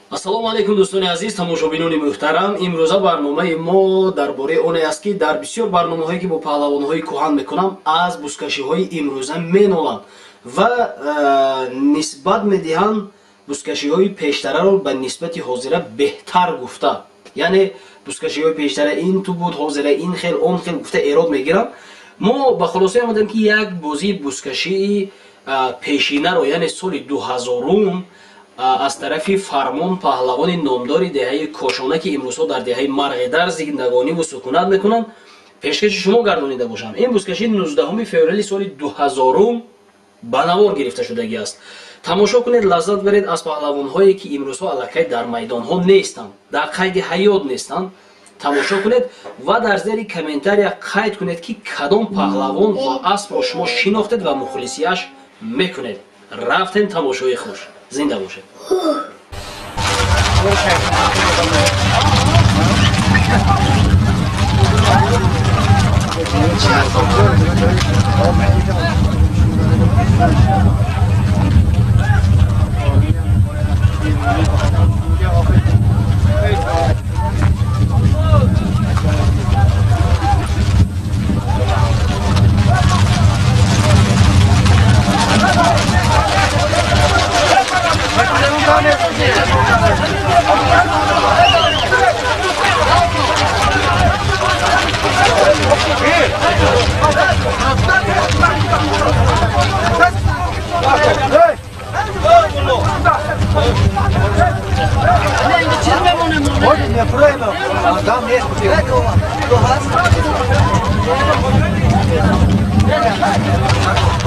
Ассалому алайкум, дӯстони азиз, тамошобинони муҳтарам. Имрӯза барномаи мо дар бораи оне аст, ки дар бисёр барномаҳое, ки бо паҳлавонҳои кӯҳан мекунам, аз бузкашиҳои имрӯза меноланд ва нисбат медиҳанд, бузкашиҳои пештараро ба нисбати ҳозира беҳтар гуфта, яъне бузкашиҳои пештара ин ту буд, ҳозира ин хел, он хел гуфта эрод мегиранд. Мо ба хулоса омадем, ки як бозии бузкашии пешинаро, яъне соли 2000-ум, аз тарафи Фармон, паҳлавони номдори деҳаи Кошона, ки имрӯзҳо дар деҳаи Марғидар зиндагониву сукунат мекунанд, пешкаши шумо гардонида бошам. Ин бузкашӣ 19 феврали соли 2000-ум ба навор гирифта шудагӣ аст. Тамошо кунед, лаззат баред аз паҳлавонҳое, ки имрӯзҳо аллакай дар майдонҳо нестанд, дар қайди ҳаёт нестанд. Тамошо кунед ва дар зери комментария қайд кунед, ки кадом паҳлавон ва аспро шумо шинохтед ва мухлисиаш мекунед. Рафтем, тамошои хуш, зинда бошед.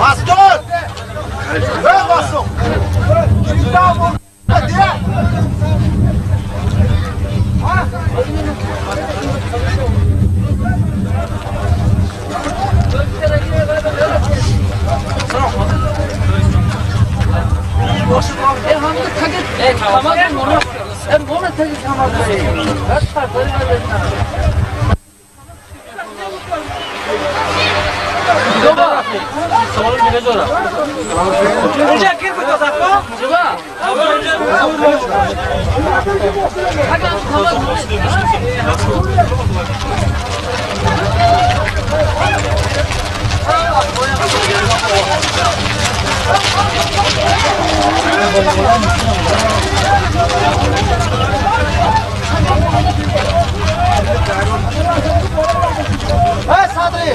Pastor! Vem, pastor! Эй, Садри!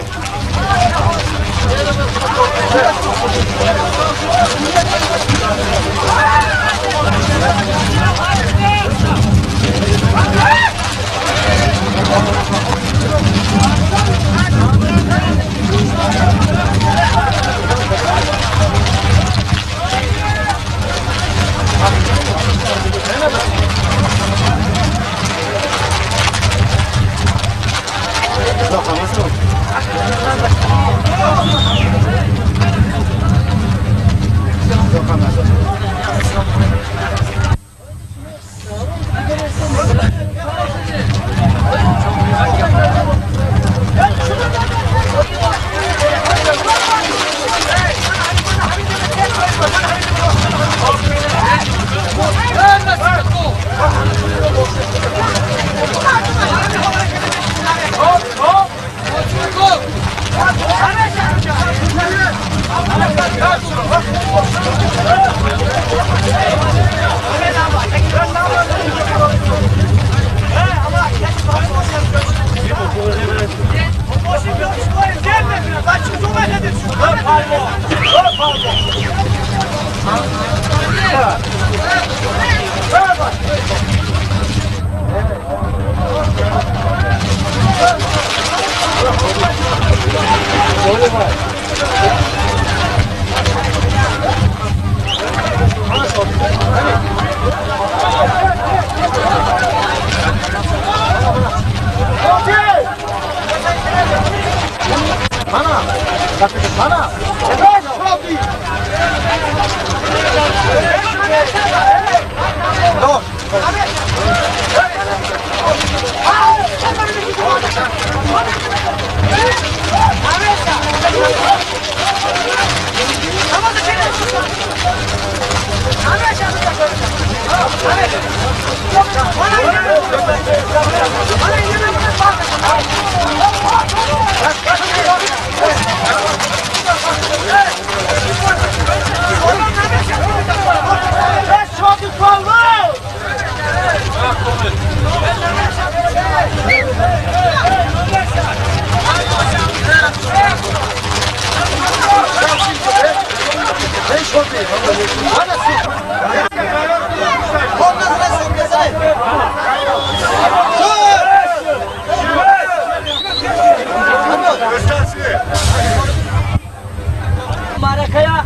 Маракая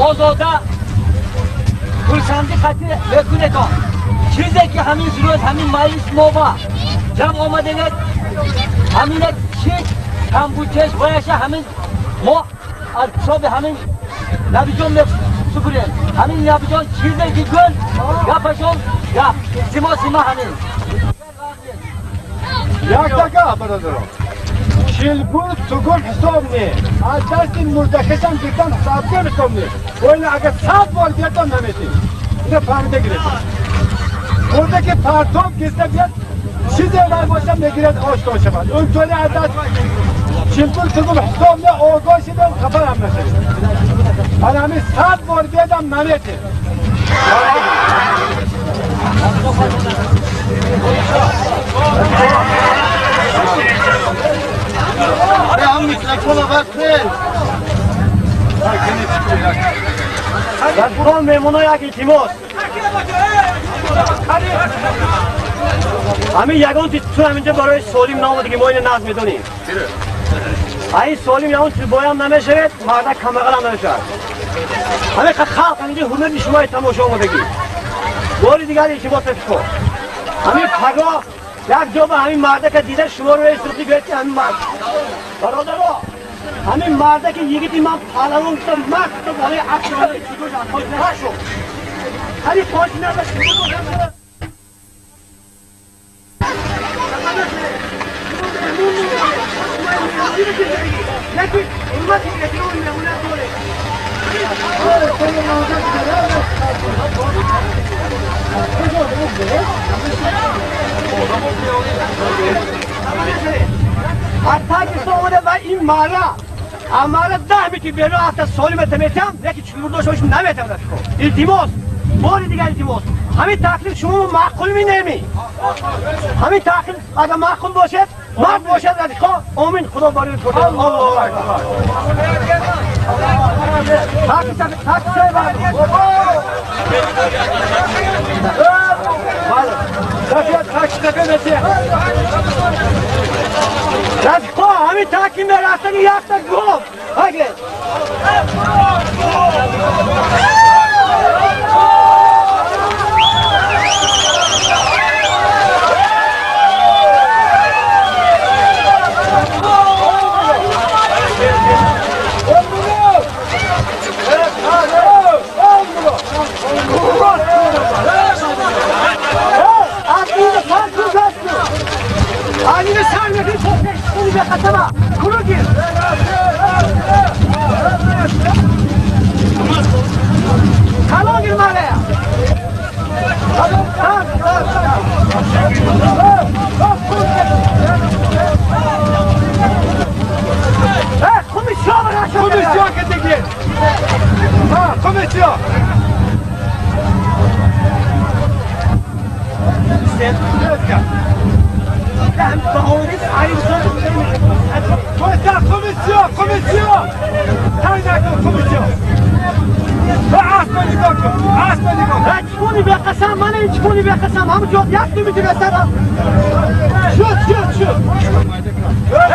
озода хурсандӣ қатӣ мекунедон. Чизе ки ҳамин рӯз ҳамин маҷлис мо ба ҷамъ омадагад, ҳамина чи камбучеш бояша ҳамин мо аз ҳисоби ҳамин Набиҷон месупурем. Ҳамин Набиҷон чизе ки гул гапашон гап симо сима ҳамин. Як дақиқа, бародарон. Чилбур тугум ҳисоб не. Аз дасти мурдакашам гирдам ҳисобгар ҳисоб не. Оина агар 100 бор гирдам наметем. Ина фаҳмида гиред. Мурда ки партоб гирда биёд, чизе вай боша мегирад, ошкор шавад. Онтони аз даст чилбур тугум ҳисоб не, огоҳ шидам, хафа ҳам нашавед. Ана ҳамин 100 бор биёдам наметем. Рафиқон, меҳмоно, як илтимос. Ҳамин ягон чиз ту ҳаминҷо барои солим наомадагӣ, мо ина нағз медонем. Ин солим ягон чиз боям намешавед, мардак камбағалам намешавад. Ҳамин халқ ҳаминҷо ҳурмати шумои тамошо омадагӣ. Бори дигар илтимос, рафиқо. Ҳамин пагоҳ як ҷо ба ҳамин мардака дида шуморо эсрухи гӯяд ки ҳамин мард бародаро, ҳамин мардаки йигити ман паҳлавон гуфта мард гуфта болои акси чудош аз хоҷ нашуд. Ҳали хоҷ набаш. Яки ҳурмати эҳтироми меҳмонат доред. Аз Тоҷикистон омада ва ин мара амара 10 метр берун афта солимата метиҳам, яки чулбурдошош наметиҳам, рафиқо. Илтимос, бори дигар илтимос. Ҳамин таклиф шумо маъқул минеми? Ҳамин таклиф агар маъқул бошад, мард бошад, рафиқо, омин, Худо барои кор. Аллоҳу акбар. Так, рафиқо, ҳамин таки мерафтани якта гов. Ҳагиред. Анина сар мекунӣ, чунӣ беқасама куру гир. Калон гир марая. Комиссия категир. Ha, комиссия. Комиссия, комиссия. Тайна комиссия. Асма нигоҳ кун. Асма нигоҳ кун. Чпони беқасам, мана ин чпони беқасам, ҳам ҷо як ду метр бесарам. Шуд, шуд, шуд.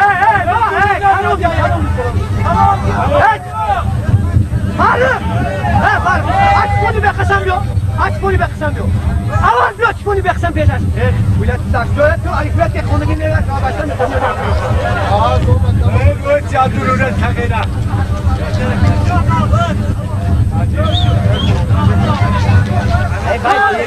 Эй, эй, ва, эй, калон бия, калон. Эй, Фаррух! Эй, Фаррух, чпони беқасам биё. Чпони беқасам биё. Аввал биё, чпони беқасам пешаш. Эй, вилат так, ту алифбет ки хондагӣ мерад, бача мехонад. Эй, ҷадурурат тағира. Эй, бай.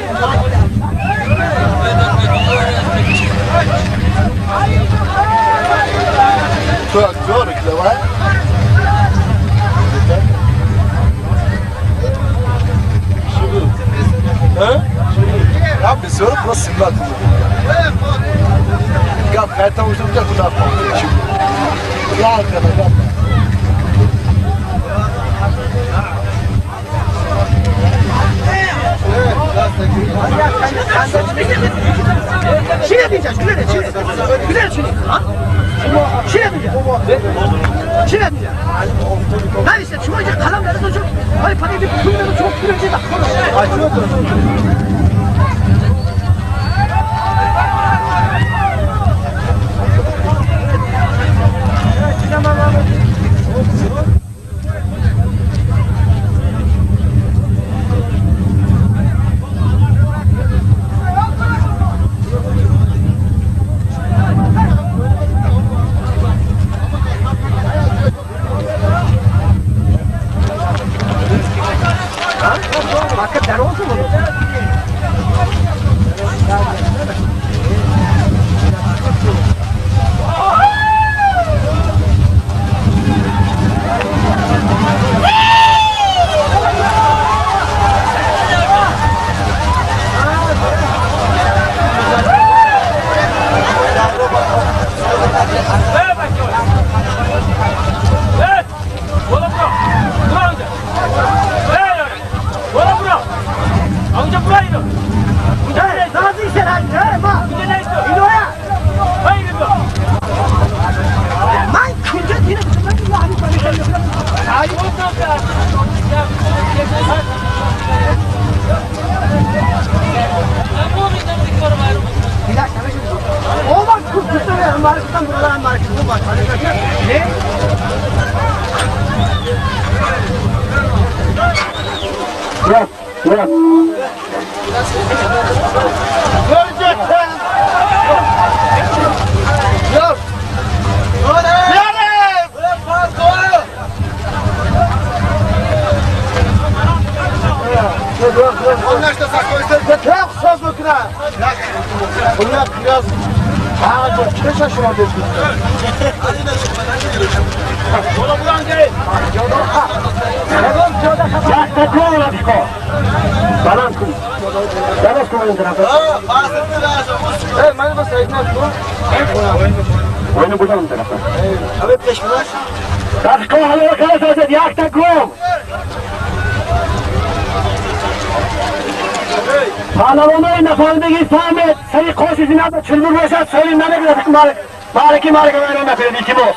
Бисёр просто симат. Гап хайта уже куда Я гап. پهلوانای نفهمیدگی فهمید سری قوسی زینت چلبور باشد سالم نمیگیرد معرکه معرکه ویران نکنید التماس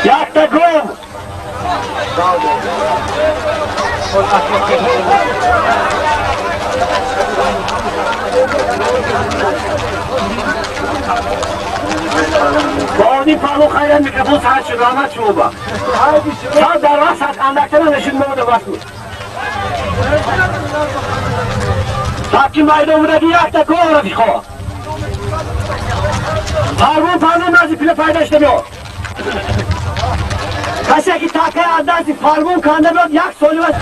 یک تا گم باونی پالو خیرن میکروفون ساعت شد رحمت شما با ساعت در وقت ساعت اندکتر نشون موده بس بود تاکی میدان بوده یک تا گم رفیقا پروون پروون نزی پیله پیدا شده بیاد کسی که تاکه از دستی پروون کنده بیاد یک سالی بس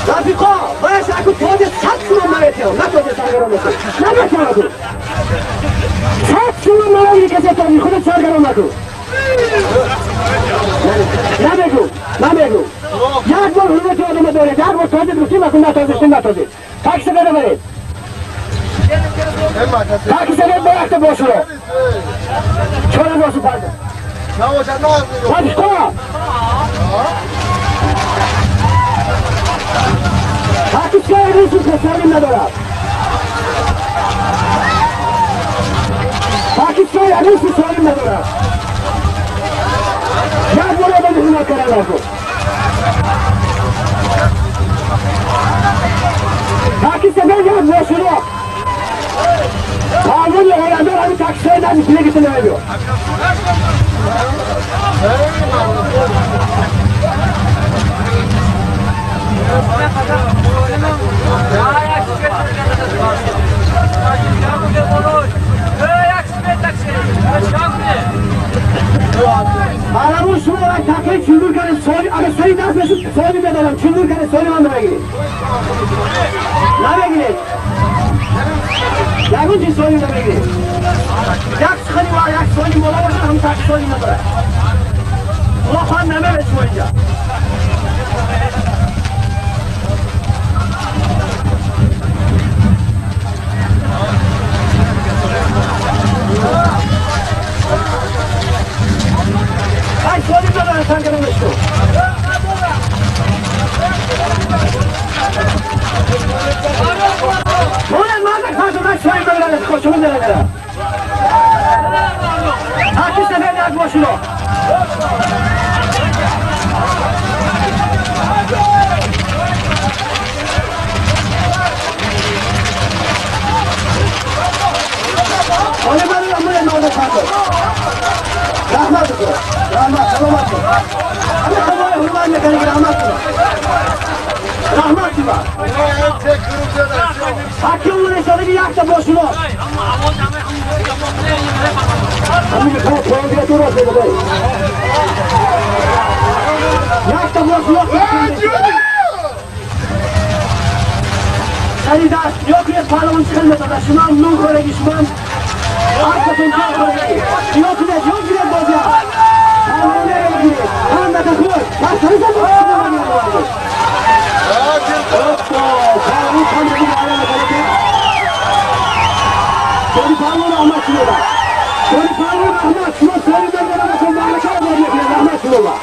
رفیقا باید اکو تاج 100 سومن نمیتیم نه تاج سرگرم نکن نمیتیم اکو 100 سومن نمیگیری کسی تاجی خودت سرگرم نکن نمیگو نمیگو یک بار حرمت آدم دارید یک بار تاجت رسیم اکو نه تاجشتیم نه تاجت تاکس بده برید تاکس بده برخت باشو رو چهار باشو پرده رفیقا پاکستان روسی که سالم ندارد پاکستان روسی سالم ندارد یک بار آدم حمایت کردن نکن پاکستان یک باشورا Паҳлавони ояндор ҳамин таксиҳои назди телегита намебиёд. Паҳлавон шумо як такаи чундур кардед, агар сари даст мешуд, соли медодам, чундур кардед, соли ман намегиред. Намегиред. Ягон чиз соли намегиред. Як сухани ва як соли мола бошад, ҳам таки соли надорад. Худо хоҳад намебед шумо инҷа. Ай соли надорад танга намешку. Бояд мардак фарзанд соли надорад, хошумон надорад. Таки сафед як бошино. Оли барои ман мардак фарзанд. Раҳмат кун. Раҳмат, саломат кун. Ҳама хабари ҳурмат мекунӣ, раҳмат кун. Раҳмат кун. Ҳаким унесодагӣ якта бошино. Ҳамин мехоҳад поён биёд, дурост медодай. Якта бошино. Сари даст ё кунед паҳлавон чӣ хел метода, шумо ҳам нун хӯрагӣ, шумо ҳам ҳаркатон ҷон хӯрагӣ. Ё кунед, ё кунед бозиам. Паҳлавоне ё кунед. Ҳамата хӯр. Пас ҳамиса бозиам. Паҳлавон хандагӣ маълум мекунад ки Соли паҳлавон раҳмат шумо ба. Соли паҳлавон раҳмат шумо соли мемонам маҳлака обод мекунед, раҳмат шумо ба.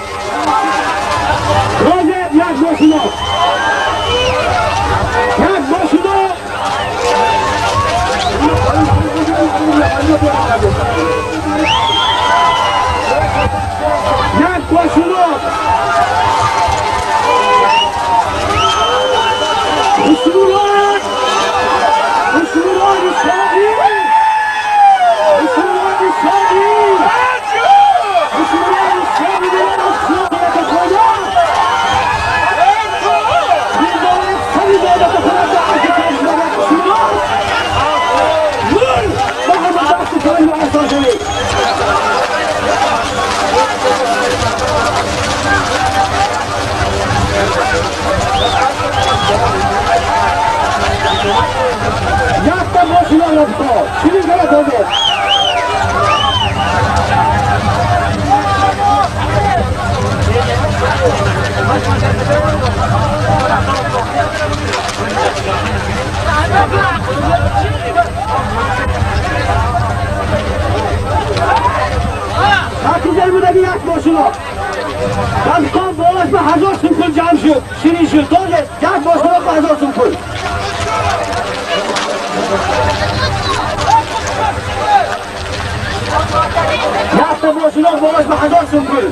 Розе як бошино. Як бошино. Як бошино. Хусрурон! Хусрурон Исроил! Хусрурон Исроил! Хусрурон Исроил! Якта бошино рафто. Чӣ кара тозе? Таки будаги як бошино. Рафиқон болаш ба 1000 сум пул ҷамъ шуд. Ширин шуд. Тозе як бошино ба 1000 сум пул. Якта бошино болаш ба 1000 сум пул.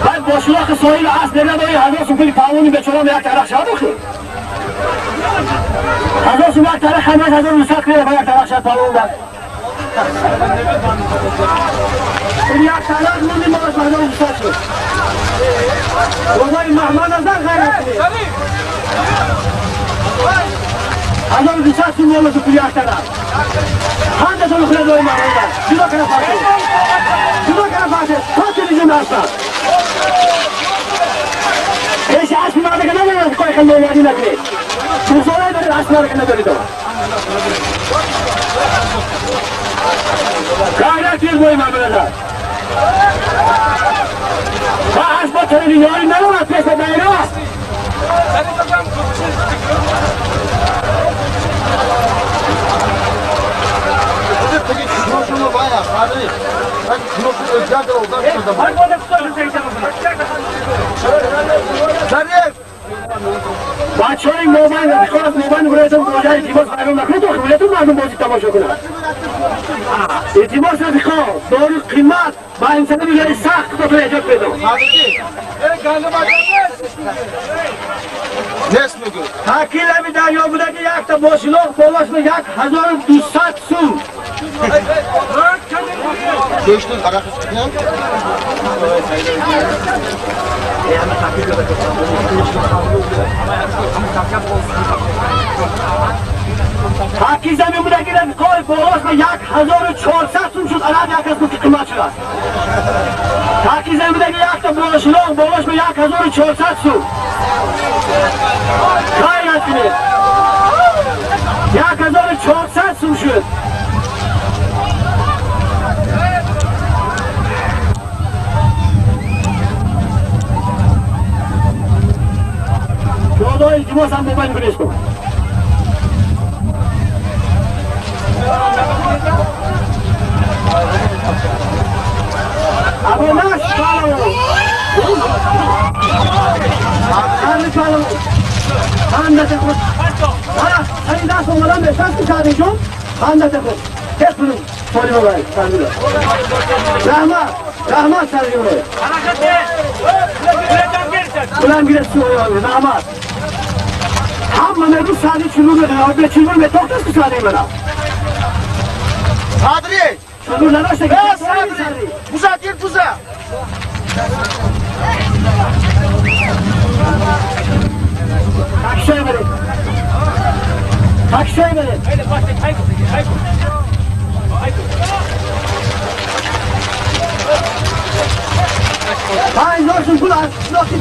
Баъд бошиноқи соҳиби асп мегӯяд, ои 1000 сум пули паҳлавони бечорам як тарақ шавад охир. 1000 сум як тарақ ҳамаш 1200 кунед ба як тарақ шавад паҳлавон дад. Ин як тарақ монди болаш ба 1200 шуд. Бобои Маҳмад Назар ғайрат кунед. 1200 сум болаш пули як тарақ. Ҳандатон хӯред бобои Маҳмад Назар. Ҷудо кара фаршед. Ҷудо кара фаршед. То телевизион ҳастад. Пеши аспи мардака надорад, қой хел номардӣ накунед. Чунсолае доред асп мардака надоред. Ғайрат кунед бобои Маҳмад Назар. Ва асп бо телевизиони надорад, пеш ба доира аст. Бачаҳои мобайн рафиқон мобайн вилоятон бозиҳои илтимос вайрон накунед, охир вилоятон мардум бозӣ тамошо кунад. Илтимос рафиқон, дору қимат ба инсона мегӯяд сахт худотон эҳтиёт кунед. Нест мегӯ. Таки лаби дарё будаги якта бошилоқ болош ба 1200 сум. Гӯшту арахис кунам. Таки замин будаги рафиқои болош ба 1400 сум шуд, араб як кас гуфт ки қимат шудааст. Таки замин будаги якта бошилоқ болош ба 1400 сум. Хайрат кунед. 1400 сум шуд. Дода илтимос ҳам бобайн кунестум. Абонаш палавон. Сарли палавон. Хандате худ. Ҳа, сари даст омадан бештар ки сарри ҷон. Хандате худ. Тез кунум. Соли бабай, сарри. Раҳмат, раҳмат сарри ҷон. Булам гирет суоли раҳмат. Ҳама мегӯ сарри чулур мехоҳад, бе чулур метохтаст ки сарри мана. Садри! Чулур надошта ки Э, Садри! Буза гир, буза! Таксиҳое баред. Таксиҳое баред. 5000 сум пул аз қишлоқи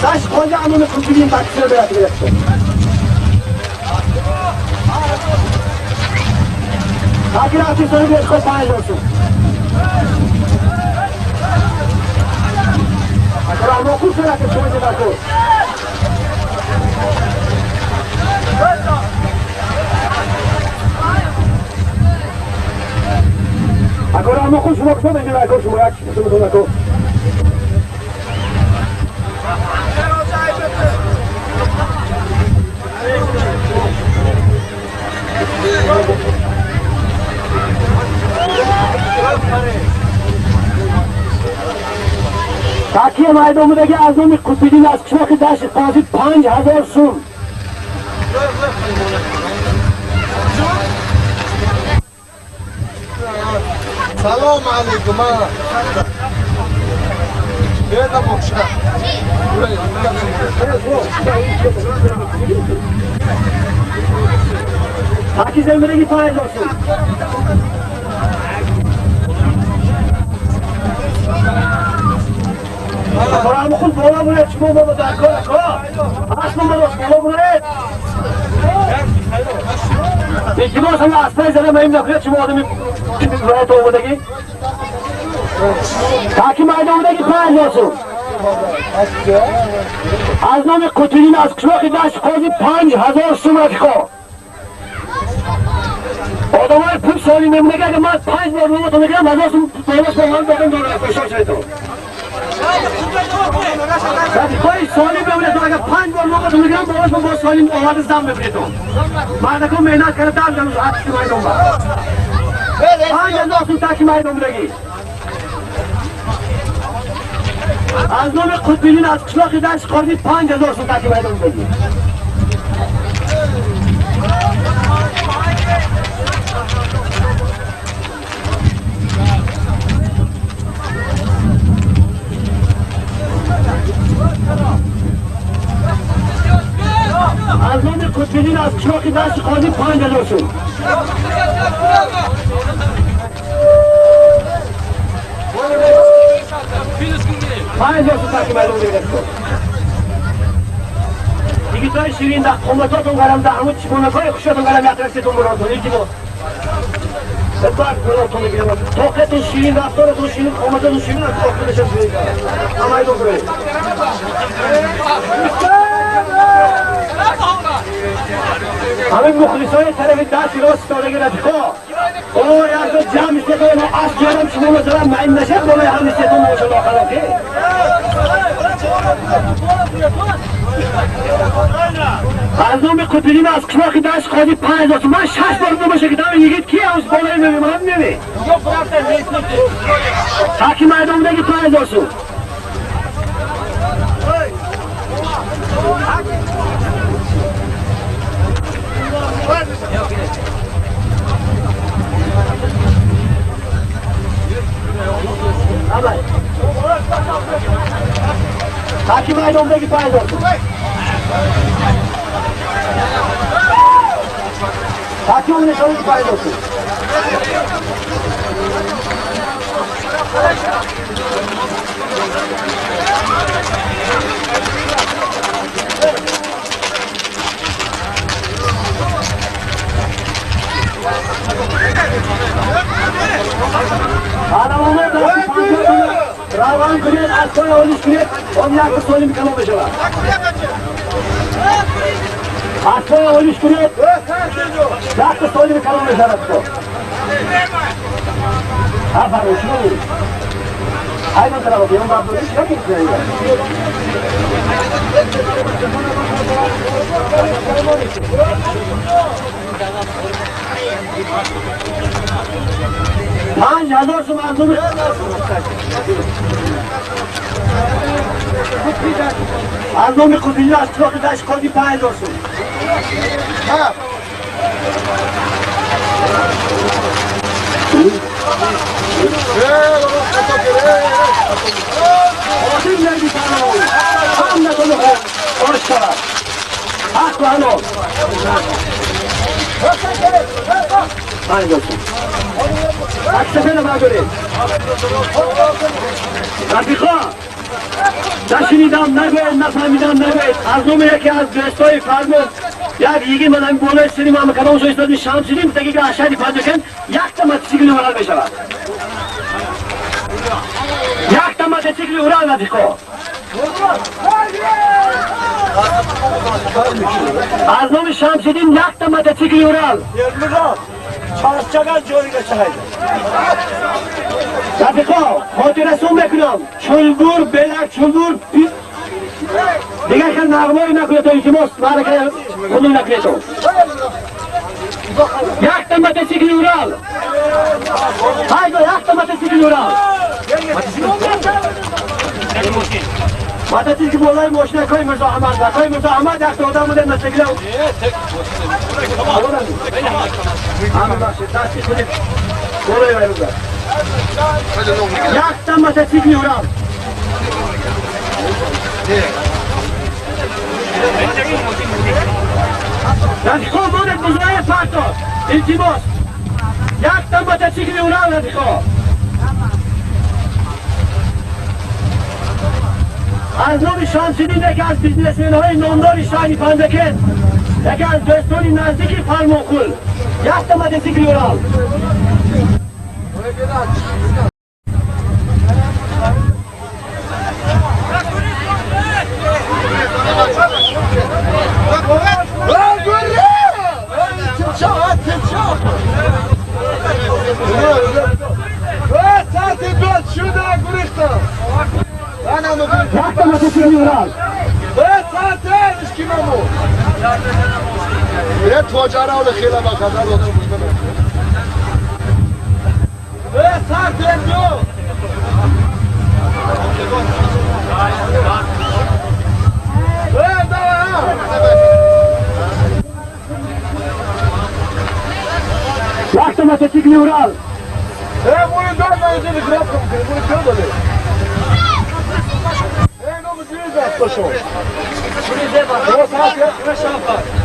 дашт хоҷа амони қутбиддин таксиро берад гирифт. Таки рафти сони гирифт ход 5000 сум. Агар амоқул шуд ки шумо дакор. Агар амоқул шумо кушод инҷо шумо як шумо дакор. Таки майдон будаги аз номи Қутбиддин аз қишлоқи дашти қозӣ 5000 сум. Салом алейкум. Беда боша. Таки заминаги 5000 сум. Акорам худ боло буред, шумо бобо дар кор ако. Асло боло боло буред. Илтимос ҳама аспай зада маим накунед шумо одами вилоят омадагӣ. Таки майдон будаги 5000 сум. Аз номи Қутбиддин аз қишлоқи дашти қозӣ 5000 сум рафиқо. Одамои пул соли мемонаги агар ман 5 бор номатон мегирам 1000 сум болош ба ман додам дорам хушҳол шавед. Рафиқои солим мемонед, агар 5 бор номатон мегирам болош ба боз солим оварда зам мебинедон. Мардако меҳнат карда дар ҷануз ҳатти майдон ба. 5000 сум таки майдон будаги. Аз номи Қутбиддин аз қишлоқи дашти қозӣ 5000 сум таки майдон будаги. Аз номи Қутбиддин аз қишлоқи дашти қозӣ 5000 сум. 5000 сум таки майдон будаги. Йигитои ширин дар қоматотон гарам, дар ҳамун чипонакҳои хушотон гарам ятрасетон буротон илтимос. Бак буротон мегирам. Тоқатон ширин, рафторатон ширин, қоматотон ширин, аз охирашон ширин. Майдон буред. Ҳамин мухлисои тарафи дасти рост истодаги рафиқо. О, якто ҷамъ истетон, мо асп ҷарам шумо масалан маин нашад болои ҳам истетон мошалло халоқи. Аз номи Қутбиддин аз қишлоқи дашти қозӣ 5000 сум. Ман 6 бор номаша кидам, йигит ки аз болои меви, ман меви. Таки майдон будаги 5000 сум. Яки майдондаги 5000 сум. Таки нишони 5000 сум. Паҳлавонҳои дасти 50 кунед, раван кунед, аспои олиш кунед, он як солим калом мешавад. Аспои олиш кунед, як солим калом мешавад. Афарин, шумо Hayvan tarafı, yan babı, hiç yok 5000 сум аз номи Қутбиддин аз қишлоқи Дашқоди 5000 сум. Одим наги паҳлавон, ҳаматон ош шавад. Ҳақ ва ҳалол. 5000 сум. Аксафена бардоред. Рафиқо, нашунидам нагӯед, нафаҳмидам нагӯед. Аз номи яке аз дӯстои фармон як йигит ман ҳамин болои сини ман кадом ҷо истоди Шамсиддин таги ки аз шаҳри Панҷакент якта мотосикли Урал мешавад. Якта мотосикли Урал, рафиқо. Аз номи Шамсиддин якта мотосикли Урал. Чарчаган ҷорига чаҳайда. Рафиқо, хотиррасон мекунам. Чулбур, белак чулбур, дигар хел нағмое накунед, илтимос, маърака хунук накунед. Якта мотосикли Урал. Ҳайдо, якта мотосикли Урал. Мотосикли болои мошинакҳои Мирзо Аҳмад. Акои Мирзо Аҳмад якта одам буде мотосикл. Дасти худи болои вайруза. Якта мотосикли Урал. Рафиқо, монед бузои парто. Илтимос. Якта мотосикли Урал, рафиқо. Аз номи Шамсиддин яке аз бизнесменҳои номдори шаҳри Панҷакент, яке аз дӯстони наздики Фармонқул, якта мотосикли Урал. Якта мотосикли Урал. Якта мотосикли Урал.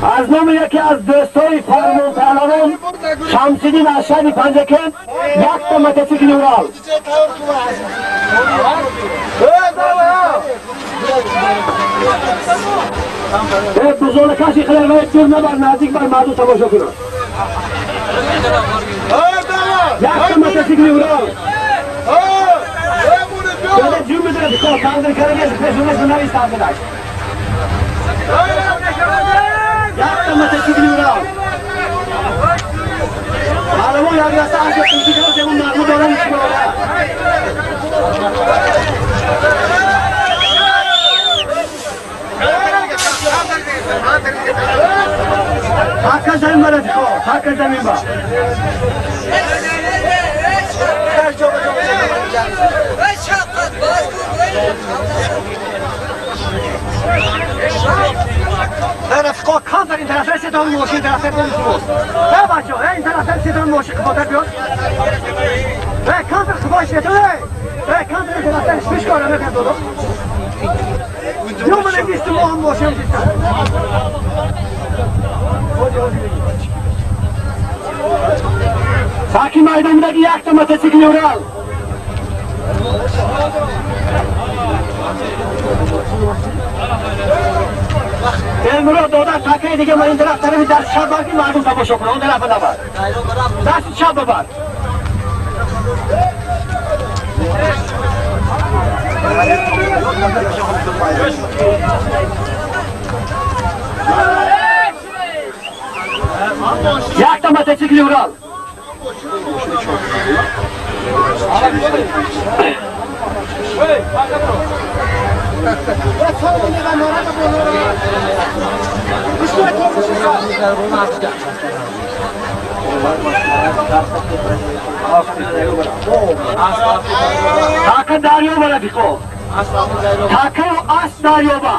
Аз номи яке аз дӯстои фармонпаҳлавон Шамсиддин аз шаҳри Панҷакент якта мотосикли Урал. Бузолакаши хеле дур набар, наздик бар мардум тамошо кунад. Якта мотосикли Урал. Ҷун медорад, тандир карагез пешонес навис тандирак. Якта мотосикли Урал. Паҳлавон як даста аша тунчи кард, ягон нағма дорад ишмода. Ҳаққа замин ба, рафиқо, ҳаққа замин ба. Рафиқо, камтар ин тарафтар сетон мошин тарафтар илтимос. Э бачаҳо, э ин тарафтар сетон мошин қифотар биёд. Э камтар қифош сетон, э. Э камтар ин тарафтар шиш кора мекард додо. Ё ман 20 моҳ мошин Таки майдондаги якта мотоцикл Урал. Эмро дода такаи дига ман ин тараф тарафи даст чап бар ки мардум тамошо кунад, он тарафа набар. Даст чап бабар. Якта мотоцикл Урал. Така дарёба рафиқо. Така асп дарёба.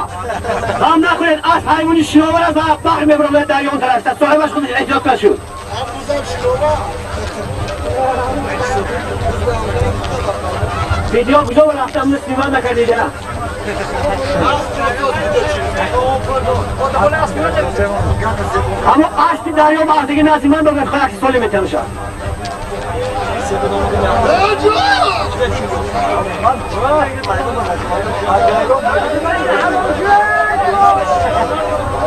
Ғам нахӯред, асп ҳайвони шиновар аст ва баҳр мебаромад дарё он тараф. Соҳибаш худаш эҳтиёт кунад шуд. Видео куҷо рафтам снимат накардида? Аммо аспи дарё мардиги назди ман бигӯяд хоҳ як соли метавоншад.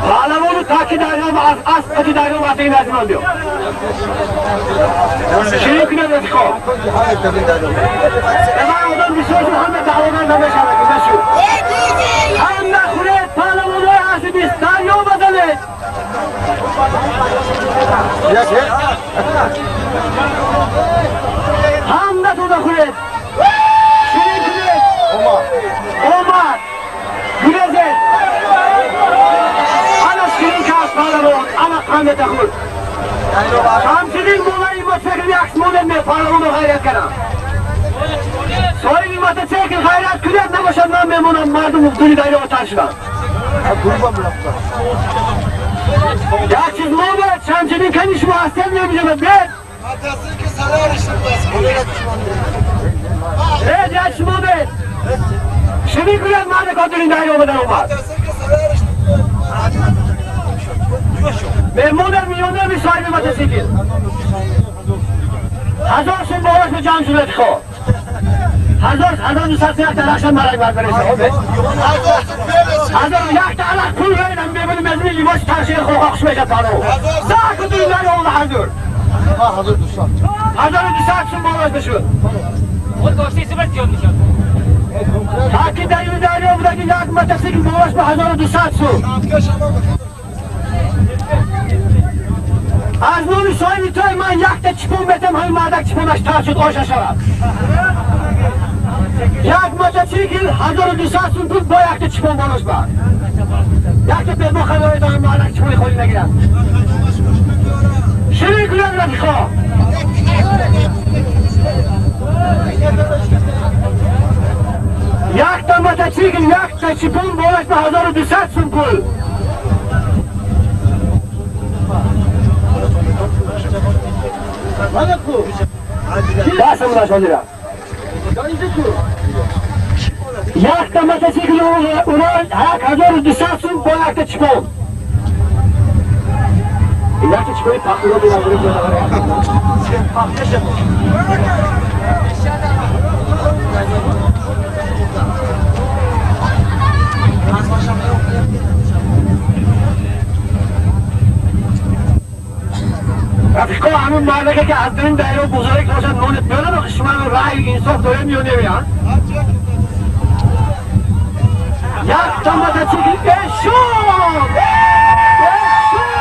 Паҳлавону таки дарё асп таки дарё мардиги назди ман биё. Ширин кунед рафиқо. Ман одам бисёр шуд, ҳама паҳлавон намешавад ки нашуд. Ҳама хӯред паҳлавонҳои азиз дарё базанед. Ҳама туда хӯред. Ширин кунед. Омад. Гурезед. Ана ширин кард паҳлавон, ана қандата хӯрд. Ҳамчунин молаи мотоцикл як модел паҳлавонро ғайрат кардам. Соҳиби мотоцикл ғайрат кунад набошад ман мемонам мардум дуни дарё тар шудам. Як чиз мобед Шамсиддин кани шумо ҳастед мебиҷонад бед. Бед як чиз мобед. Ширин кунад марда ко дуни дарё омадан омад. Меҳмонер миллионер ми соҳиби мотоцикл. 1000 сум болаш ба ҷамъ шуд рафиқо. 1000 1200 якта рахшан марак бар береса. 1001 алақ пул верам мебинем аз ин либоси таршиги хоқоқ мешад паҳлавон. Заку дуни дарё омада ҳазур. 1200. 1200 сум болаш бишуд. Таки дарёи дарё будаги як мотоцикл болаш ба 1200 сум. Аз номи соҳиби той ман якта чипон метам, ҳамин мардак чипонаш тар шуд, оша шавад. Як мотоцикл 1200 сум пул бо якта чипон болош бар. Якта бемо хабари дорам мардак чипони холӣ нагирад. Ширин кунад рафиқо. Якта мотоцикл, якта чипон болош ба 1200 сум пул. Дастам ҳозира. Якта мотоцикл Урал 1200 сум бо якта чипон. Якта чипони пахло рафиқо, ҳамин мардаке ки аз дурин дарё бузург бошад нонет меёнад, шумо раъи инсоф дорем ё немеян? Якта мотоцикл эшон! Эшон!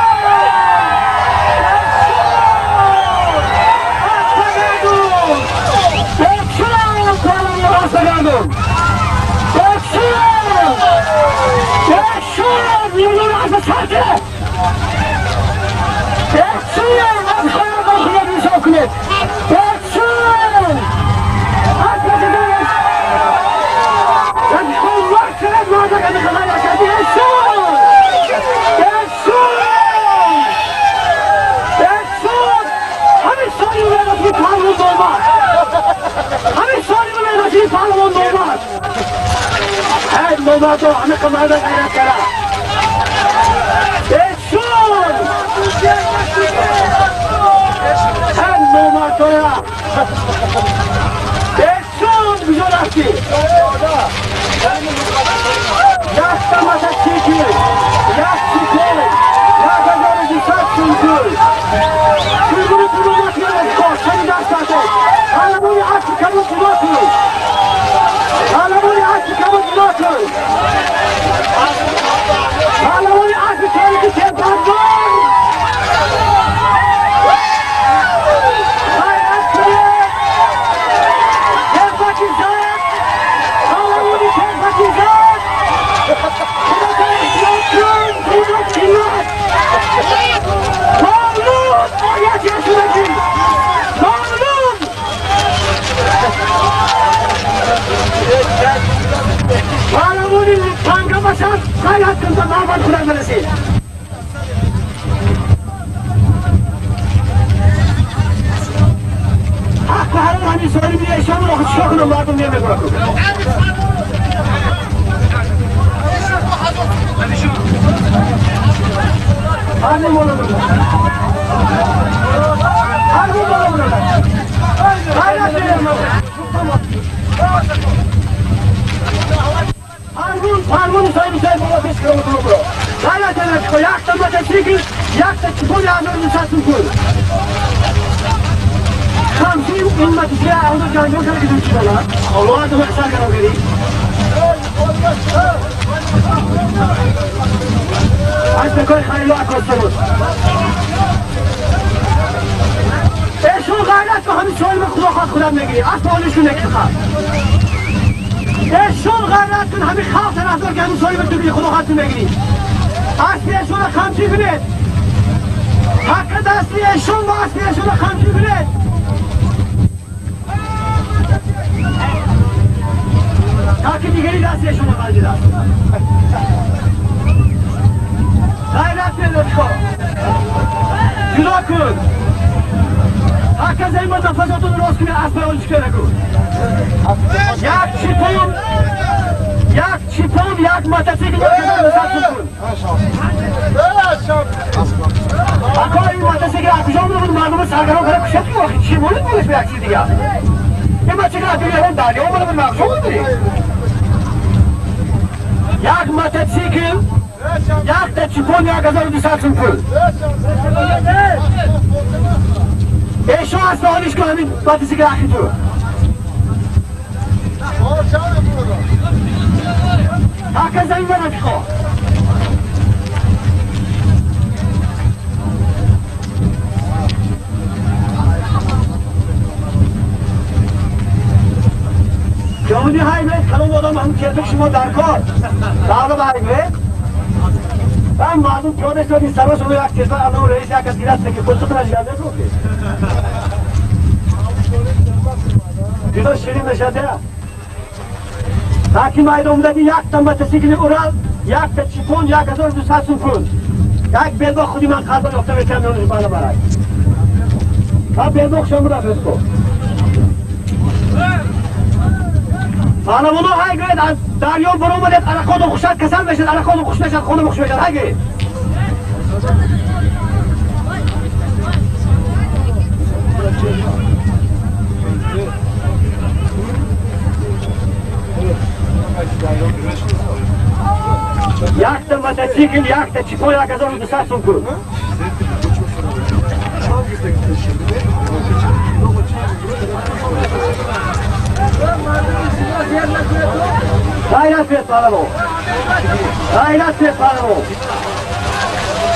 Эшон! Эшон! Миллион аз сарке! Эшон! Аз хоям бохунад инсоф кунед! Эшон! Аз пасидаш! Рафиқо, вақт шуд мардак ҳамин хабар накарди. Эшон! номардо ҳамиқа марда ғайрат кара. Эшон! Ҳар номардоя! Эшон куҷо рафтӣ? Якта мотосикл, як чипон, 1200 сум пул. Чулбури пулу накунед, сари дастатон. Паҳлавони асли кабуд ҷудо кун. Паҳлавони асли кабуд ҷудо кун. Паҳлавони асли таърихи Телпандор. Ғайрат кунед. Телпаки зад. Паҳлавони телпаки зад. Худо эҳтиёт кун. Худо қимат. Мамнун! Оят яшудаки! Мамнун! Паҳлавони танга бошад, ғайрат кун то навбат худат бирасид. Ҳаққу ҳаром ҳамин соли эшон охи чикор кунам мардум намекунад. Ҳар бола бурда. Ҳар бола бурда. Ғайрат кунед. Фармон, фармони соҳиби соҳиб бола пеш кунам буро. Ғайрат кунед. Якта мотосикл, якта чипон 1200 сум пул. Хамсин ин мотосикл аҳуду ҷанҷол карда ки дучи бола. Мардум саргаром кардӣ. Аз бекори халило акостарус. Эшон ғайрат ка ҳамин соҳиби худо хост худат мегирӣ. Асп олиш кун яки халқ. Эшон ғайрат кун ҳамин халқ тарафдор ки ҳамин соҳиби ту худо хост мегирӣ. Аспи эшонро қамчӣ кунед. Ҳаққи дасти эшон ва аспи эшонро қамчӣ кунед. Таки дигари дасти эшонро ғалҷидааст. Ғайрат кунед рафиқо. Ҷудо кун. Ҳаққа займа нафасотон рост кунед аспи олиш кунед. Як чипон, як чипон, як мотосикл 1200 сум пул. Ака ин мотосикл аз куҷо омада буд мардумро саргаром карда кушад ки охи чӣ монед болиш ба як чиз дигар. Ин мотосикл аз дунё дарё омада буд мақсуд буд. Як мотосикл, якта чипон, 1200 сум пул. Эшон аспи олиш кун ҳамин мотосикл ахи ту. Ҳаққа замин ба рафиқо. ҷони ҳайве калон одам ҳам келпик шумо дар кор. Давра ба ҳайве. Ман мардум пиёда шуд сарос у як теза алло раис як аз гират ки пулту тунаш ганда гуфт. Ҷудо ширин мешад. Таки майдон омадаги якта мотосикли Урал, якта чипон, 1200 сум пул. Як белбо худи ман қарзон ёфта метавонам ёниш бана барад. Та белбо хушам рафт ко. Паҳлавоно ҳай гӯед аз дарё баромадед арақодон хушад касал мешад, арақодон хуш мешад, хонум хуш мешад, ҳай гӯед. Якта мотосикл, якта чипон, 1200 сум пул. Ғайрат кунед паҳлавон. Ғайрат кунед паҳлавон.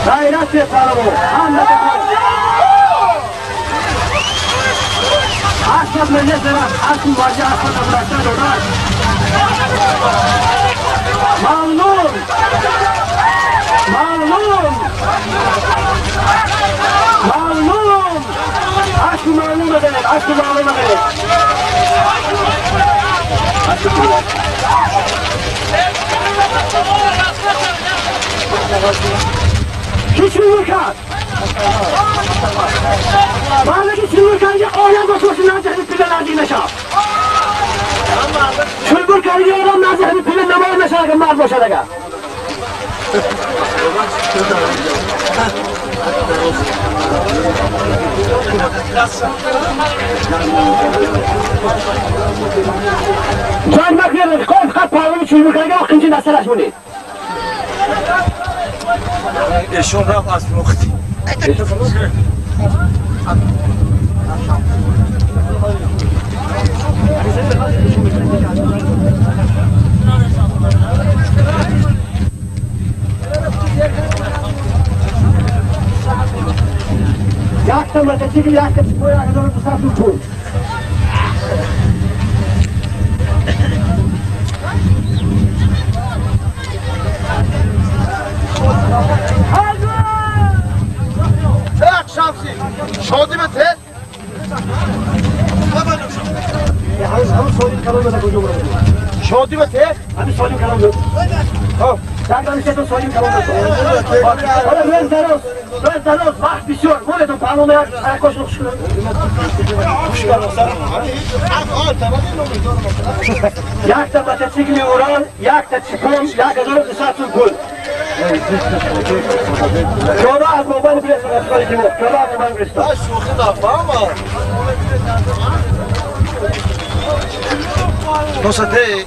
Ғайрат кунед паҳлавон. Ҳама Асп мезанад, асп мувоҷиҳ асп набурашта додад. Мамнун! Мамнун! Мамнун! Асп мамнун бизанед, асп мамнун бизанед. Ки чунур кард? Мардак чунур кард, ояд дошта боши наздик пила наздик нашав. چلگور کردی آدم نزد همین پیل نماز نشد اگر مرد باشد اگر جنگ نکنید خواهی فقط پهلوانی چلگور کردی و قینچی دسترش مونید ایشون رفت از فروختی یک تا متسیکل یک تا چپوی 1200 پول شادی به ته همون سالیم کلام بده کجا برو شادی به ته همین سالیم کلام بده خب در دانشته تو سالیم کلام بده حالا روز دروز روز دروز وقت بسیار مولتون پهلوان حرکاش رو خوش کنم یک تا متسیکل اورال یک تا چپون 1200 پول شما از موبایل برسید شما از موبایل برسید شوخی نفهمم نصته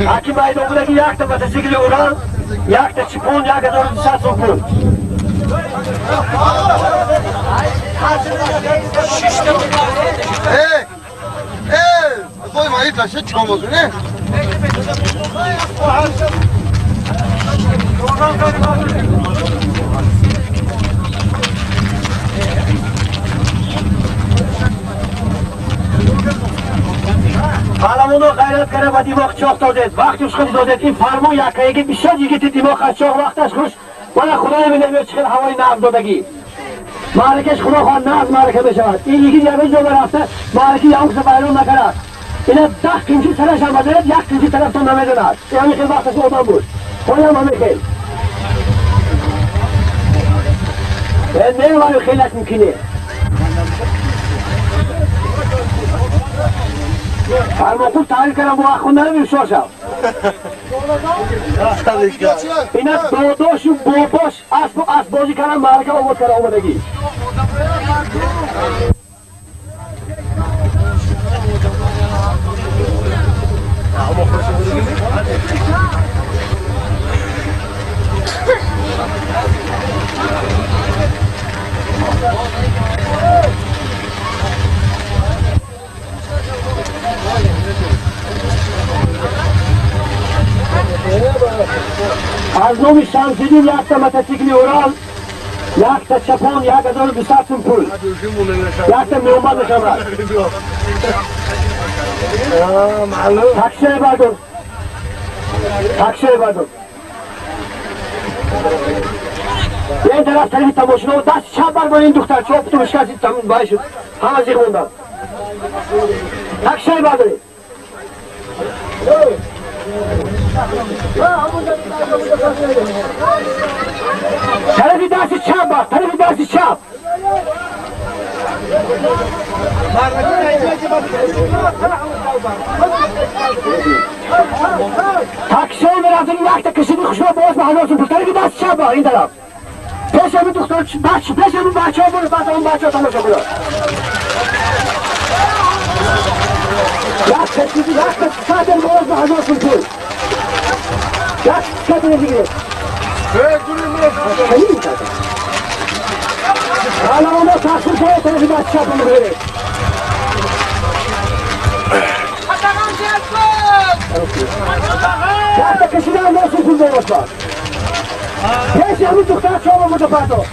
حاکم باید بوده که یک تا موتورسیکل اورال یک تا چپون 1200 پول. خود من این قشه چامازونه پهلوانو غیرت کرده و دماغ چاق دادید وقتش خود دادید این فرمون یکایکی بسیار یگیتی دماغ از چاق وقتش خوش ولی خدای میدونه چه هوای نرم دادگی معرکش خدا خواه نرم معرکه بشود این یکی یه جا رفته معرکه یه کس بیرون نکرد اینا 10 قیمچی سرش هم بزنید یک قیمچی طرفتون نمیدوند این همین خیلی وقتش آدم بود خودم هم همین خیلی نه خیلی ممکنه فرمانخوب تعریف کردم با خونده نمیم شاشم اینا داداش و باباش اسب بازی کردن معرکه آورد کرده آمدگی از نام شمسیدین یک تا موتورسیکل اورال یک تا چپان 1200 پول یک تا میومد نشود تاکسی بردار تاکسی بردار این طرف طرف تماشا دست چپ بر این دختر چاپ تو مشکل تمام شد همه زیر موندن تاکسی بردارید طرفی دست چپ بر طرفی دست چپ تاکسی میرفتن وقت کسی خوشبا باز به هزار پول طرفی دست چپ بر این طرف پیش همین دختر بچه پیش همین بچه ها برو بعد اون بچه ها تماشا کنن یک کسی یک کسی باز به هزار پول یک کسی دیگه حالا اونو تقسیم کنه طرفی دست چپ رو بگیره یک تا کشیده هم ناسون پول باز بار پیش همین دختر چاپ آورده پرتا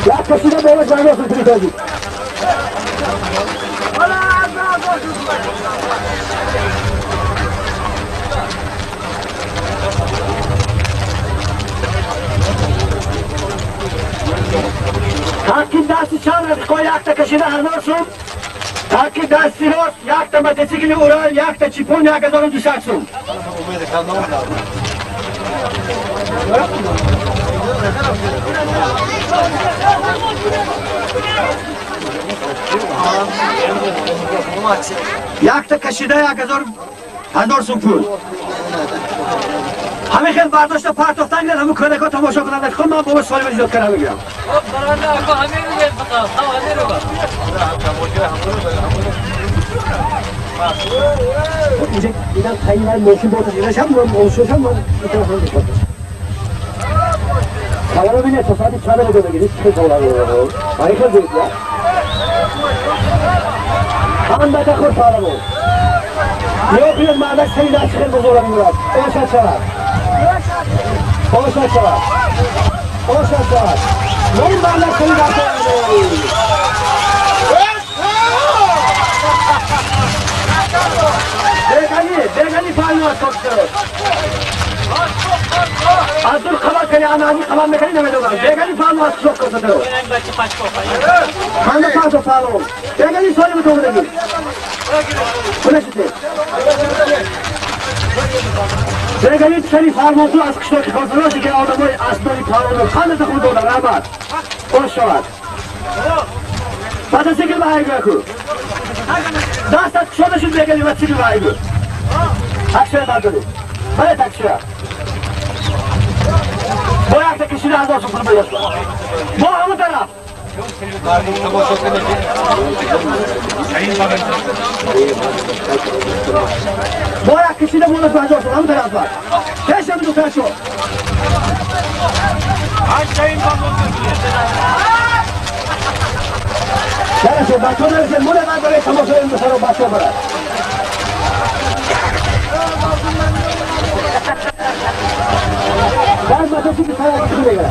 یک کشیده باز بر ناسون پول تاجی. Таки дасти чанд рафиқо якта кашида 1000 сум. Таки дасти рост якта мотосикли Урал, якта чипон 1200 сум. Якта кашида 1000 сум пул. Ҳамин хел бардошта партофтан гирад, ҳамун кӯдакҳо тамошо кунанд. Хуб, ман бобо солима зиёд кардам мегирам. اینجا دیدم تایی ماشین با تجربه من ماشین من این طرف هم خبر رو بینه تا ساعت چند رو بگیری چه سوال رو برای خیلی زود هم بده خود پارمو یا بیاد مردک سری دست خیلی بزرگ میرد اوشد شود اوشد شود اوشد شود من مردک سری دست بگنی پایین از کامپیوتر از دور خبر کنی انا خبر میکنی نمیدونم بگنی پایین از کامپیوتر خانه پاسو پالو بگنی سوال تو بگی خلاص بگنی سری فرمانتو از کشور کامپیوتر دیگه آدمای اسنادی پالو خانه خود دادن رحمت خوش شود بعد از اینکه به کو دستت شده شد بگنی و چی بگی تکشوره برداری بله تکشوره با یک تا کشیده 1000 سوم پول بگیر با همون طرف با یک کشیده بولش به 1000 سوم همون طرف بر کش همین دو شد نرسه بچه ها نرسه مونه من برای تماشای این دو بچه ها برد بعد موتوسیکل سایه میگیره.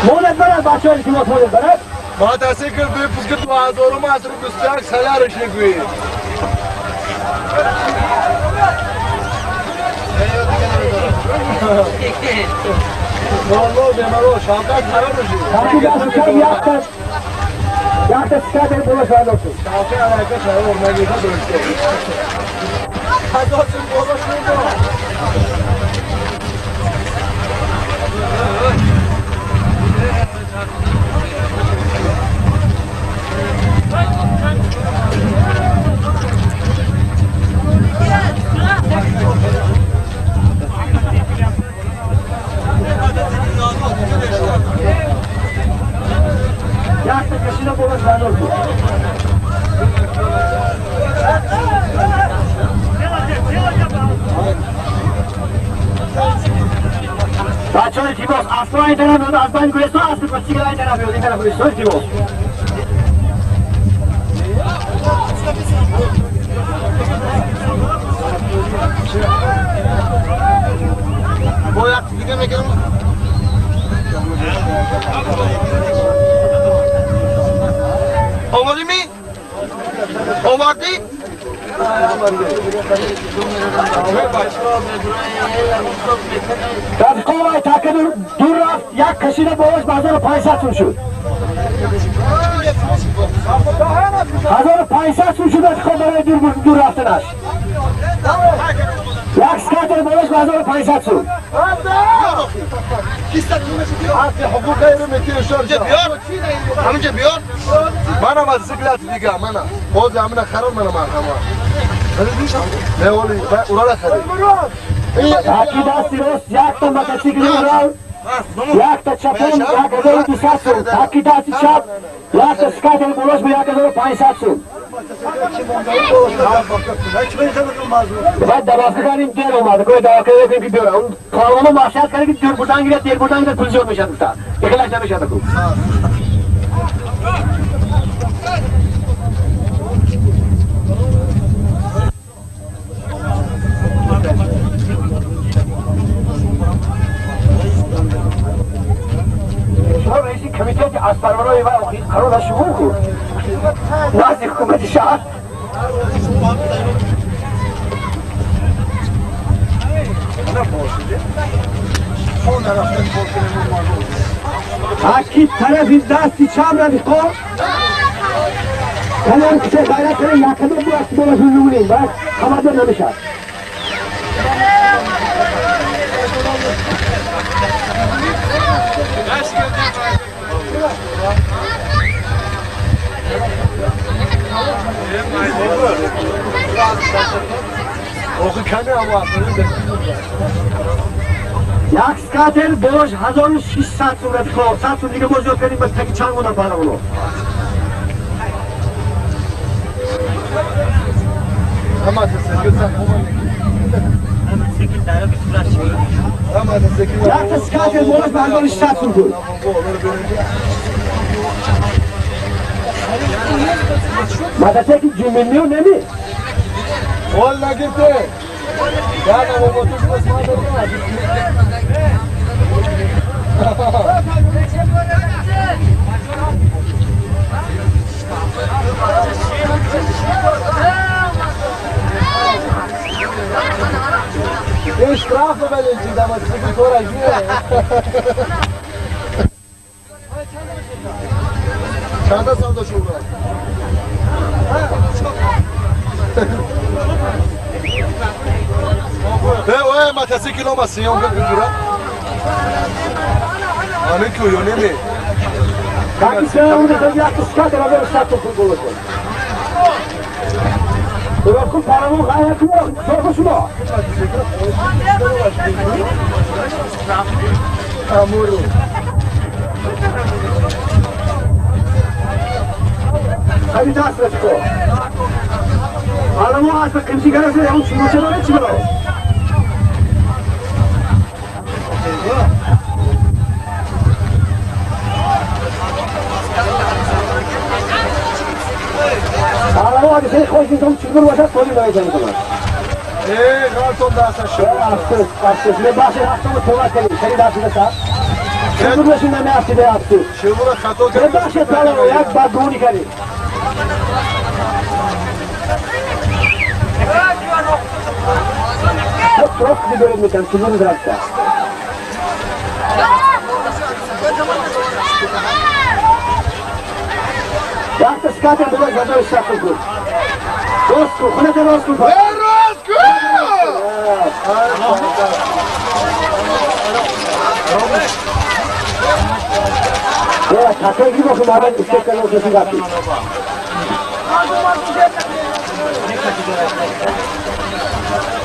مولد برد بچه‌ها التماس مولد برد. موتوسیکل به پسک 2021 سالارش نگویی. والله به مرو شاکات خراب میشه. یاخت سکات بولا شادو. شاکات علاقه شاور مگه درسته. هزار سوم بالا شد. یاخت کشیده بالا شادو. بچه‌های تیماس اصلا این طرف میاد از بین گلستان اصلا بچگی این طرف میاد این طرف گلستان تیماس باید دیگه میگم آوردی می؟ آوردی؟ رفیقا تاکه دور رفت یک کشیده باش 1500 سوم شد 1500 سوم شد رفیقا برای دور رفتنش یک سکاتر باش 1500 سوم همینجا بیار منم از زگلت دیگه منم باز همینه خراب منم نه ولی اورا را خرید یکی دستی راست یک تا موتوسیکل اورال یک تا چپون 1200 سوم یکی دستی چپ یک تا سکاتر بولش به 1500 سوم بعد دواسته کردیم دیر اومده که دوا کردیم که بیاره اون پهلوانو معصیت کرد که دیر بردن گیره دیر بردن گیره پول زیاد میشه گفتا اخلاص نمیشه بگو شما رئیس کمیته از پرورای و قرار شما کو نزد حکومت شهر Аки тарафи дасти чап рафиқо калон кисе ғайрат кунем якадо ду аст болашон мемонем баъд хабардор намешавад. Як скатер болош 1600 сум рафиқо, 100 сум дига боз зиёд кардем ба таги чанд монад паҳлавоно. Якта скатер болош ба 1600 сум пул. Мотоцикл ҷумилнию неми?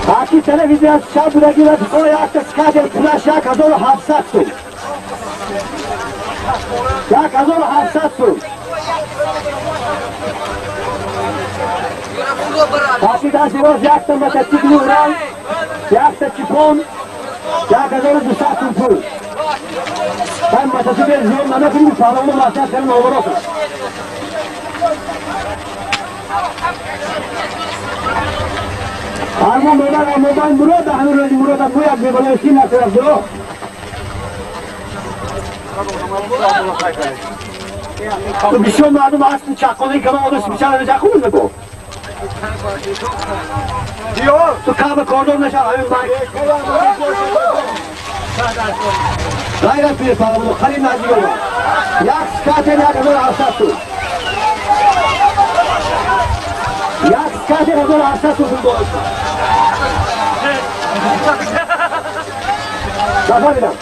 Аки телевизия шаб будаги рафиқо якта скатер пулаш 1700 сум. 1700 сум. Аки дасти рост якта мотоцикли Урал, якта чипон, 1200 сум пул. Ҳам мотоцикл зиёд намекунем, паҳлавоно маслиҳат кардем овора кун. Армон модар мобайн мурод ҳамин рӯзи мурод мо як бебалои син нафар дуро. То бисёр мардум асли чаққони кама одам специально чаққон мегӯ. Ту каба кордор наша ҳамин май. Ғайрат пир паҳлавоно қариб наздик омад. Як скатер 1700 сум. Як скатер 1700 сум болош. Нафаҳмидам.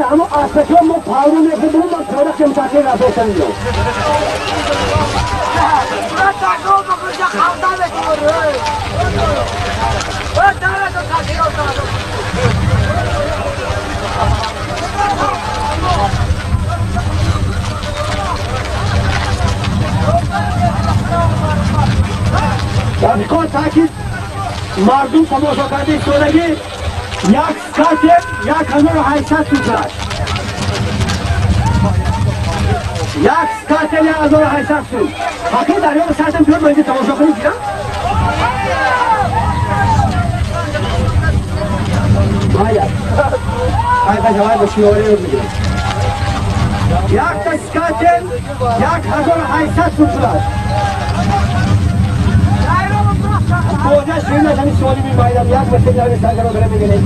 Ҳамон аспакиҳо мо павру мекунем, ман таърихи мутаъассир рафтан инҷо. Рафиқо таъкид мардум тамошо карда истодагӣ як скатер 1800 сум шуд. Як скатер 1800 сум. Ҳақи дарёба сартам биёд ма инҷо тамошо кунем дидам. Майя. Ай бажавай ба шиёре мегирам. Якта скатер 1800 сум шуд. Боза шуина ҳамин солими майдон як бача ҳамин сагро дора мегиред.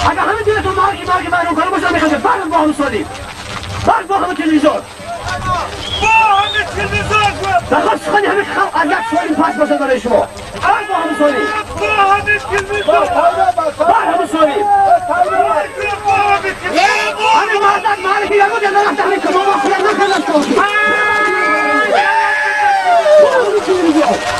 اگر همه دیگه تو مارکی مارکی معلوم کنه باشم میخواد برم با هم سالیم برم با هم تلویزیون با هم تلویزیون بخواد سخنی همه خلق از یک سالیم پس باشه برای شما برم با هم سالیم با هم تلویزیون برم هم سالیم همه مردک مالکی یهود نرفت همه کما با خودم نکردم شما با هم تلویزیون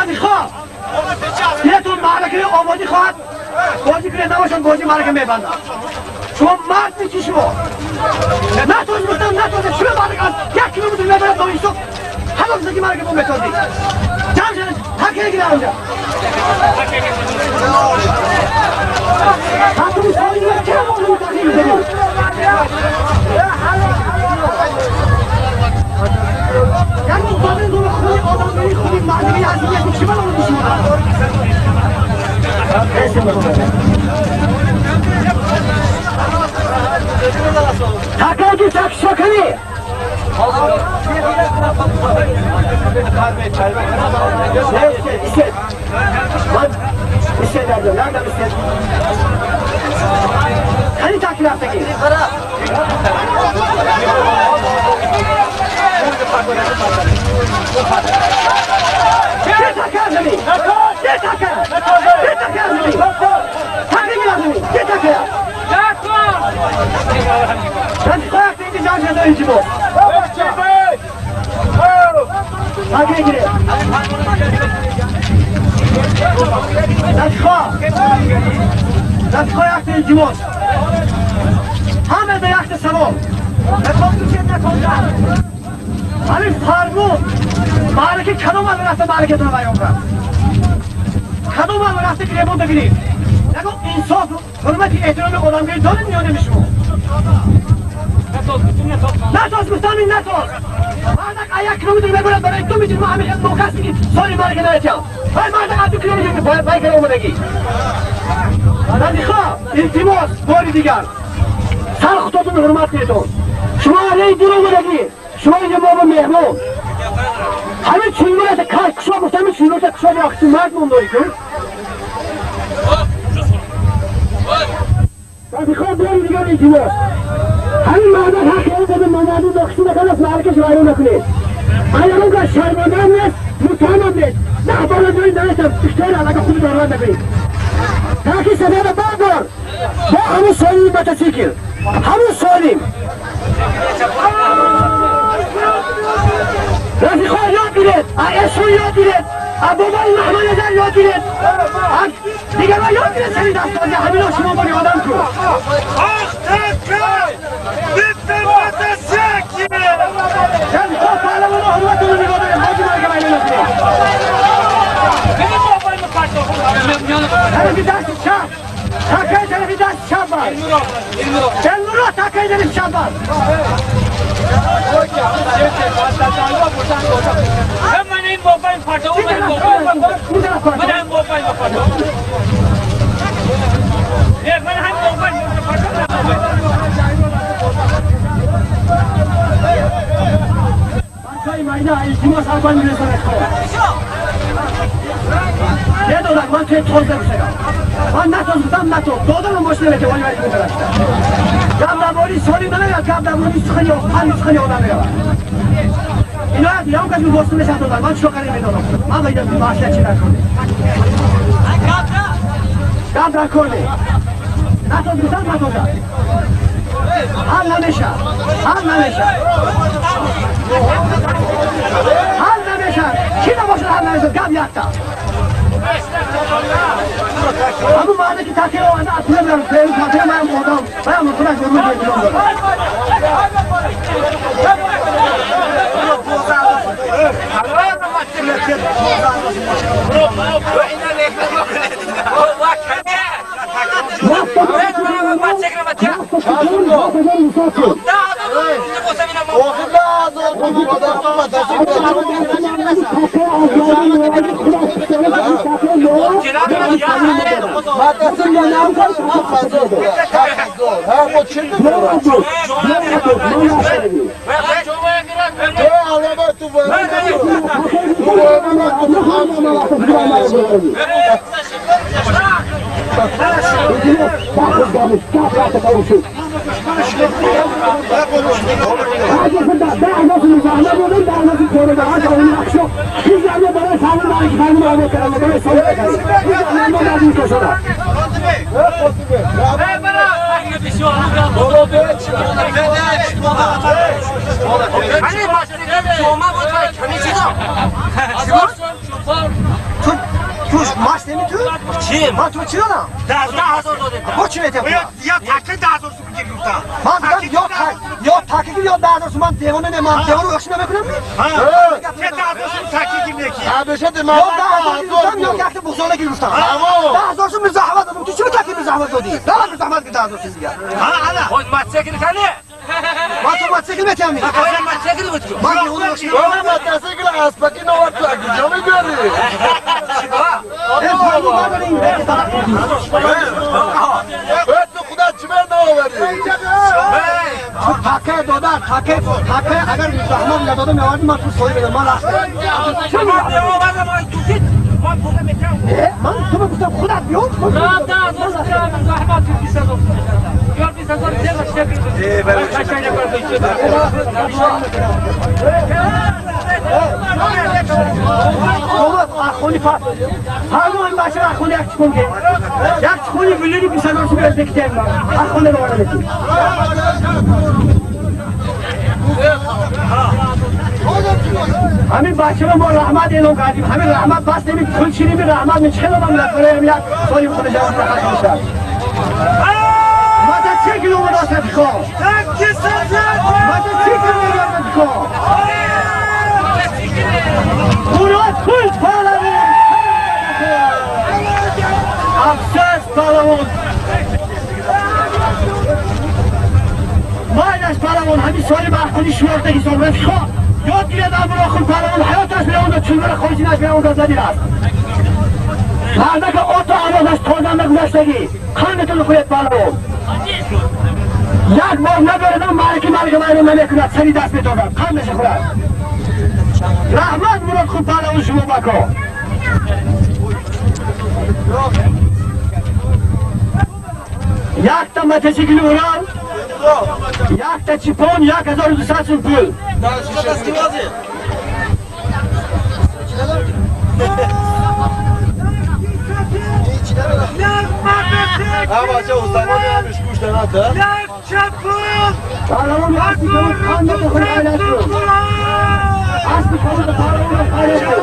نمیخواد Шумо мард мечи шумо. Натоз гуфтам натоз. Шумо мард аз 1 километр мебарад то инсоф. Ҳама зиндагӣ марг бо метозӣ. Ҷамъ шавед, такия гирам онҷа. Ҳатто соли чаро мо такия мезанем? یعنی بابن دو خونی آدمگری خونی مردگی از این چی بلا رو شما تکاکی تک شکنی İstet. من İstet derdim. Nereden İstet? Hani takip haftaki? Ne takar zemi? Ne takar? Ne takar zemi? Takip lazım. Ne takar? Ben koyak deyince can şadı bu. Takip girin. دستخواه یک التماس همه به یک سلام نکن دوشید نکن همین فرمون معرکه کدوم الان رفته معرکه تون بیان کرد کدوم الان رفته گریبون بگیرید نگو انصاف حرمت احترام آدمگیری دارید یا نمیشما نتاز گفتم این نتاز مردک 1 کیلومتر ببرد برای 2 متر ما همین نوکس میگید سالی معرکه نرسیم های مردک از 2 کیلومتر بایکر اومدگی رفیقا التماس باری دیگر سر خودتون حرمت کنید شما علیه دور اومدگی شما اینجا ما با مهمان همین چیلورت کشا گفتم همین چیلورت کشا یاختی مرد مونداری کن رفیقا باری دیگر التماس همین مردک حق این بده ممردی ناخشی نکن از معرکش ویران نکنید اگر اون که شرمنده هم نیست متهم هم نیست نه بالا دارید نرسم اشتهر علاقه خوب دارد نکنید تاکی سبب بردار با همون سالیم متسیکل همون سالیم رفیقا یاد گیرید اسون یاد گیرید بابای محمد نظر یاد گیرید دیگران یاد گیرید سری دستازی همین ها شما باری آدم کن رفیقا پهلوان ها حرمتون رو نگاه داریم حاجی مرگه بیانه نکنید طرفی دست چپ تکای طرفی دست چپ بر دلمرا تکای طرفی چپ بر من این بابا پاتو من بابا من هم بابا پاتو من هم بابا پاتو بچهای مایده التماس اربان میرسانه نه دادم من توی توز نمیشم من نتوز بودم نتوز دادم من باش نمیشه ولی ولی میترسم گم دباری سالی نمیاد گم دباری سخنی آخر سخنی آدم میاد اینا یه هم کسی واسه میشه دادم من چیکار کنم میدادم من باید باشه چی نکنه گم در کنه نتوز بودم نتوز حل نمیشه حل نمیشه حل نمیشه کی نباشه حل نمیشه گم یکتا همون مرده که تاکر آمده از پول میرم پیرو تاکر من آدم من خودش رو رو دارم Чим? Ман ту чӣ додам? 10000 додем. Бо чӣ метем? Я так 10000 сум. Ман гуфтам ё таки ё 10,000 сум. Ман девона не, ман девона ӯхши намекунам. Чӣ 10,000 сум таки гирнеки? Ё 10,000 гирифтам, ё якта буғзола гирифтам. 10,000 сум заҳмат додам. Ту чӣ таки заҳмат додӣ? Давай заҳмат ки 10,000 сум дигар. Ана. Хоз мотоцикл кане? Ман ту мотоцикл метиҳам. Хоз мотоцикл буд ку. Ман девона ӯхши. Мотоцикл аспаки навар ту куҷо мебарӣ? Ту худат чӣ наварӣ? Таке дода, таке, таке, агар заҳмат надода меовардӣ, ман ту соҳиб медам. Ман ман ту гуфтам худат биё. Заҳмат 20,000 ё 20,000 Ахони пас. Ҳар мо ин бача ахони як чикон ке. Як чикони миллиони 20,000 сум ӯзбекистон. Ахони равона мети. Ҳамин бачаро мо раҳмат эълон кардем. Ҳамин раҳмат бас неми пул ширими раҳмат мечхел одам барои як соли худаш раҳмат мешавад. Мотоцикл омадааст рафиқо. Мотоцикл омадааст рафиқо. Мурод Қул паҳлавон. Афсӯс паҳлавон. Майлаш паҳлавон ҳамин соли маҳқули шумордаги сол рафиқо. Ёд гиред Амрохул паҳлавон ҳаёташ меонда чулбара хориҷинаш меонда задирааст. Мардака ото амозаш тозанда гузаштагӣ. Қандатон хӯред паҳлавон. Як бор набарадам мараки марга майрон намекунад, сари даст метозад, қандаша хӯрад. Раҳмат Мурод Қул паҳлавон шумо бако. Якта мотоцикли Урал, якта чипон, 1200 сум пул. Паҳлавон асби кабуд қандата хӯрад айлаш кун. Асби кабуд паҳлавон айлаш кун.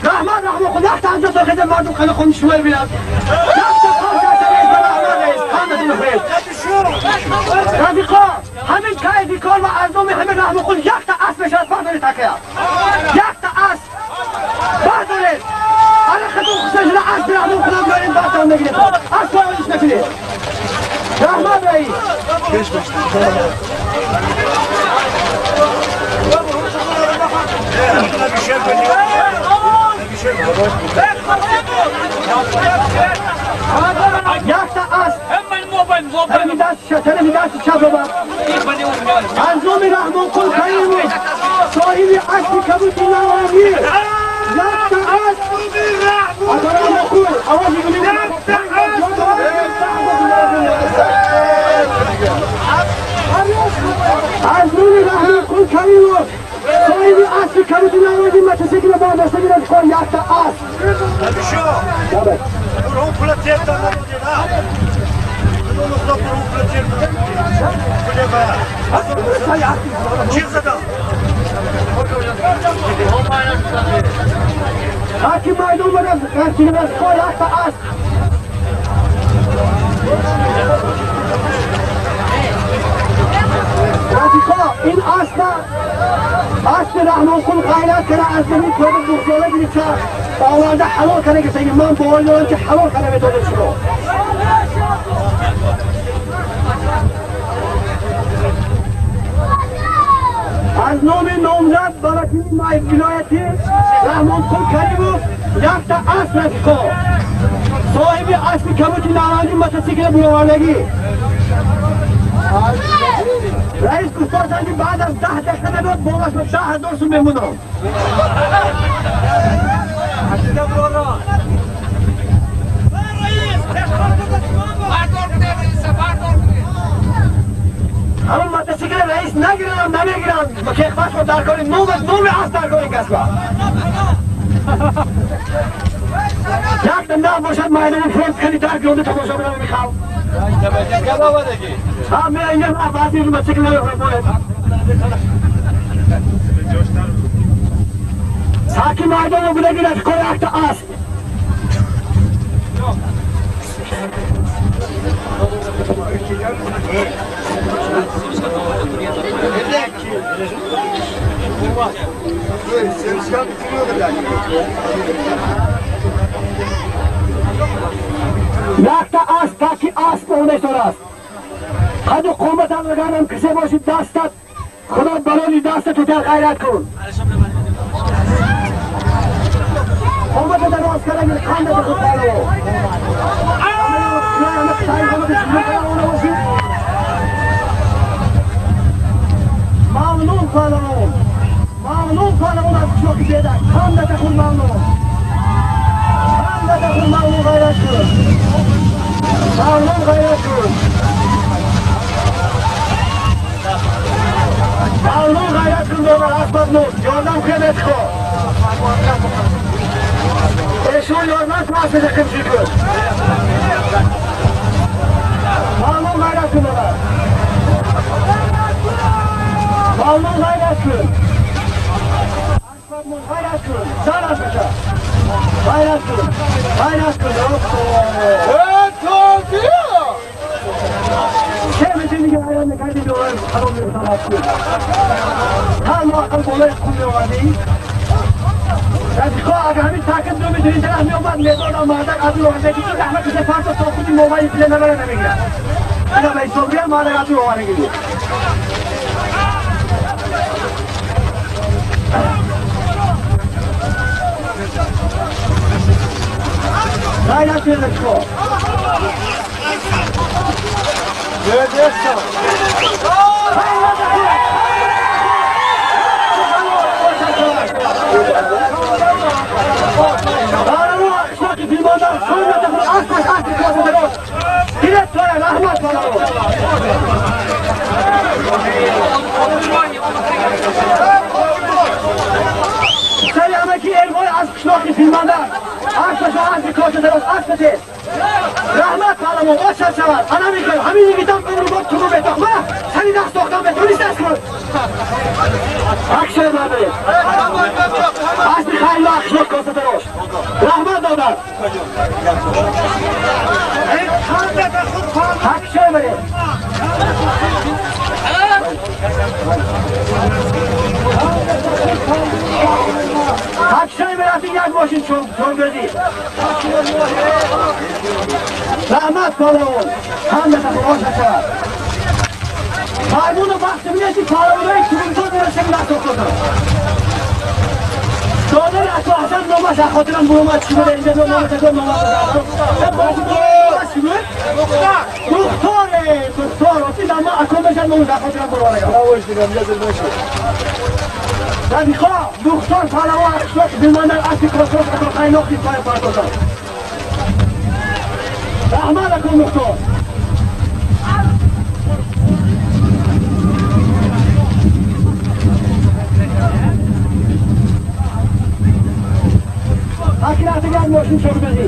Раҳмат раҳмон худо якта анҷо дохида мардум хеле хуни шумо бинад. Якта қорчаша рез ба раҳмат рез қандатон хӯред. Рафиқо, ҳамин кайфи кор ва аздоми ҳамин Раҳмонқул якта асп мешавад бардоред такая. Якта асп бардоред. Ана хатон хуса шуда аспи Раҳмонқулам биёред бардорам мегиред. Асп поёниш накунед. Раҳмат раис. Якта асп. Тарафи дасти чап бабар. Аз номи Раҳмонқул Каримов соҳиби аспи кабути навоӣ якта асп. Ата Раҳмонқул овози гули аз номи Раҳмонқул Каримов соҳиби аспи кабути навоӣ мотоцикл бардошта гирад кор якта асп. Ҳаким майдон барад, рафиқо якта асп. Рафиқо, ин аспа аспи Раҳмонқул ғайрат кара аз замин тоба буғзола гирифта оварда ҳалол кара гирифтаги. Ман бовар дорам ки ҳалол кара метонед шумо. Аз номи номзад ба вакили вилоятӣ Раҳмонқул Каримов якта асп рафиқо. Соҳиби аспи кабути наванди мотоцикл буровардагӣ. Раис гуфтошанд ки баъд аз 10 дақиқа набиёд болаш ба 10 000 сум мемонам. Ҳамон мотосикл раис нагирам, намегирам. Кехбашро дар кори номи аст дар кори касба. Якта нав бошад, майдони фронт кани дар гиронда тамошо бинам михал. Ҳа, ме инҷа баъди мотосикл намехӯрам бояд. Саки майдоно будаги рафиқо якта аст. Якта асп, таки асп омесорааст. Қаду қоматам агарам кисе боши дастат, худо балони даста тутар, ғайрат кун. Қомата дароз карда қандата худ палаво. Мамнун палавон. Мамнун палавон аз қишлоқи бедак. Қандата худ мамнун. Қандата худ мамнун, ғайрат кун. Мамнун, ғайрат кун. Мамнун, ғайрат кун, добар аст мамнун. Ёрдам кунед хо. Эшон ёрдам кун аст қимши кун. Мамнун, ғайрат кун, добар. Мамнун, ғайрат кун. Мамнун, ғайрат кун. Зан аспаша. Ғайрат кун. Ғайрат кун. Чه میگه غیرت نکردی دوباره خراب می‌کنم. هر موقع بالای خون می‌آوردی. رفیقا اگه همین تاکید دو میتونی طرف میومد میدادم مردک از اون آورده که رحمت کسی فرد تا خودی موبایل پله نبره نمیگیرد. اینا به حساب بیان مردک از اون آورده گیرید. غیرت کنید رفیقا. Раҳмат паҳлавон, ошад шавад. Ана мекунам ҳамин йигитам умру бод туру бетоқма сани даст сохтам бетонист аст кун. Акшай мардае. Асли хайр қишлоқ косатарош. Раҳмат додад. Акшай баред. Акшай баред, як мошин чонгӯзӣ. Раҳмат паҳлавон. Ҳамата ошад шавад. Фармону бахти бинед ки паҳлавонои тугумсоз мерасем насохтодам. Додари Аку Ҳасан номаш аз хотирам буромад, чӣ буд инҷа номаш ако номаш. Чӣ буд? Мухтор, Мухтор. Оти ма ако мешад номаш аз хотирам буромад. Рафиқо, Мухтор паҳлавон аз қишлоқ бимонад, аси косос ако қайноқи пай пардозад. Раҳмат ако Мухтор. Акиратиган мошин чорбезӣ.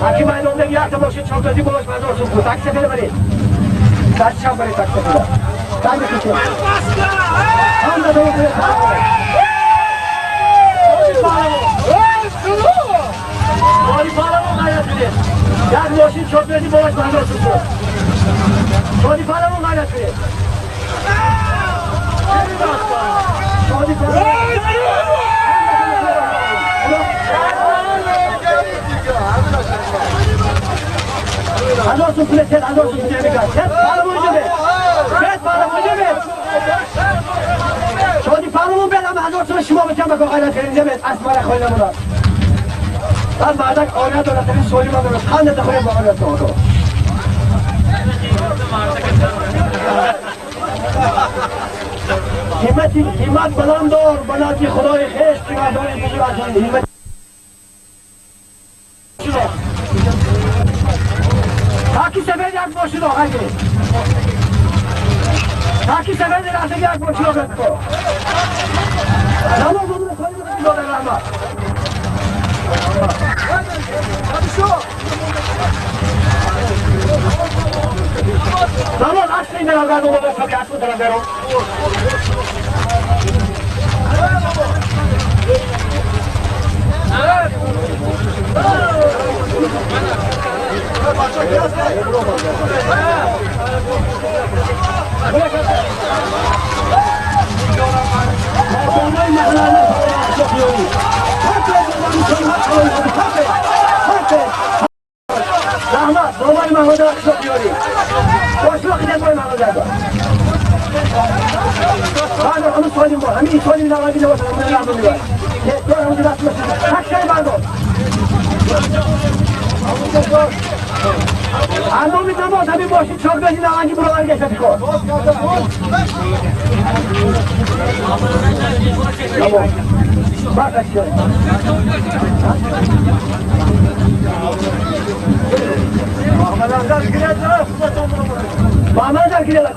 Аки майдонда якта мошин чорбезӣ болош мазор сум кун. Такси сафеда баред. Даст чап баред такси сафеда. Танди кушед. Ҳамда давом кунед. Бори паҳлавон, ғайрат кунед. Як мошин чорбезӣ болош мазор сум кун. Шоди паҳлавон, ғайрат кунед. Шоди паҳлавон. هزار سوم پول سید هزار سوم پول میگه سید پهلوان جبه سید پهلوان جبه شادی پهلوان بیاد هم هزار سوم شما بچم بکن غیرت کردیم جبه اسمار خواهی نمودا من بعدک آنه دارد تنین سولی من دارد خنده تخویم با آنه دارد همت بلند دار بناتی خدای خیش که مردان بزرگ همت تاکی سفید یک باشید آقای تاکی سفید رفته یک باشید آقای نماز بدون خواهی بکنید دادر رحمت نماز اصل این در آقای بابا که اصل در آقای رحمت بابای محمد اخلاق یاری باشلا خیلی بابای محمد اخلاق بعد همون سالیم با همین سالیم نوایی بیده باشن همون رحمت میبر دار همون دست باشن تک شای بردار اندامی نماز همین باشید چاک بزید نوانگی برو آنگه شد کن تمام بak aşağı. Mahmedler gidiyorlar.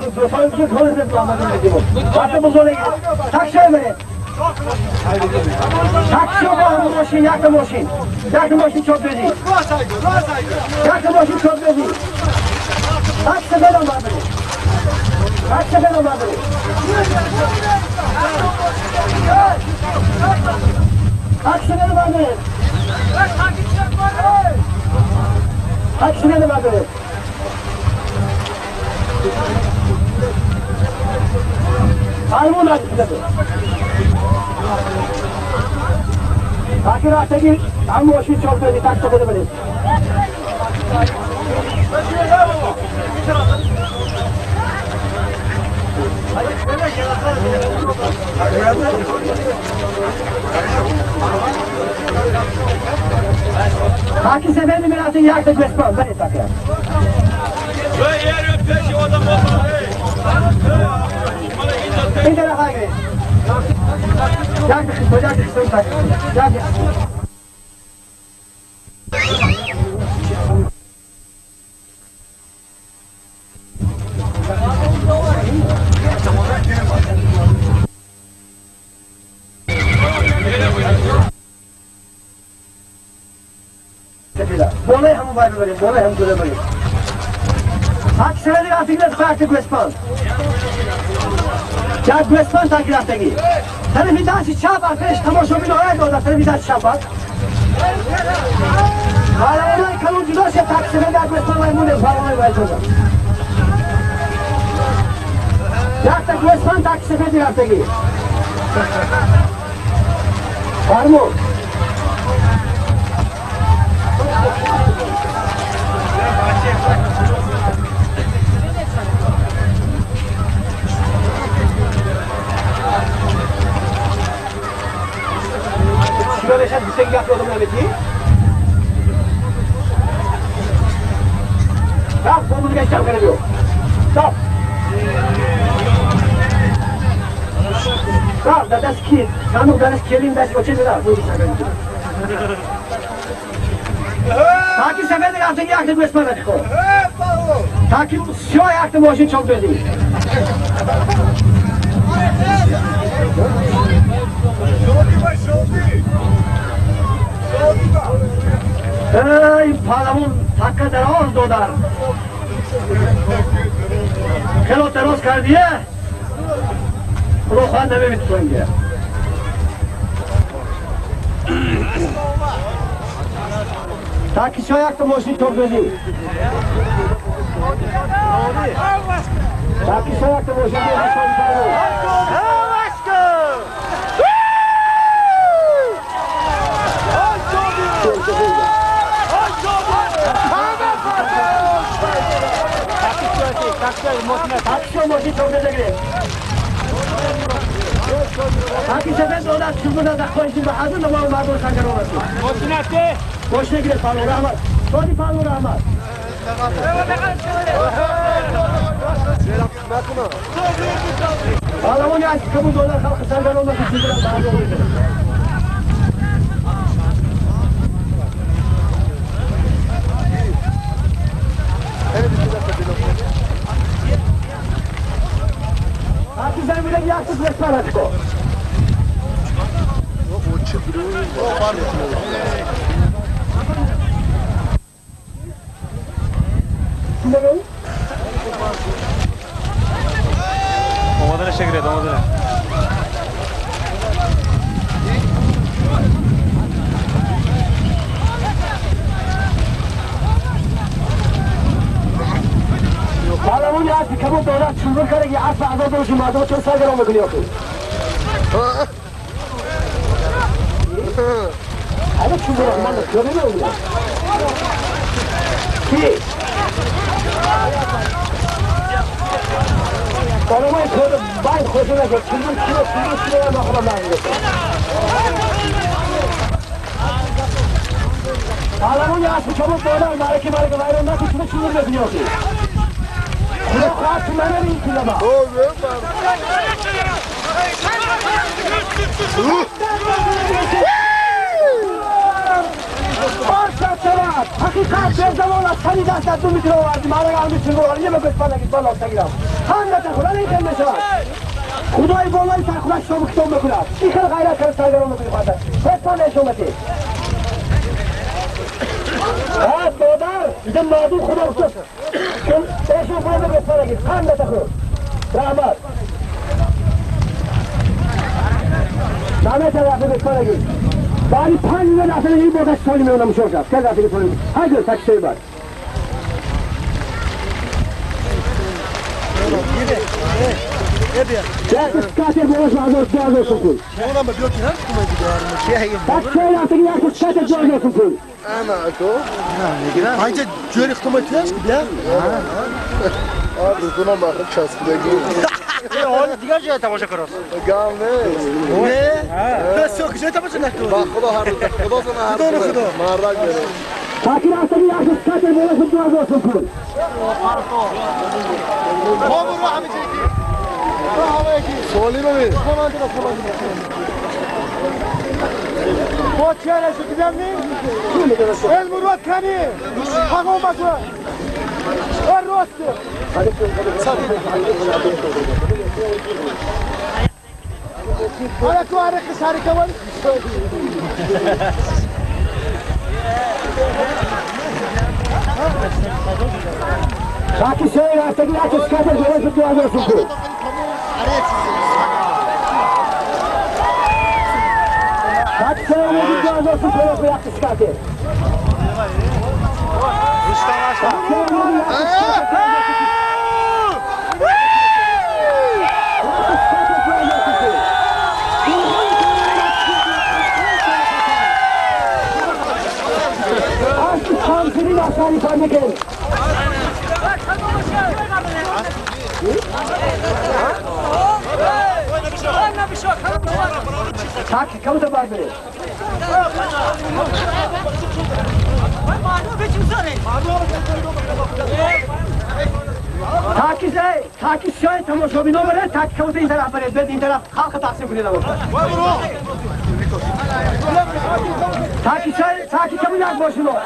Такси мошин чоқда загирем. Таки сафед додар чулбур да хоҳиши ба ҳазр намо мардум сангарон аст. Мошинате. Мошина гиред паҳлавон раҳмат. Шоди паҳлавон раҳмат. Паҳлавони аз кабуд додар халқи сангарон аст чулбур ба ҳазр овард. Таки замина якта гӯспарачко. Омадана шагиред, омадана. Паҳлавони аспи кабуд дорад чулбур карда ки асп азоб доши мардум чун саргаром мекунӣ охир. Ана чулбур ман көрмеймін. Ки? Паҳлавони көріп бай хошуна көр чулбур киро чулбур киро мақола ман. Паҳлавони аспи кабуд дорад мараки мараки вайрон накун чун чулбур мекунӣ охир. Худо хоҳад ту манам ин килама. Оршад шавад. Ҳақиқат берзамон аз тани даст ду метр оварди. Марак ҳами чулбур оварди. Нема гӯспанд нагид бало сагирам. Ҳамдата худо ин хел мешавад. Худои болои сар худаш ҳисобу китоб мекунад. Ин хел ғайрат кард саргарон мекунӣ хоҳад. Гӯспанд нешоматӣ. Ҳа додар, ида мардум худо гуфт. Эшон худо гӯспанд нагид. Ҳамдата худ. Раҳмат. Наметавонад гӯспанд нагид. Баъди 5 миллион аслан ин бодаш соли меонам шор шад. Кел рафиқи соли. Ҳайдер таксиҳои бар. Як скатер болош 2000 сум пул. Таксиҳои рафтаги як скатер 2000 сум пул. Айча ҷӯри хтуматияш бия? А, дузунам бахр часпидаги. Дигар ҷоя тамошо кунос. Гам не. Не? Бес ёк ҷоя тамошо накун. Ба худо ҳар худо зана ҳар. Худо худо. Мардак бере. Таки рафтаги як скатер болош 2000 сум пул. Соли бибин. با چهره شو دیدم نی؟ المرود کنی؟ حقا بکن. راسته. حالا تو عرق سر کمال. Таки сеи рафтаги як скатер болош 2000 сум пул. Таки сеи рафтаги 2000 сум пул як скатер. Таки сеи рафтаги 2000 сум пул. Таки кабута бар беред. Таки зай, таки шай тамошобино беред, таки кабута ин тараф беред, бед ин тараф халқа тақсим кунед або. Таки шай, таки кабут як бошино.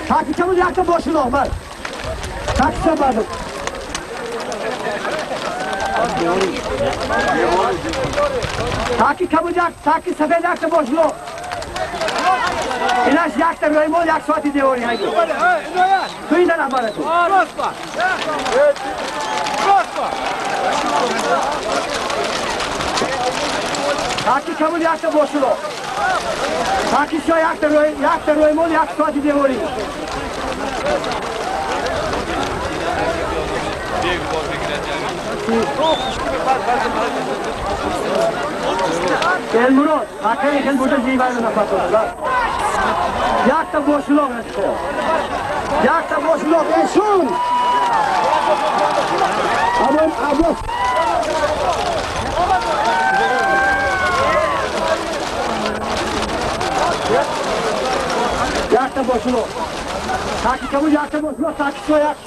Таки кабут якта бошино, ман. Таки шай Таки кабуд як, таки сафед якта бошино. Инаш якта рӯймол як соати девори ҳайду. Ту ин тараф бара ту. Таки кабуд якта бошино. Таки шо якта рӯймол як соати девори. Элмурод, акай хел бурда зибайда нафас. Якта бошулоқ эско. Якта бошулоқ эшун. Амон Аббос. Якта бошулоқ. Таки кабul якта бошулоқ, таки сояк.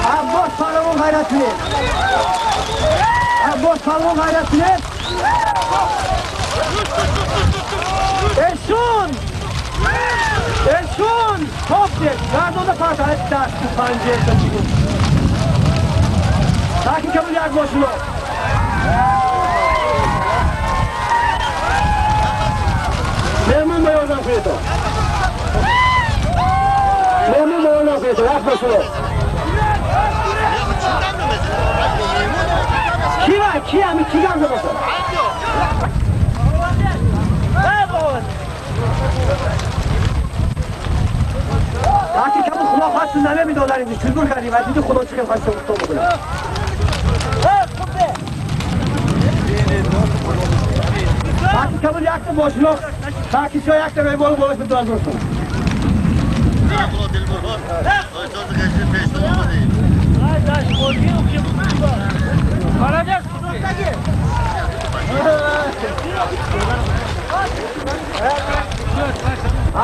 Abbos Palamon gayretli. Abbos Palamon gayretli. Eşun! Eşun! Top dek. Gardonda parça dast panje çıkın. Taki kabul yak boşluğu. Memnun Bey oradan kuyudu. Memnun Bey oradan kuyudu. Yak boşluğu. Kira, kira mi kigan da basar. Taki kabul خدا خواست نمیدادن اینجا چطور کردی و دیدی خدا چه خواست تو بکنه. Taki kabul yakta boşluk. Taki şu yakta ve bol bol bir duvar dursun.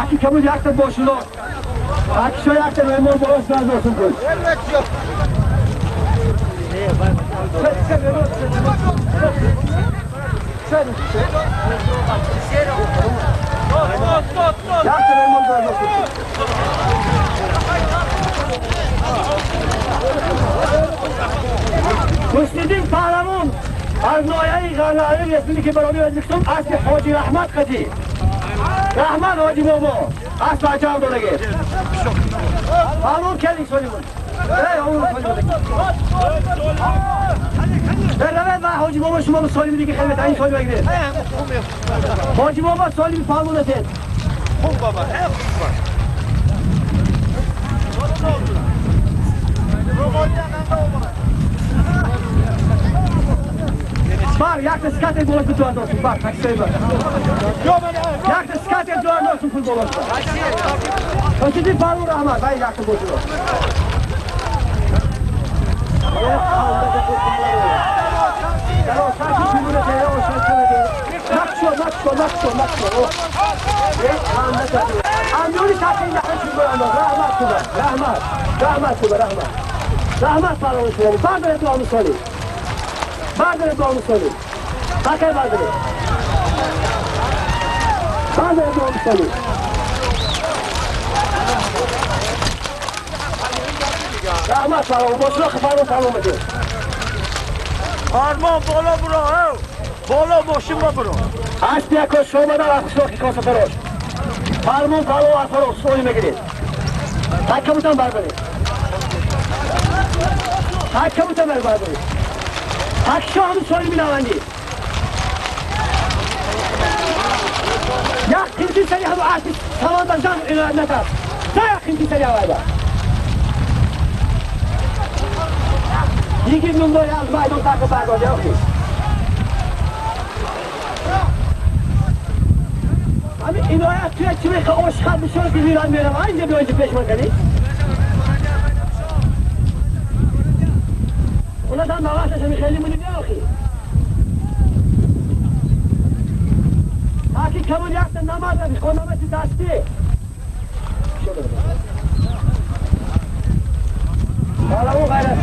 Aki kabul yakta boşluk. Aki şu yakta ve bol bol duvar dursun. Yakta ve bol duvar dursun. Müslimin Pahlamon از نایه غنایی رسیدی که برای ازیکتون اصل حاجی رحمت قدی رحمت حاجی بابا اصل عجب داره گیر پهلوان کردی سالی بود روید و حاجی بابا شما به سالی بودی که خیلی این سالی بگیره حاجی بابا سالی به پهلوان نتید خوب بابا Var, yakta skater bolos duvar olsun. Bak, bak söyle bak. Yakta skater duvar olsun futbol olsun. Öteki parmur Ahmet, bay yakta boşu. Rahmat, rahmat, rahmat. Rahmat parmur, bardere duvarını söyle. Bardere duvarını söyle. Bakay bardere. Bardere duvarını söyle. Rahmat parmur, boşuna parmur parmur diyor. Parmon bola bro, bola boşuma bro. Aç bir koş, şomadan akışlık konsantre ol. Parmon parmur arparol, soyuma girin. Takımdan barbari. Takımdan barbari. Akşam soyumun avandi. Ya kimse seni hava artık tavanda can inanına kal. Ya kimse seni havada. Yigit ming maydon takib bargol yo'q. Abi inoyat tuya chimi oshqa bishor bilan beraman. Anca bir önce peşman kali. Ulardan navasa shami khayli muni yo'q. Taki kabul yakta namaz abi konamati dasti. Bala u gayrat.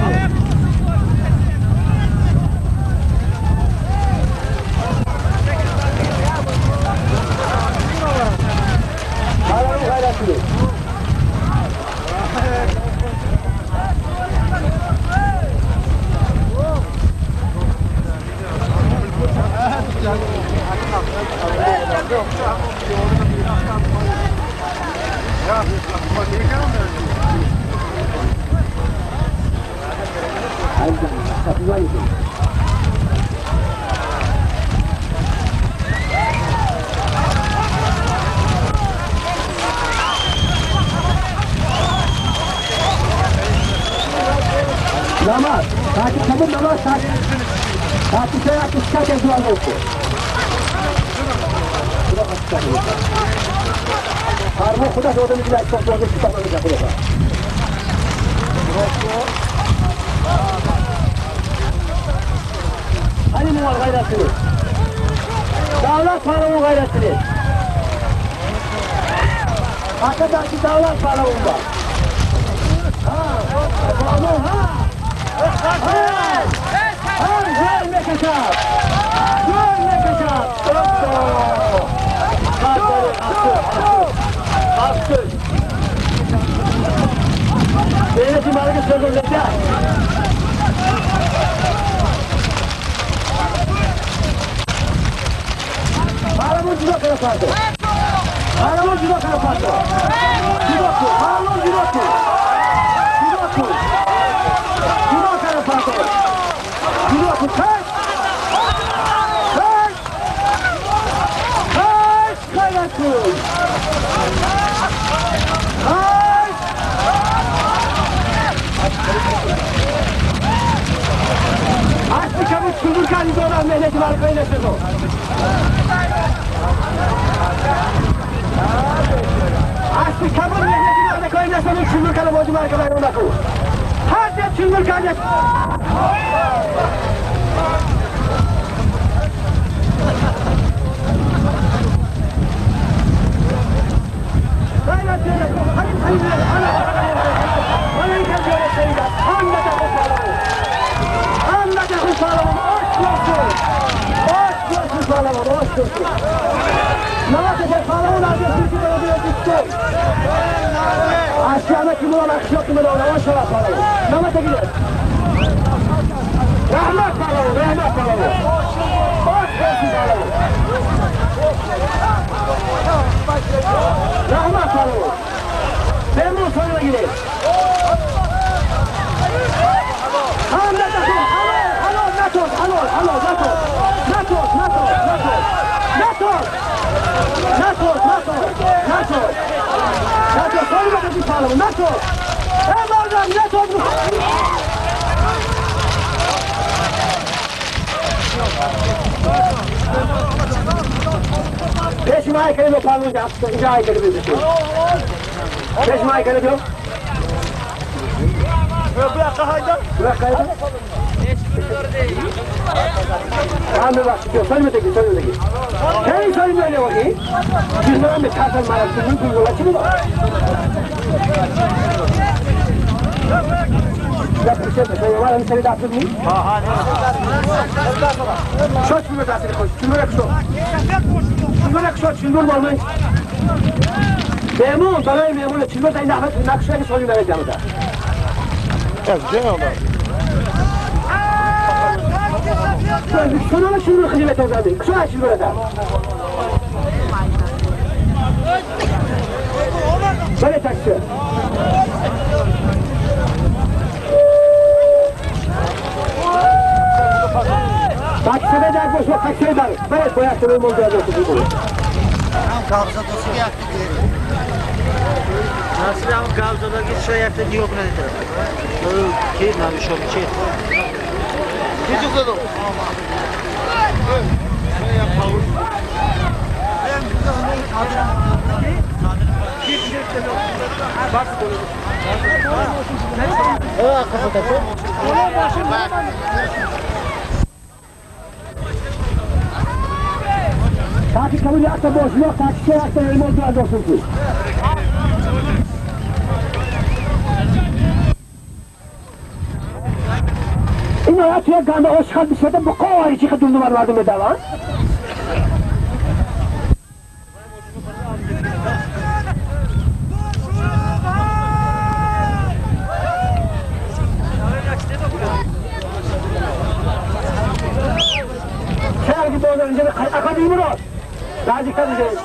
Namaz, takip kabul namaz, takip takip dua olsun. Harma Xuda odamı bile çok doğru tutamadı Xuda. Hani bu var gayretini? Davlat paramın gayretini. Arkadaki davlat paramın var. Ha, ha. Ha! Ha, gel kaçar. Gel kaçar. Attı. Devletin marka sözü ne? Paramı judo karapardı. Paramı judo karapardı. Judo, paramı judo. Judo. Judo karapardı. Judo kaç. Kaç. Kaç kaynattın. Kaç. Açtı çabuk çuburkan judodan Mehmet'in arkayı nesirdi. Açtı kabul Mehmet'in arkayı nesirdi. Çuburkan'ı bozum arkadan ona koy. Hadi çuburkan. рост. Наздиктар бизанед.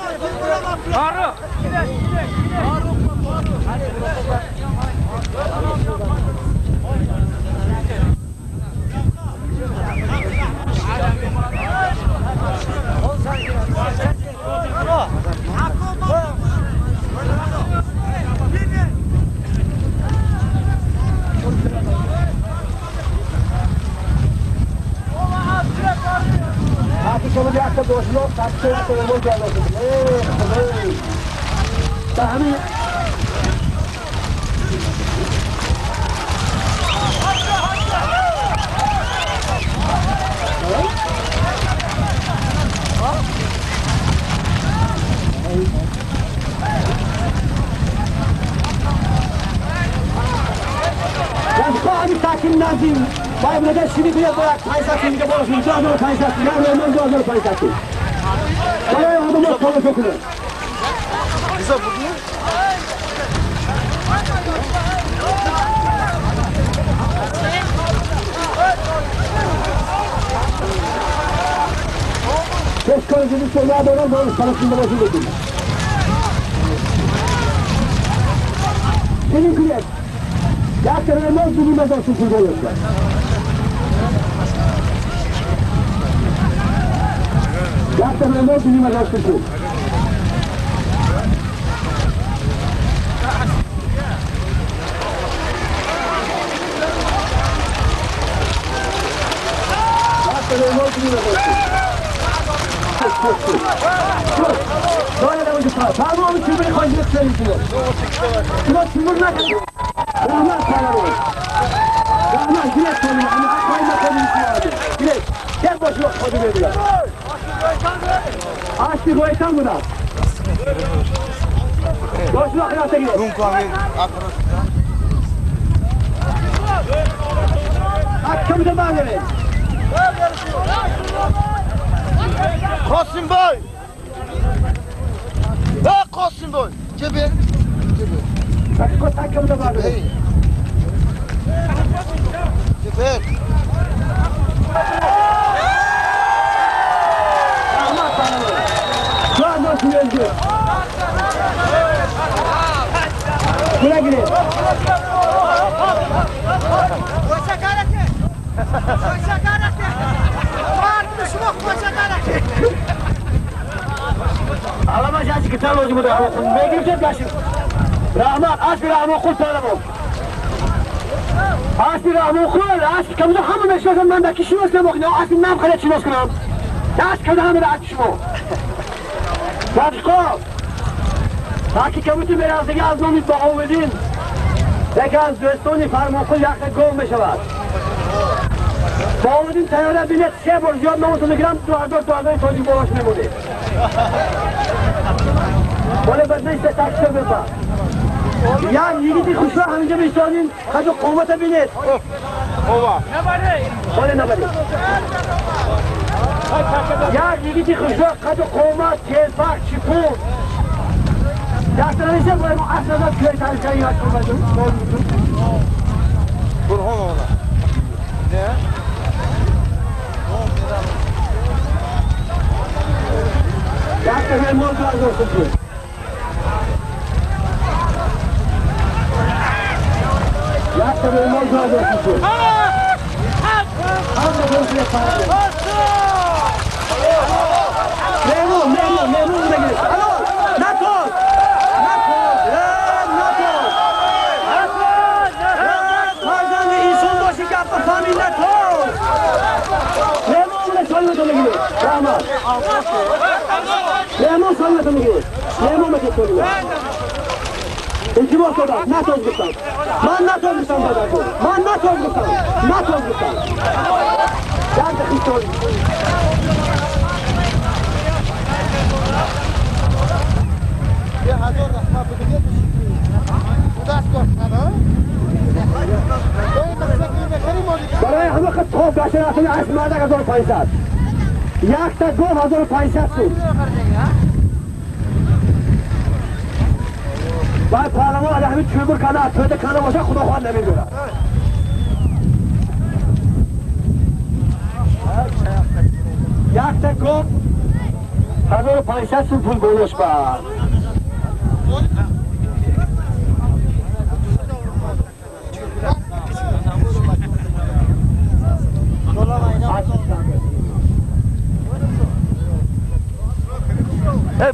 1500 сум пул болош ба.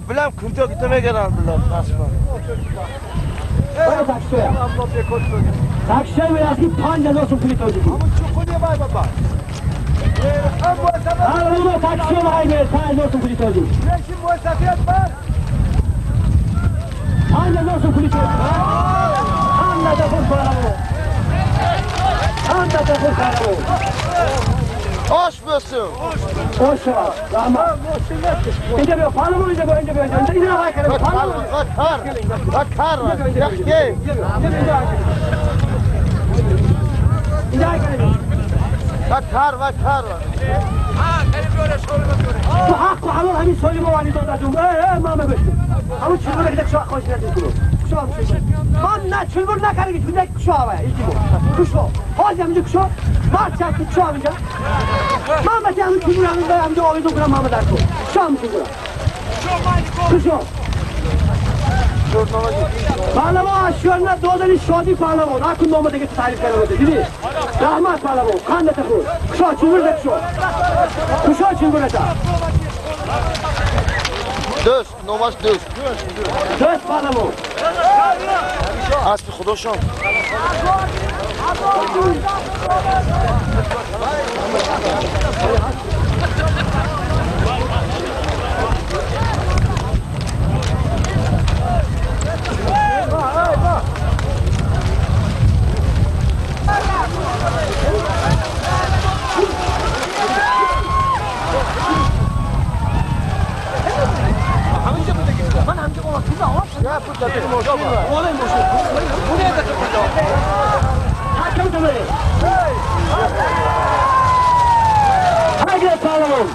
Bilem куҷо ки мегиранд билем насба. Таксия мерасӣ 5000 сум пули тоҷикӣ. Ҳама таксия мегирад 5000 сум пули тоҷикӣ. 5000 сум пули тоҷикӣ. Ҳама дафур параво. Ҳама дафур параво. Ош бөсüm. Ош rahmat. İnce bir palım ince bir ince bir ince ince var palım. Bakar. Bakar. Yakke. Bakar bakar. تو حق و حلال همین سالی ما ولی دادم. ای ما بگشتیم. همون چلبر که شو خوش ندید. شو من نه چلبر نکردی که نه شو آوه ایدیمو. شو. حاضر همینجا شو. مرد چکی شو همینجا. من بچه همین چلبر همین باید همینجا آویزون کنم محمد درکو. شو همین چلبر. شو. پهلوان اشیار نه دادنی شادی پهلوان. اکن نامه دیگه تعریف کرده بوده. دیدی؟ رحمت پهلوان. خنده خور. شو چلبر ده شو. شو چلبر ده. دوست نوماش دوست. دوست پهلوان. اسب خداشون. Haydi pahlavan.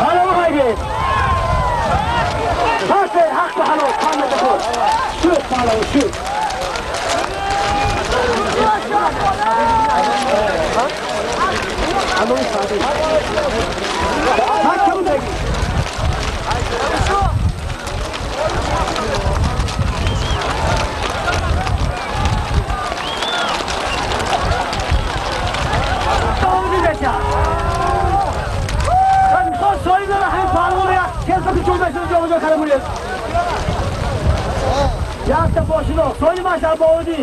Pahlavan haydi. Haydi hak pahlavan. Pahlavan. Şut pahlavan şut. Yakta boşuna, soylu maşa boğdu.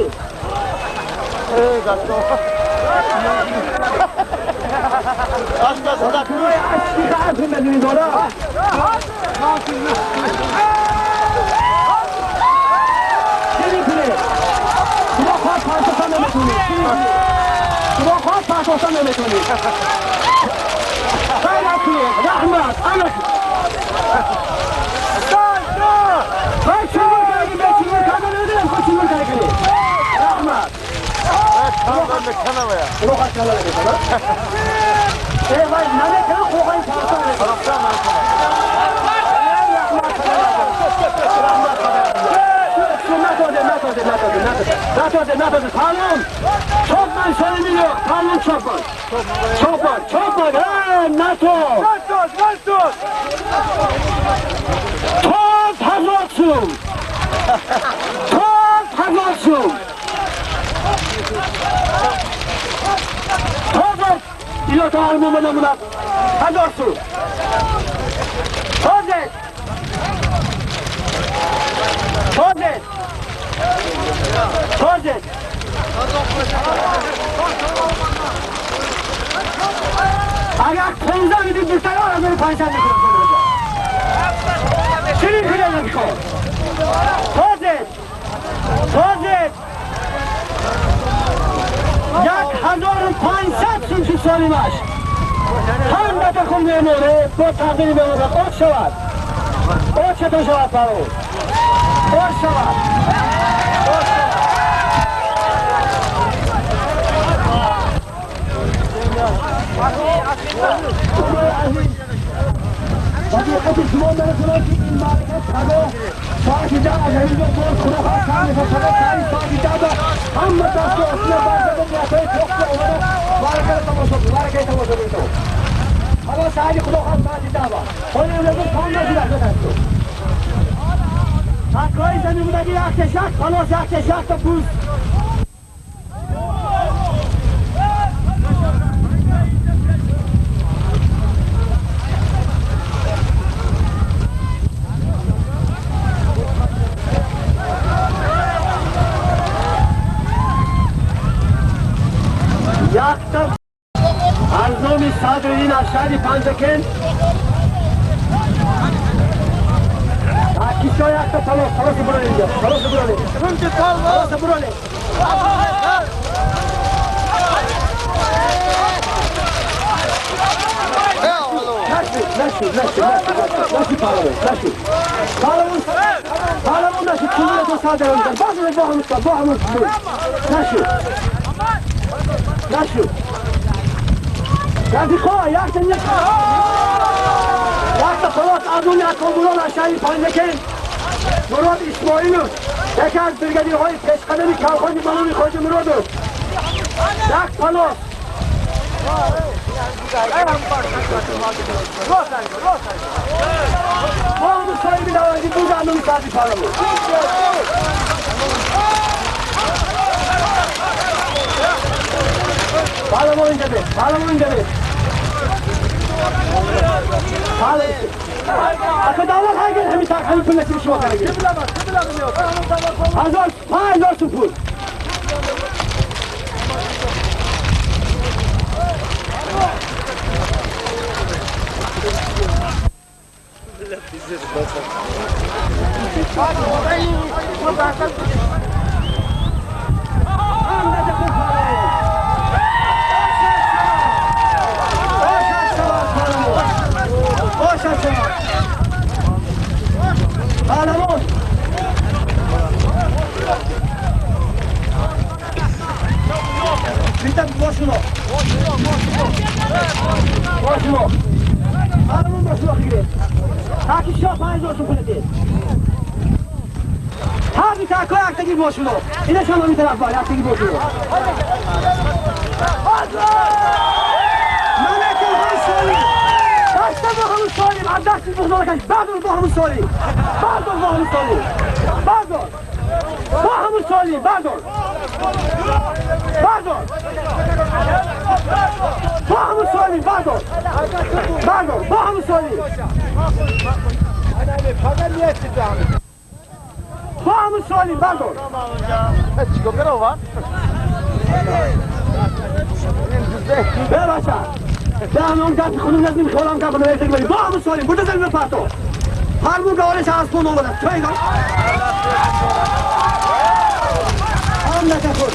اگر 15 میدیم بیشتر از من 5 میکنم. چی میکنم میکنم؟ تازه تازه 1500 سوم سالیمش هم بتکن میمونه با تغییر میمونه اوت شود اوت چطور شود پرو اوت شود اوت شود. حقیقت شما برسونم که این معرکت پگاه ساعت 10 از همینجا باز خدا خواست سر پگاه ساعت 10 همه دست و اصلا برزد و نیتهای تخت آمده معرکت تماشا کنید. معرکت تماشا کنید. حالا سعید خدا خواست ساعت 10 بار. حالا امروز پام نشد. تکای زمین بودگی یک تشک خلاص یک تشک تا پوست. ارزومی صدرالدین از شهر پنجکند کشا یک تا پلاس پلاس برانه اینجا پلاس برانه پلاس برانه نشو نشو نشو پهلوان نشو پهلوان پهلوان نشو چون تو صدر باز با هم با هم نشو نشو رفیقا یک تا یک تا خلاص از اون اکابولان از شهر پنجکند مراد اسماعیلو یکی از برگدیرهای پیشقدم کلخانی بنامی خواجه مرادو یک پلاس با همون صاحب نوازی بود همون سعدی پرمون پرمون اینجا به پرمون اینجا به اکا دولت هرگز همین تک همین پول نصیب شما کرده 5000 تو پول پهلوان بیتا باشونو باشونو پهلوان باشونو خیره تاکی شا 5000 تومن پولته هر دو تاکا یک تگی باشونو اینه شما می طرف با یک تگی باشونو من اکل هم سالی دسته با همون سالیم از دست بخدا کش بردار با همون سالیم بردار با همون سالیم بردار با همون سالیم بردار بردار با همون سالیم بردار بردار با همون سالیم با همون سالیم بردار بباشد ده همون گفت خودم نزدیم خیالم گفت خودم نزدیم با همون سالیم برده زمین پرتو هر مون گوارش از پون آمده تو ایگان هم نتکن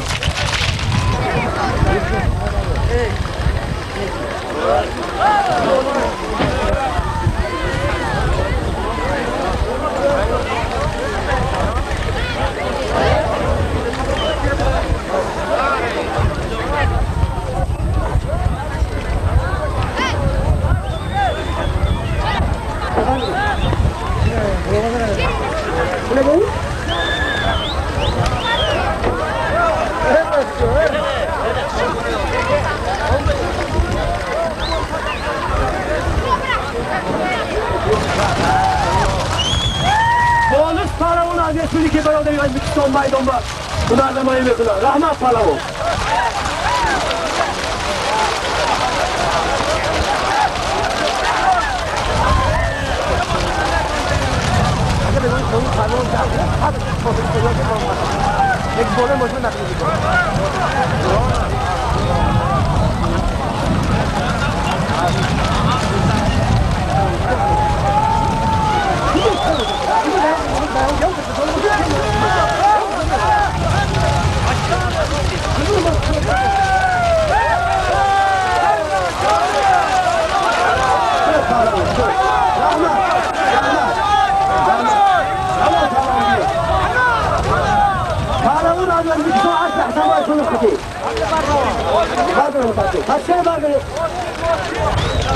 بالش پهلوان از رسولی که برادری ازبکستان میدان با هنرنمایی میکنن رحمت پهلوان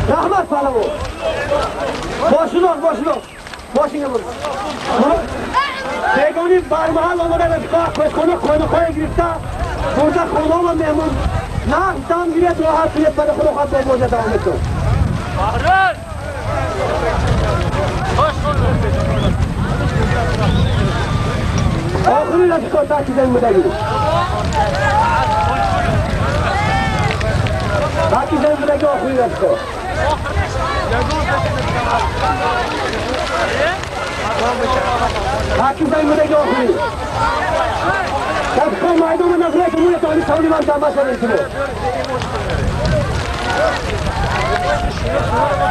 رحمت پهلوان باشونو باشونو باشینگه برو بیگانی برمحل آمده رفیقا خوشخونه خونه خواهی گرفته برده خونه و مهمون نقد دم گیرد راحت کنید برای خدا خواهد با موجه دوام کن. آخری رفیقا تاکی زنگ بدهی تاکی زنگ بدهی آخری رفیقا تاکی زنگ بدهی آخری رفیقا میدان نظره که موی تانی سالی من تماس کنید. Oh.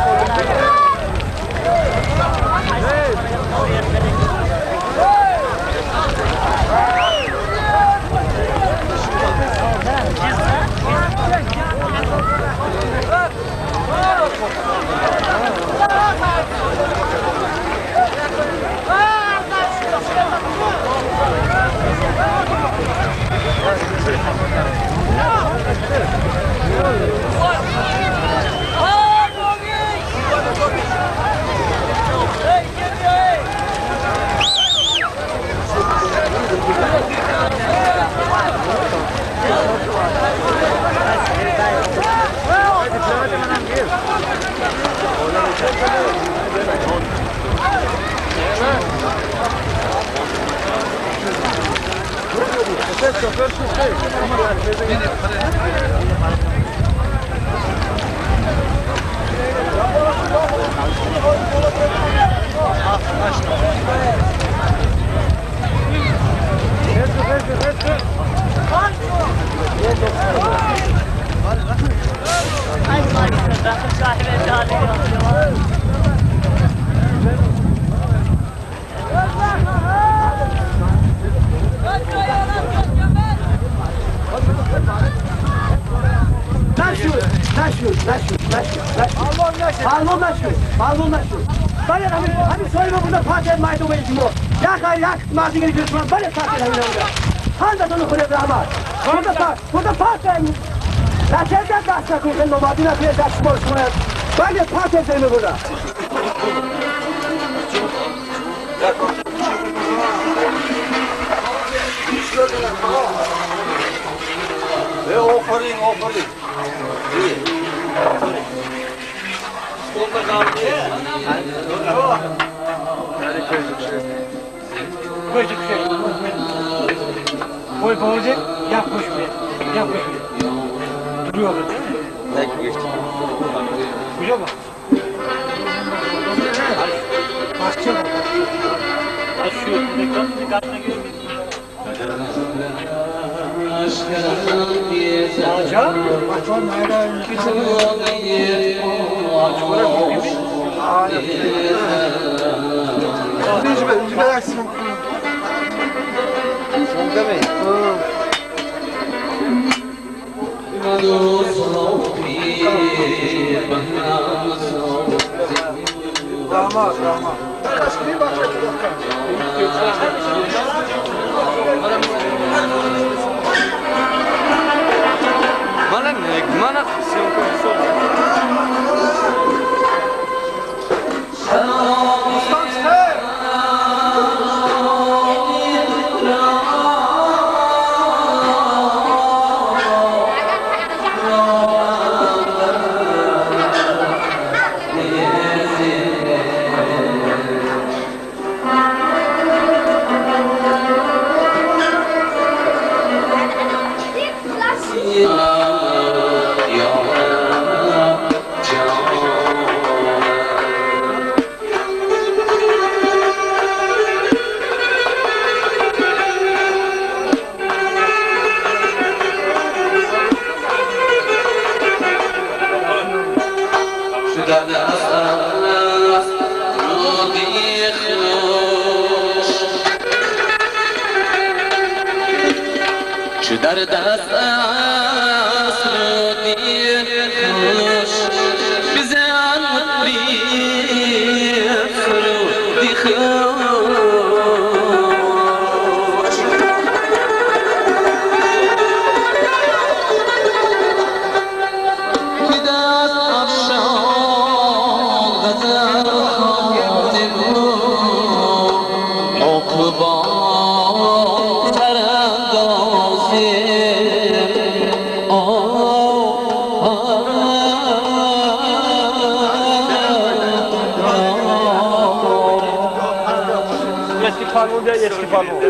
Eski palon değil, eski palon.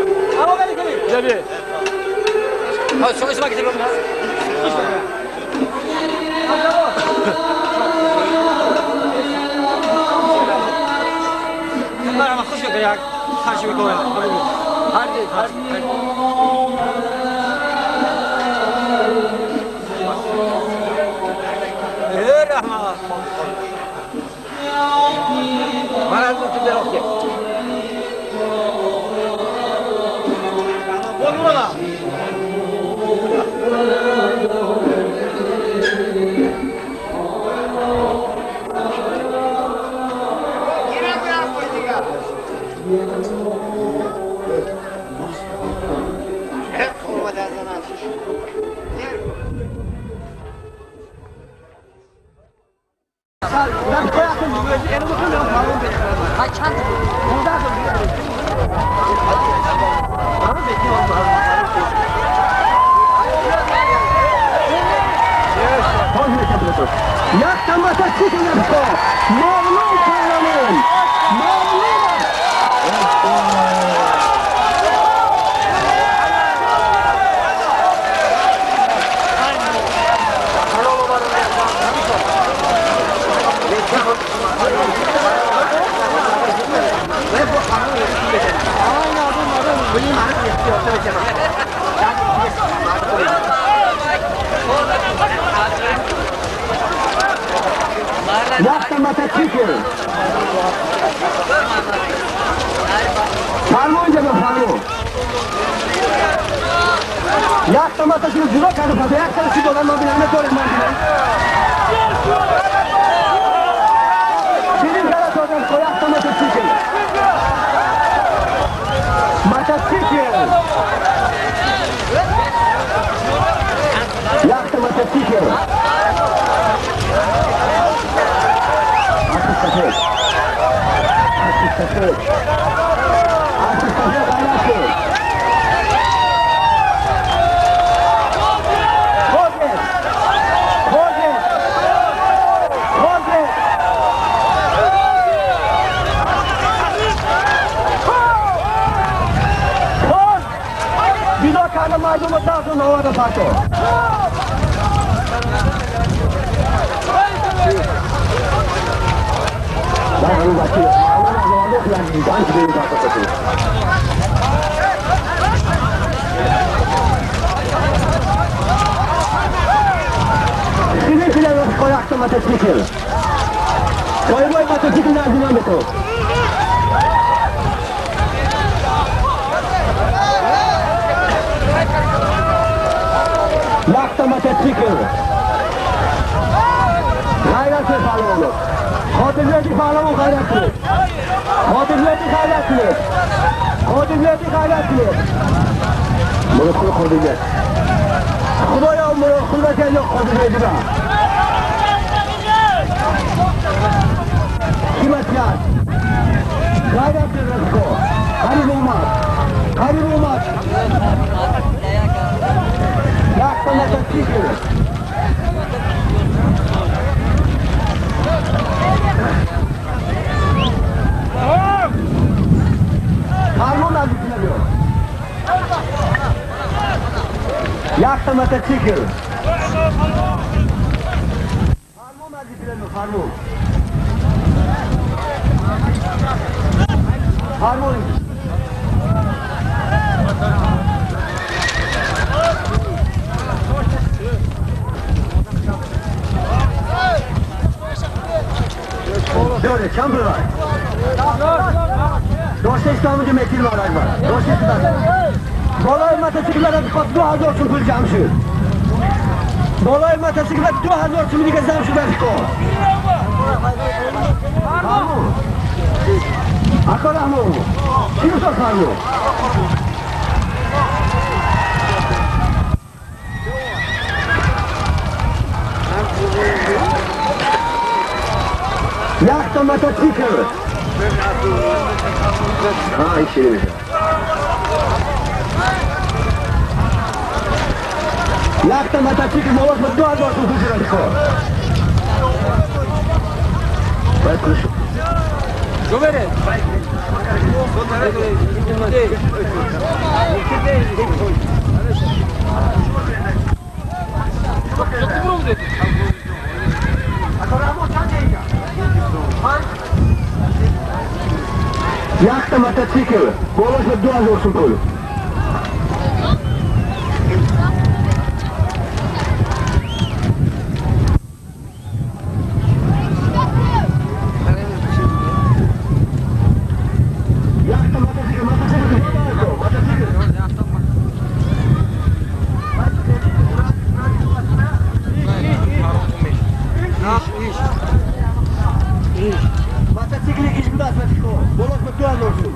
Tabii. Якта мотоцикл. Фармон ҷабо фармон. Якта мотоцикл ҷудо карда пас якта чӣ додан ман бинам меторем ман бинам. Ширин кара додам ко якта мотоцикл. Мотоцикл. Якта мотоцикл. Сафед. Сафед. Сафед غیرت. خودت. خودت. خودت. خود. بیدا کردم مردم رو تحت نوار پرتو. Мотоцикл. Боевой мотоцикл на динамику. Якта мотоцикл. Ғайрат паҳлавонов. Ходимледи паҳлавон ғайрат кунед. Ходимледи ғайрат кунед. Ходимледи ғайрат кунед. Муродқул Ходимлет. Худоё Муродқул ва Ходимледи ба. Киматят. Ғайрат Раско. Қариб омад. Қариб омад. Якта мотоцикл. Фармон наздик набиёр. Якта мотоцикл. Фармон наздик набиёр, фармон. Фармон. Дёре, чанд пул вай? Дошта истомуҷа метил варак бар. Дошта истомуҷа. Болои мотоциклара 2000 сум пул ҷамъ шуд. Болои мотоциклара 2000 сум дига ҷамъ шуд рафиқо. Фармон. Ако Раҳмон. Чӣ гуфтод фармон? Якта мотоцикл. Ай, ширин. Якта мотоцикл молош ба 2000 сум пул шуд рафиқо. Бояд куниш. Якта мотоцикл, болаш ба 2000 сум пул. Якта мотоцикл, мотоцикл, мотоцикл. Мотоцикли иш будааст рафиқо. Болаш ба 2000 сум.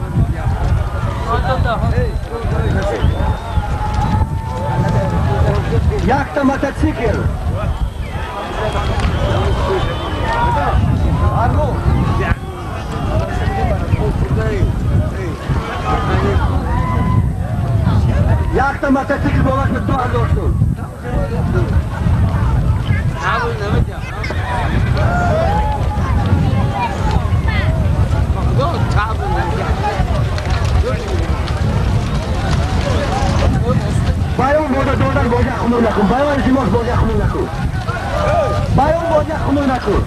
Якта мотоцикл. Якта мотоцикл болаш ба 2000 сум. Баён бода додар бозя хунук накун. Баён илтимос бозя хунук накун. Баён бозя хунук накун.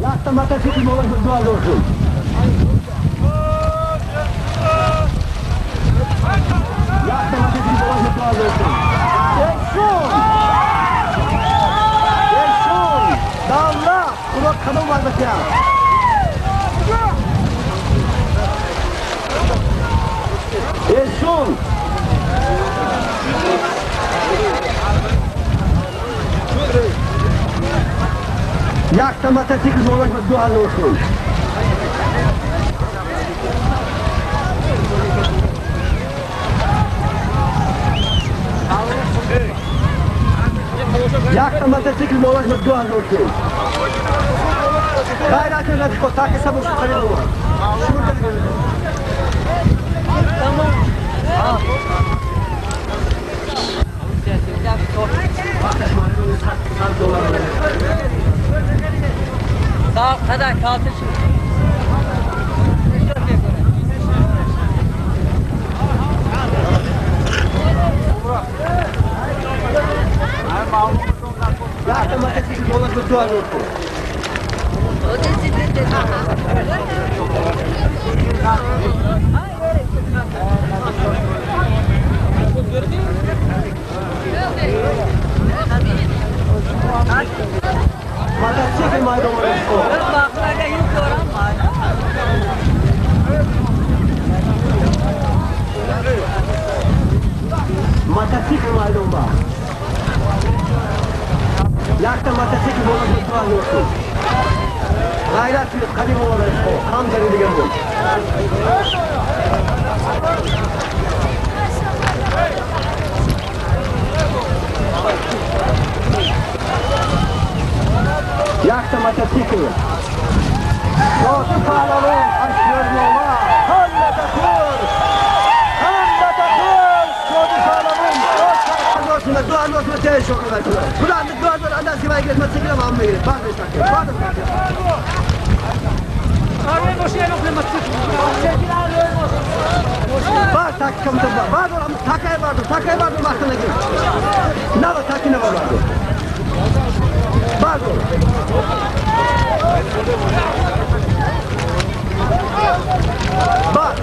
Якта мотоцикл болаш ба 2000 сум. Якта мотоцикл болаш ба 2000 сум. Эшон! Эшон! Давлат! Худо кадом варбатия? Эшон! Якта мотоцикл болаш ба 2000 сум. Якта мотоцикл болаш ба 2000 сум. Ғайрат рафиқо, таки сабук шуд харид. Якта мотоцикл болаш ба 2000 сум. Мотоцикл майдон рафиқо. Мотоцикл майдон ба. Якта мотоцикл болаш ба 2000 сум. Ғайрат кунед, қадим оварда рафиқо. Ҳам зари дигар буд. Якта мотоцикл. Шоди паҳлавон аз Шернома. Ҳаммата хӯр! Ҳаммата хӯр! Шоди паҳлавон 2000 сум тез шоқи бача. Худо 2000 андаз ки мегирад мотоциклам ҳам мегирад. Баъд мешакад. Баъд мешакад. Бар так кам та бар такай бар такай бар махта нагир. Нава таки нава бар. Бар. Бар.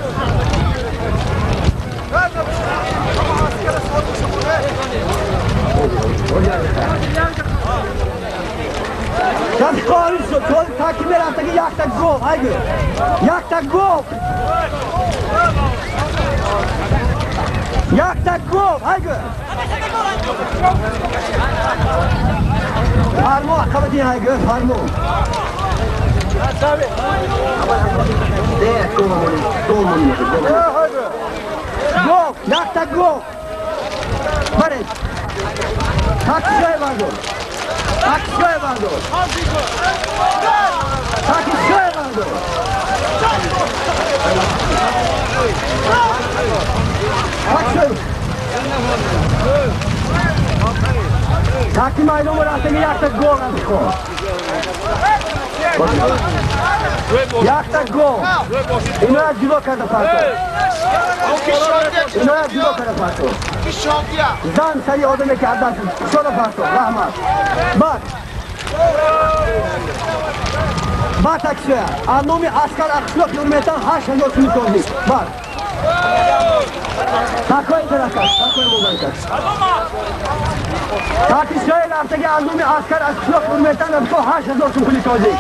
Там қори шуд, таки мерафтаги якта гов, ҳайгу. Якта гов. Якта гов, ҳайгу. Фармо, ақабати ҳайгу, фармо. Гов, якта гов. Баред. Таксой бардор. Таксой бардор. Таксой бардор. Таки майдон рафтаги якта гол рафтихо. Якта гол. Ино як ҷудо карда парто. Ино як ҷудо карда парто. Зан сари одаме ки аз даст шода парто. Раҳмат. Бад. Бад таксия. Аз номи аскар Аққишлоқ Нурметан 8000 сум тоҷик. Бад. Такои таракаш, такои мубаракаш. Таки шои рафтаги аз номи аскар аз қишлоқ Урметан рафто 8000 сум пули тоҷик.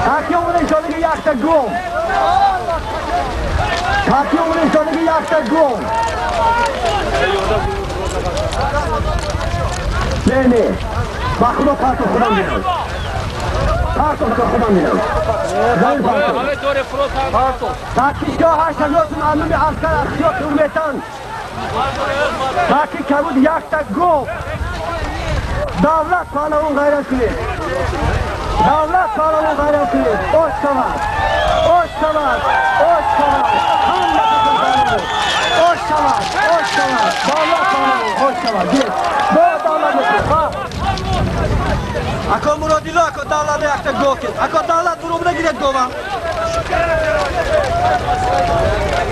Таки омада истодаги якта гом. Таки омада истодаги якта гом. Не, не. Ба худо парто худам мирам. Парто худам мирам. Зан парто. Таки шо 8000 сум аз номи аскар аз қишлоқ Урметан. Таки кабуд якта гом. Давлат паҳлавон ғайрат кунед. Давлат паҳлавон ғайрат кунед. Ош шавад. Ош шавад. Ош шавад. Ош шавад. Ош шавад. Давлат паҳлавон ош шавад. Бо давлат мекунед. Ако Муродило, ако давлат якта гов кед. Ако давлат бурумда гиред гова.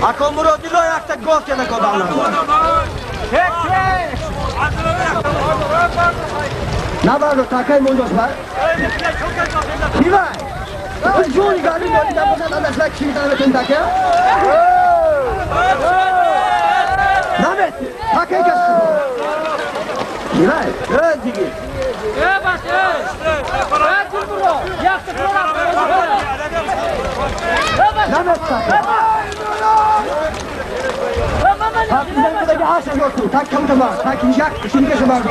Ако Муродило якта гов кед ако давлат. Набардо такай мондош бар. Кивай. Ҷони гарми дори набошад адаш лак ширидан метон така? Намет. Такай кас. Кивай. Э ҷиги. Э баш э. Э курбуро. Якта курбуро. Намет такай. Так 8000 сум. Так кам бар. Так як шинке бар.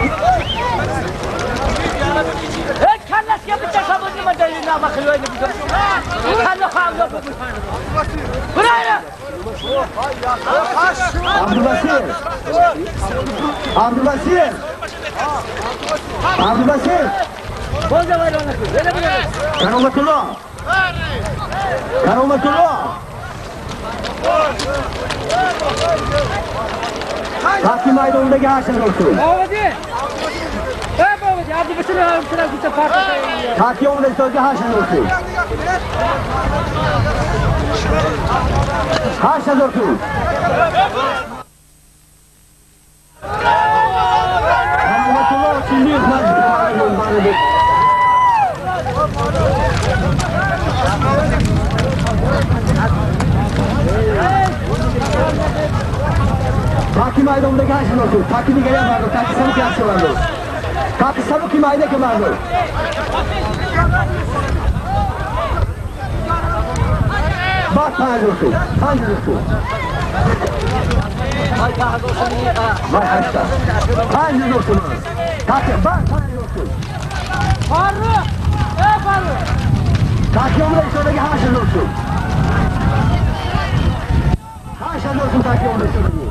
Калласга bitta sabr nima deydi, nima qilmaydi bu. Kalla hamda bu. Burayla. Abdubasir. Abdubasir. Abdubasir. Bo'ldi vayrona qil. Yana bir. Karomatullo. Karomatullo. Таки maydondagi 8000 сум. Boboji. Ey boboji, Abdubasir bilan bitta farq. Таки омада истодаги 8000 сум. 8000 сум. Karomatullo Chilliyev Таки майдондagi 8000 сум. Таки дигари бардор, таки сабуки yaxshi бардор. Таки сабуки майда ки бардор. Бад 5000 сум. 5000 сум. Бад 8. 5000 сум. Таки бад 5000 сум. Farruh! Ey Farruh! Таки омада истодаги 8000 сум. 8000 сум таки омада истодаги.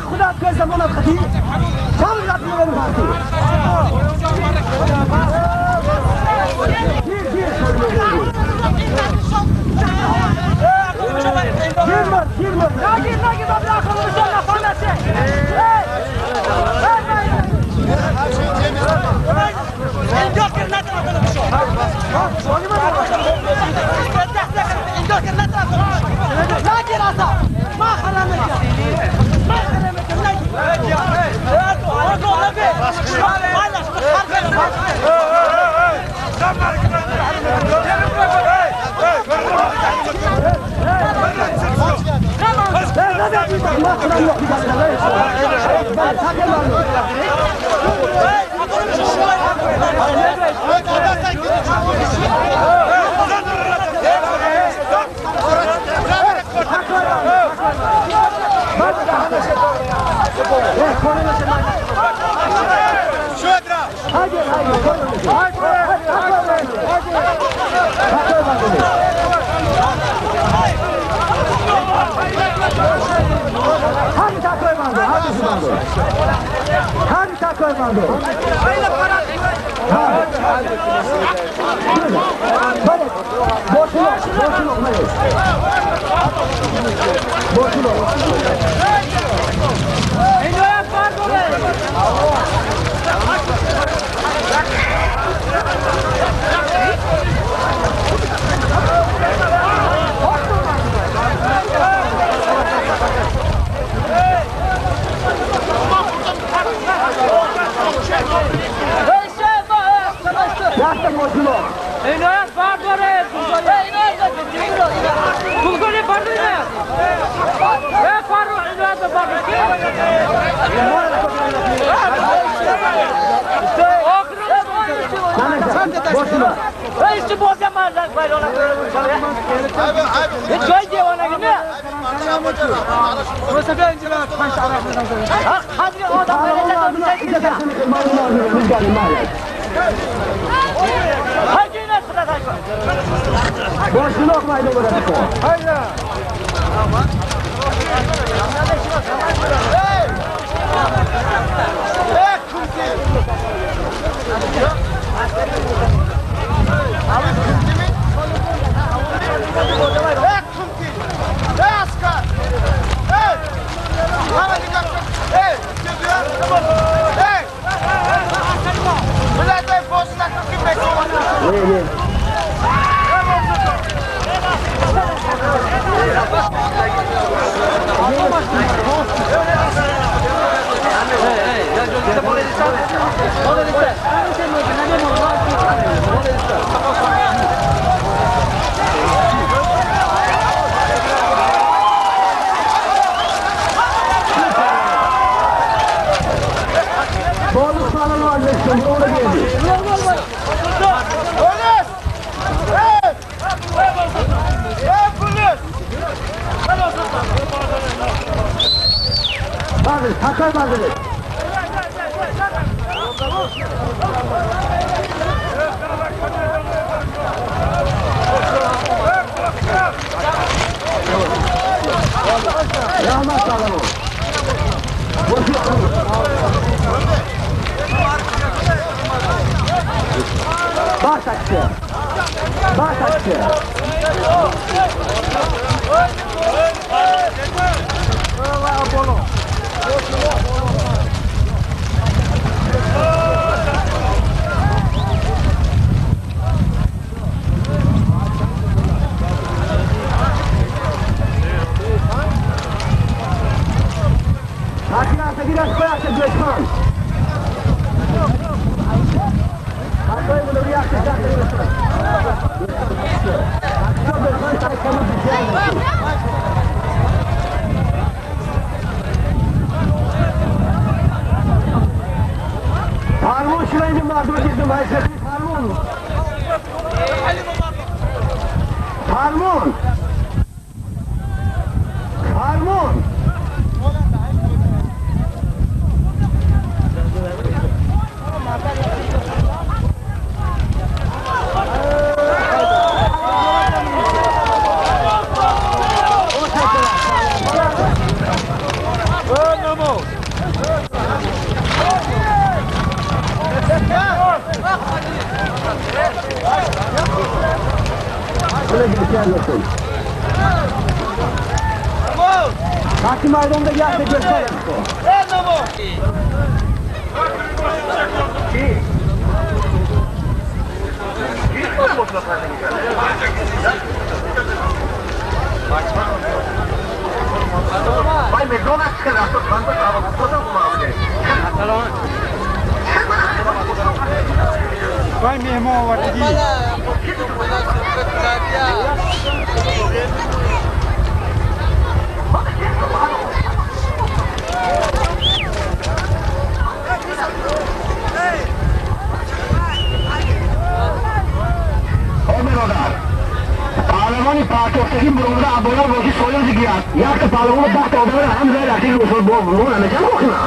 خدا که زمانت خطی چند رفت میبرم خطی نگیر نگیر بابا خودم نفهمشه. اینجا که نتونم بشو. اینجا که نتونم بشو. نگیر اصلا. ما خرمت. ما خرمت نگیر. 1000 сом. Хати майдонда якта гӯшта. Вай меҳмон овардагӣ. Паҳлавони партофтагӣ буромада абола боши солим зигият. Якта паҳлавону 10 та одамро ҳам зай рафтиги усул бо мо намечам охина.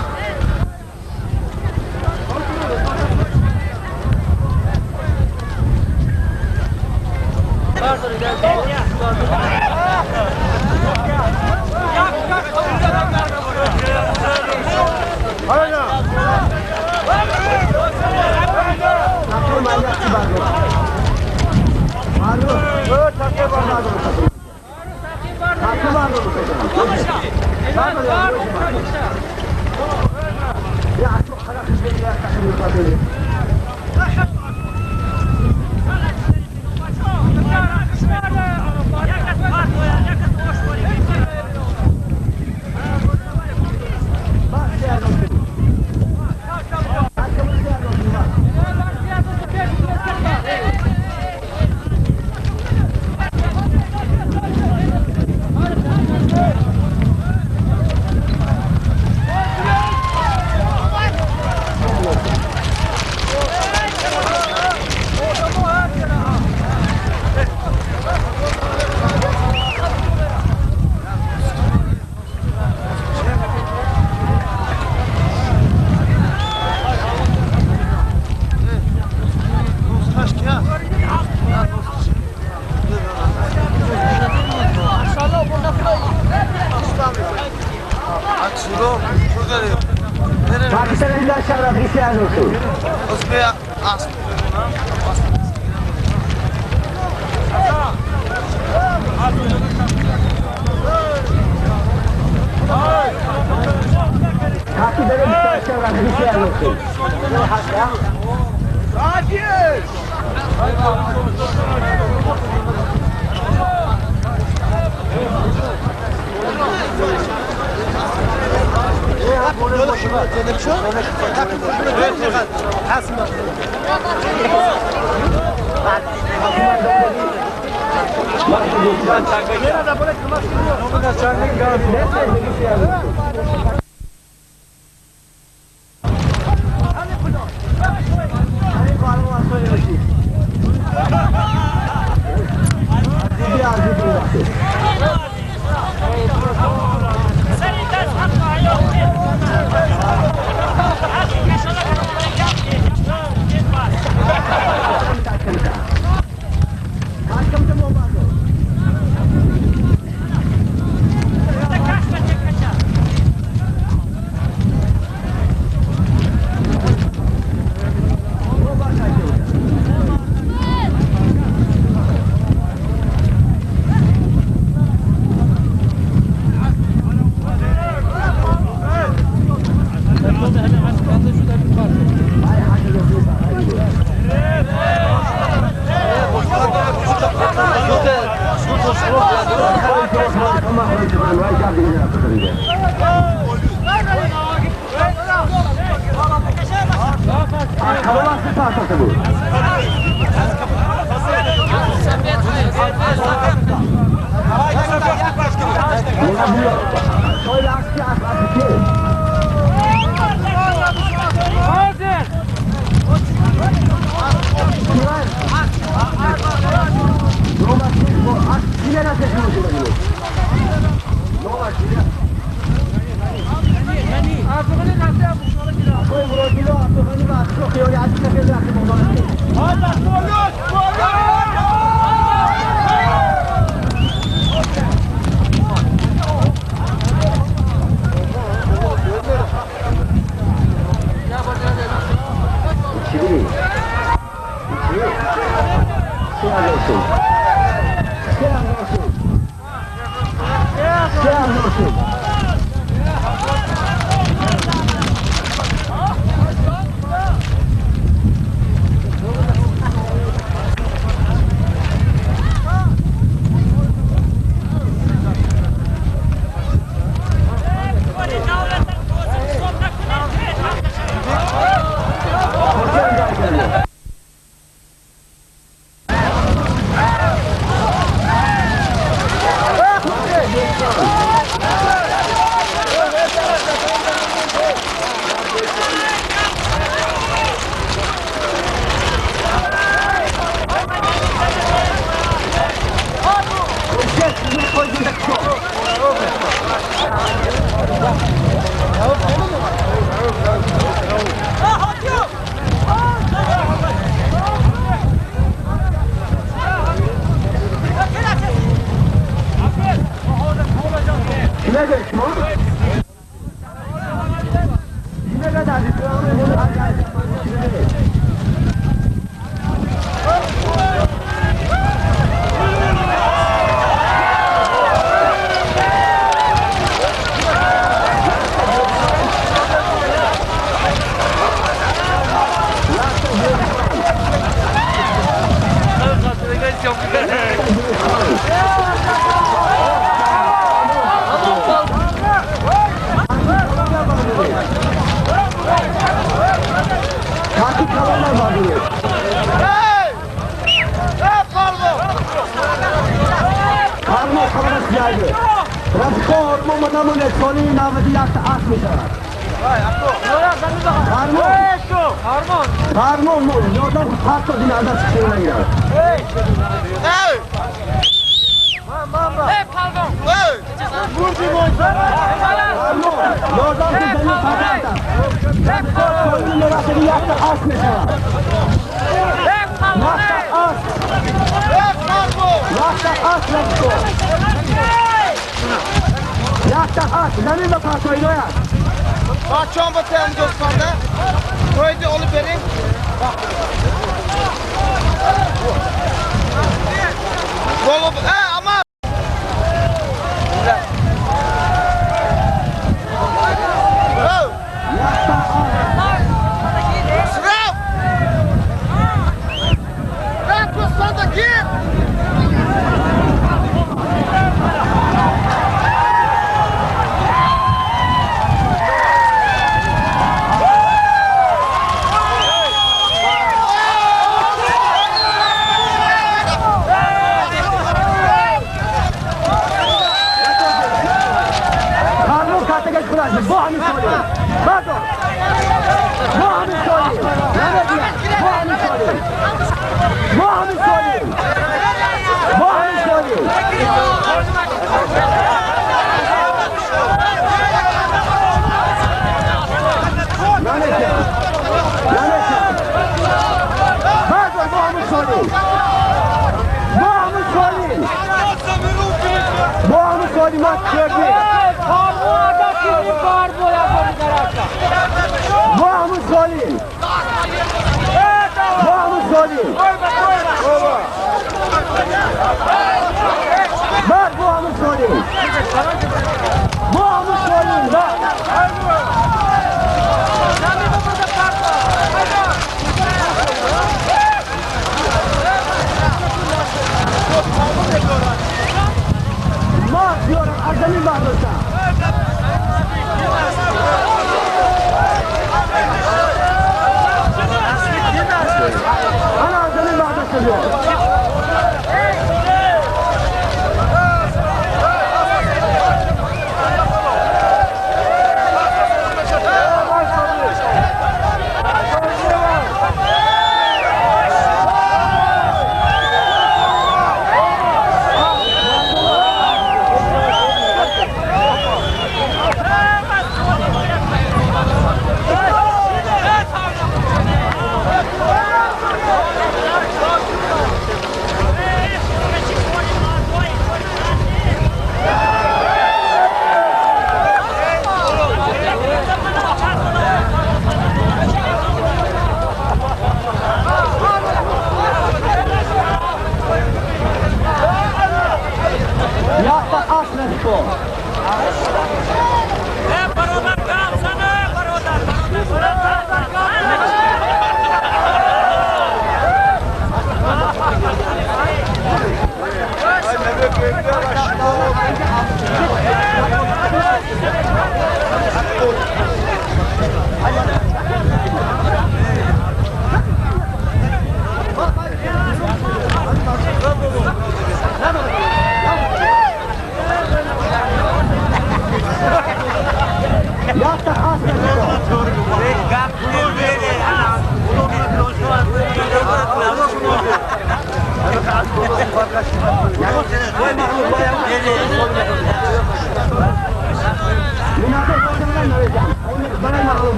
49.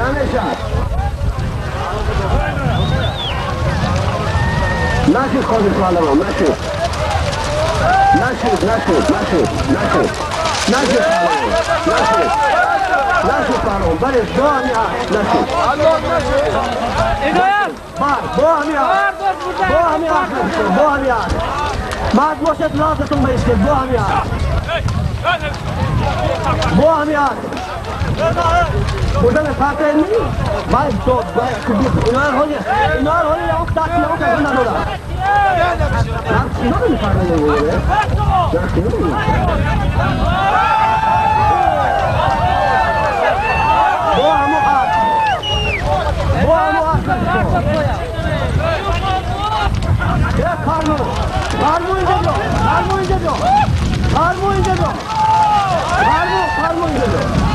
نمیشد نشد قادر پهلوان نشد نشد نشد نشد نشد نشد پهلوان نشد نشد پهلوان بله با همی نشد با همی با همی با همی مرد باشد لازتون بیشتر با همی با همی بردن پاتن باید داد باید اینا هر اینا هر حالی اون تاکی اون کردن ندارم اینا نمی‌فهمن با همو با همو کارمو کارمو اینجا بیا کارمو اینجا بیا کارمو اینجا بیا کارمو کارمو اینجا بیا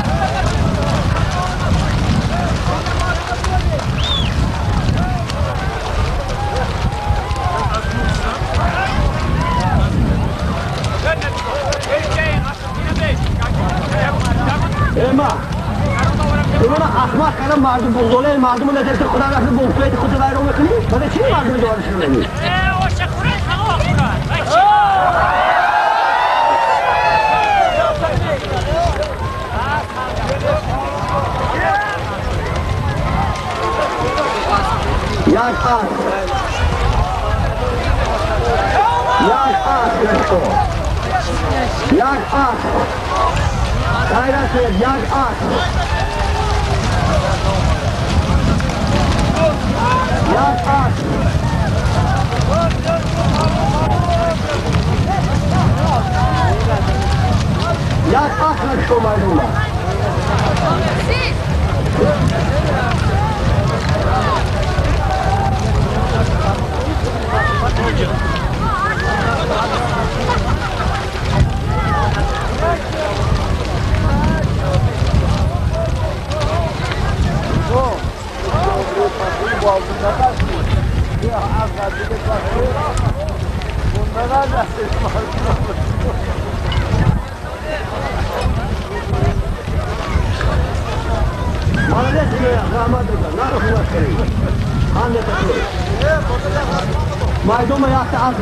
اما اینا احمق کردن مردم بغضوله مردم رو نترسه خدا رفت بغضوله خود رو ویران میکنی بعد چی مردم دوارش رو نمی یک آس یک آس یک آس غیرت یک آس یک آس یک آس نشو مردم مردم یک تا آس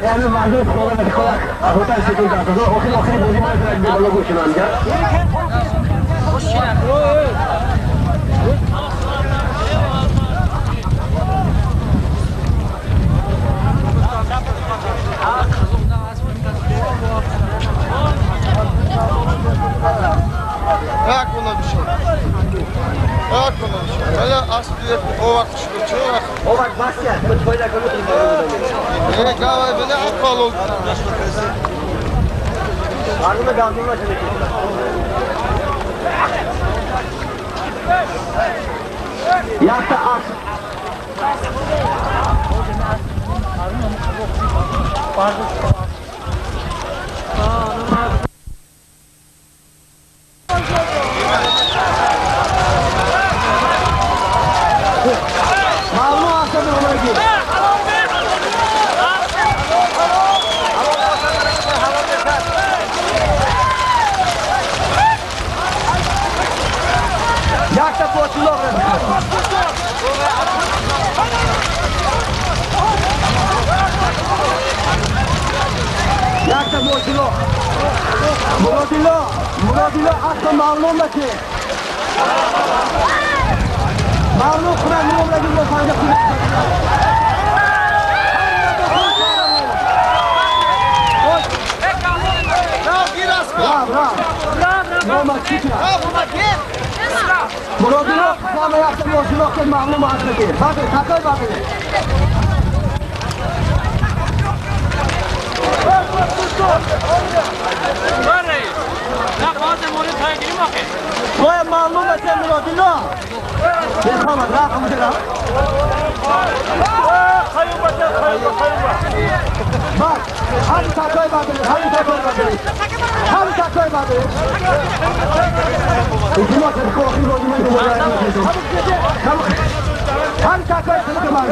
همین مردم خدا نکنه خدا ستون داد. آخر آخر بازی ما رو بالا گوشن آنجا. Якта ас. مرادیلا اصلا معلوم نکه معلوم خونه نوم رگی با پنجه خونه مرادیلا خونه یکتا موشیلا که معلوم اصلا که باقی تکای باقی باید معلوم است مرادیلا بخوام راه میدم بس هم تکای بعد هم تکای بعد هم تکای بعد اینا که کوخی رو هم تکای بعد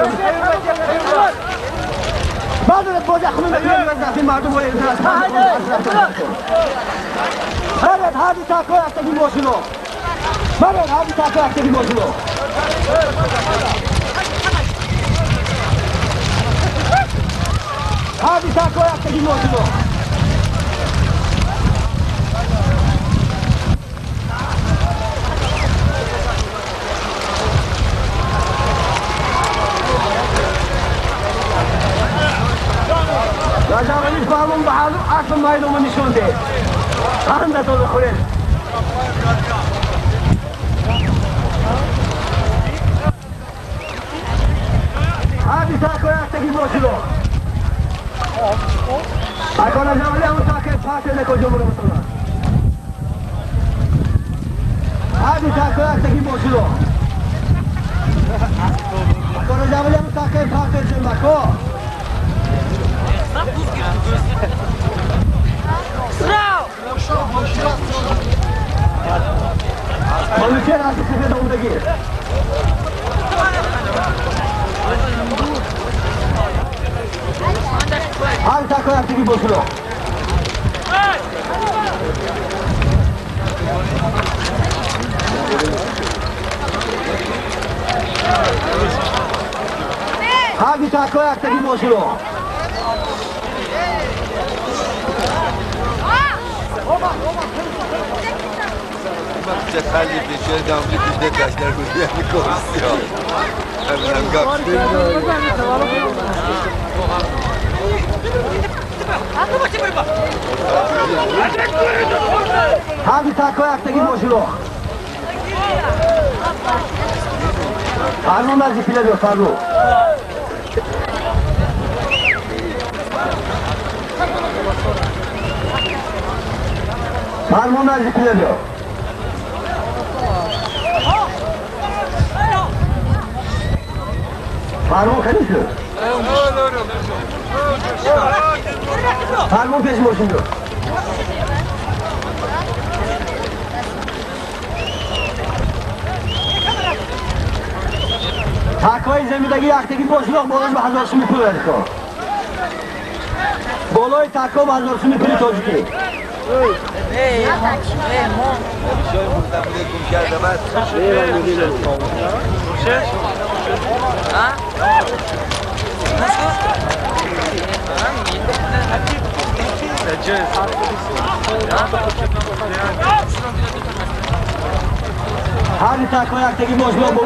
بعد بازی خونه میگم مردم رو هرد هادی تاکو اکتگی موشلو مرد هادی تاکو اکتگی موشلو هادی تاکو اکتگی موشلو راجع بالون بحالو اصلا مایلو نشون ده هم تو بخورید هادی تاکو اکتگی موشلو اکانا جمالی همون تاکه پاکه نکو جمهور مسلمان هادی تاکو اکتگی موشلو اکانا جمالی همون تاکه پاکه نکو منوچهر از سفید آمدگی هر تکای اکتگی باشلو هر تکای اکتگی باشلو خیلی بیشتر داملی بیشتر داشتن بودی کرسی ها همینم گفت هادی تاکو اکتگی موشلو فرمون از پیله دو فرمون فرمون از پیله دو فرمون خیلی شد فرمون پیش ماشین دو تکای زمیدگی یختگی باشلاق بالاش به 1000 سومی پول بده کن بالای تکا به 1000 سومی پول تاجیکی Ҳар такҳо яктаги бозло бо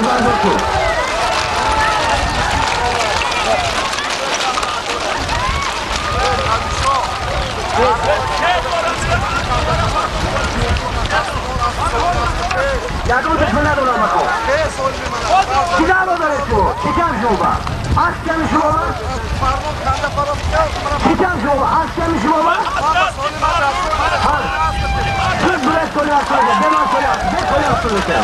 بابک بردار کن. یادم دشمن ندارم آقا. چی داره تو؟ چی کم شما؟ از کم شما؟ چی کم شما؟ از کم شما؟ ها. چه برس کنی از کنی؟ به من کنی؟ به کنی از کنی؟ به.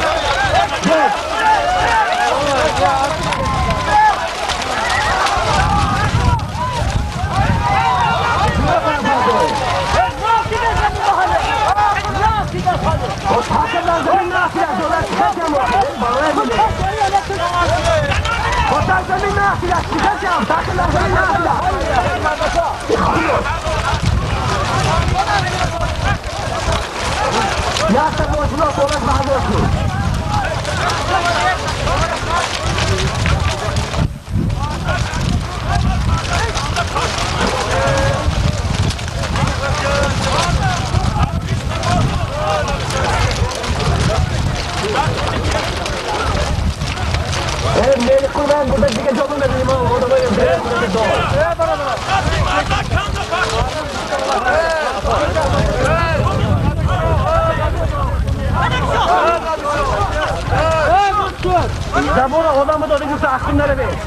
زبان آدم داده گفت اخیم نره بید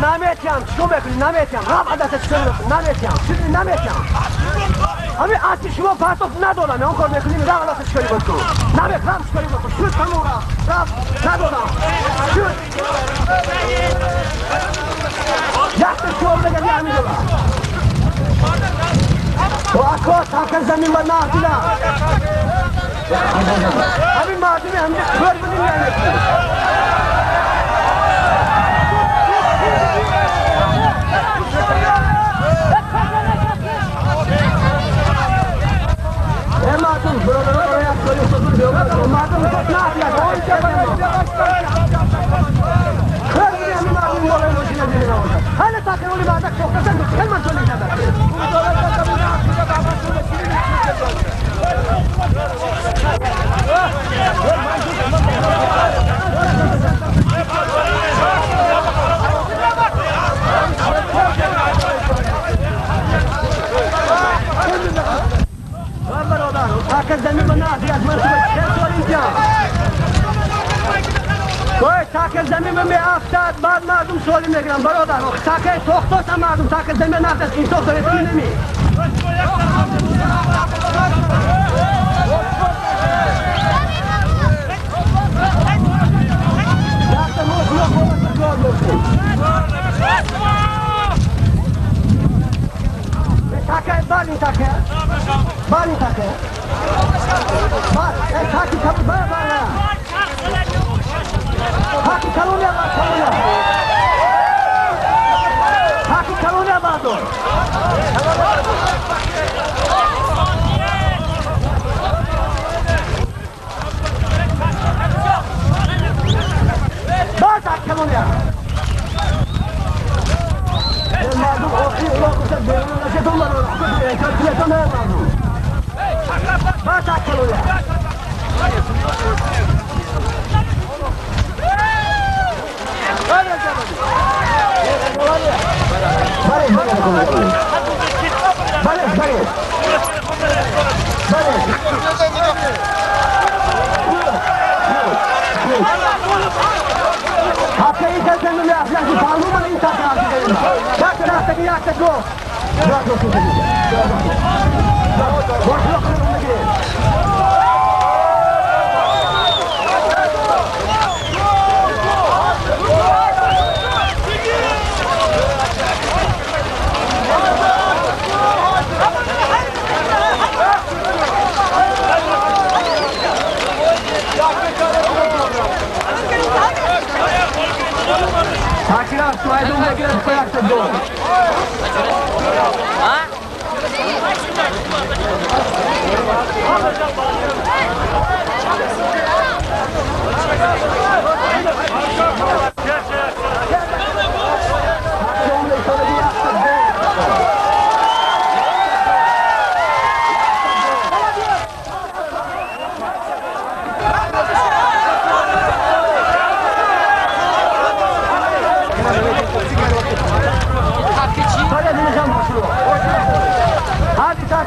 نمیتیم چیکار میکنی نمیتیم رفت عدسه چیکار میکنی نمیتیم چیزی نمیتیم همین اصلی شما پرتوف ندادم اون کار میکنیم رفت عدسه چیکاری بکن نمیتیم چیکاری بکن شد همون رفت رفت ندادم شد یک شما بگم یه همین دادم و اکا تاکر زمین و نهدیدم همین مردمی همین کار بودیم یعنی ای مردم برادران برای از کاری افتادون مردم خود نهدیدم کار بودیم همین مردم بالای ماشین دیدیم هل تاکر اولی مردک سوختن خیلی من طولی ندارم تاکر زمین به میافتد بعد مردم سوالی میگیرن برادر تاکر سوختاست هم مردم تاکر زمین نفتد انصاف داره نمی تاکر بانی تاکر بانی تاکر بان تاکی کبر بان تاکی کلونیا بان کلونیا تاکی کلونیا بان دور بان تاکی کلونیا مردم آخری اولا گفتن بیرون نشه دنبال رو کلتون نه مردم بان تاکی کلونیا بله بله بله حتى يتزن من أفلاس الفعلومة اللي انت تعرف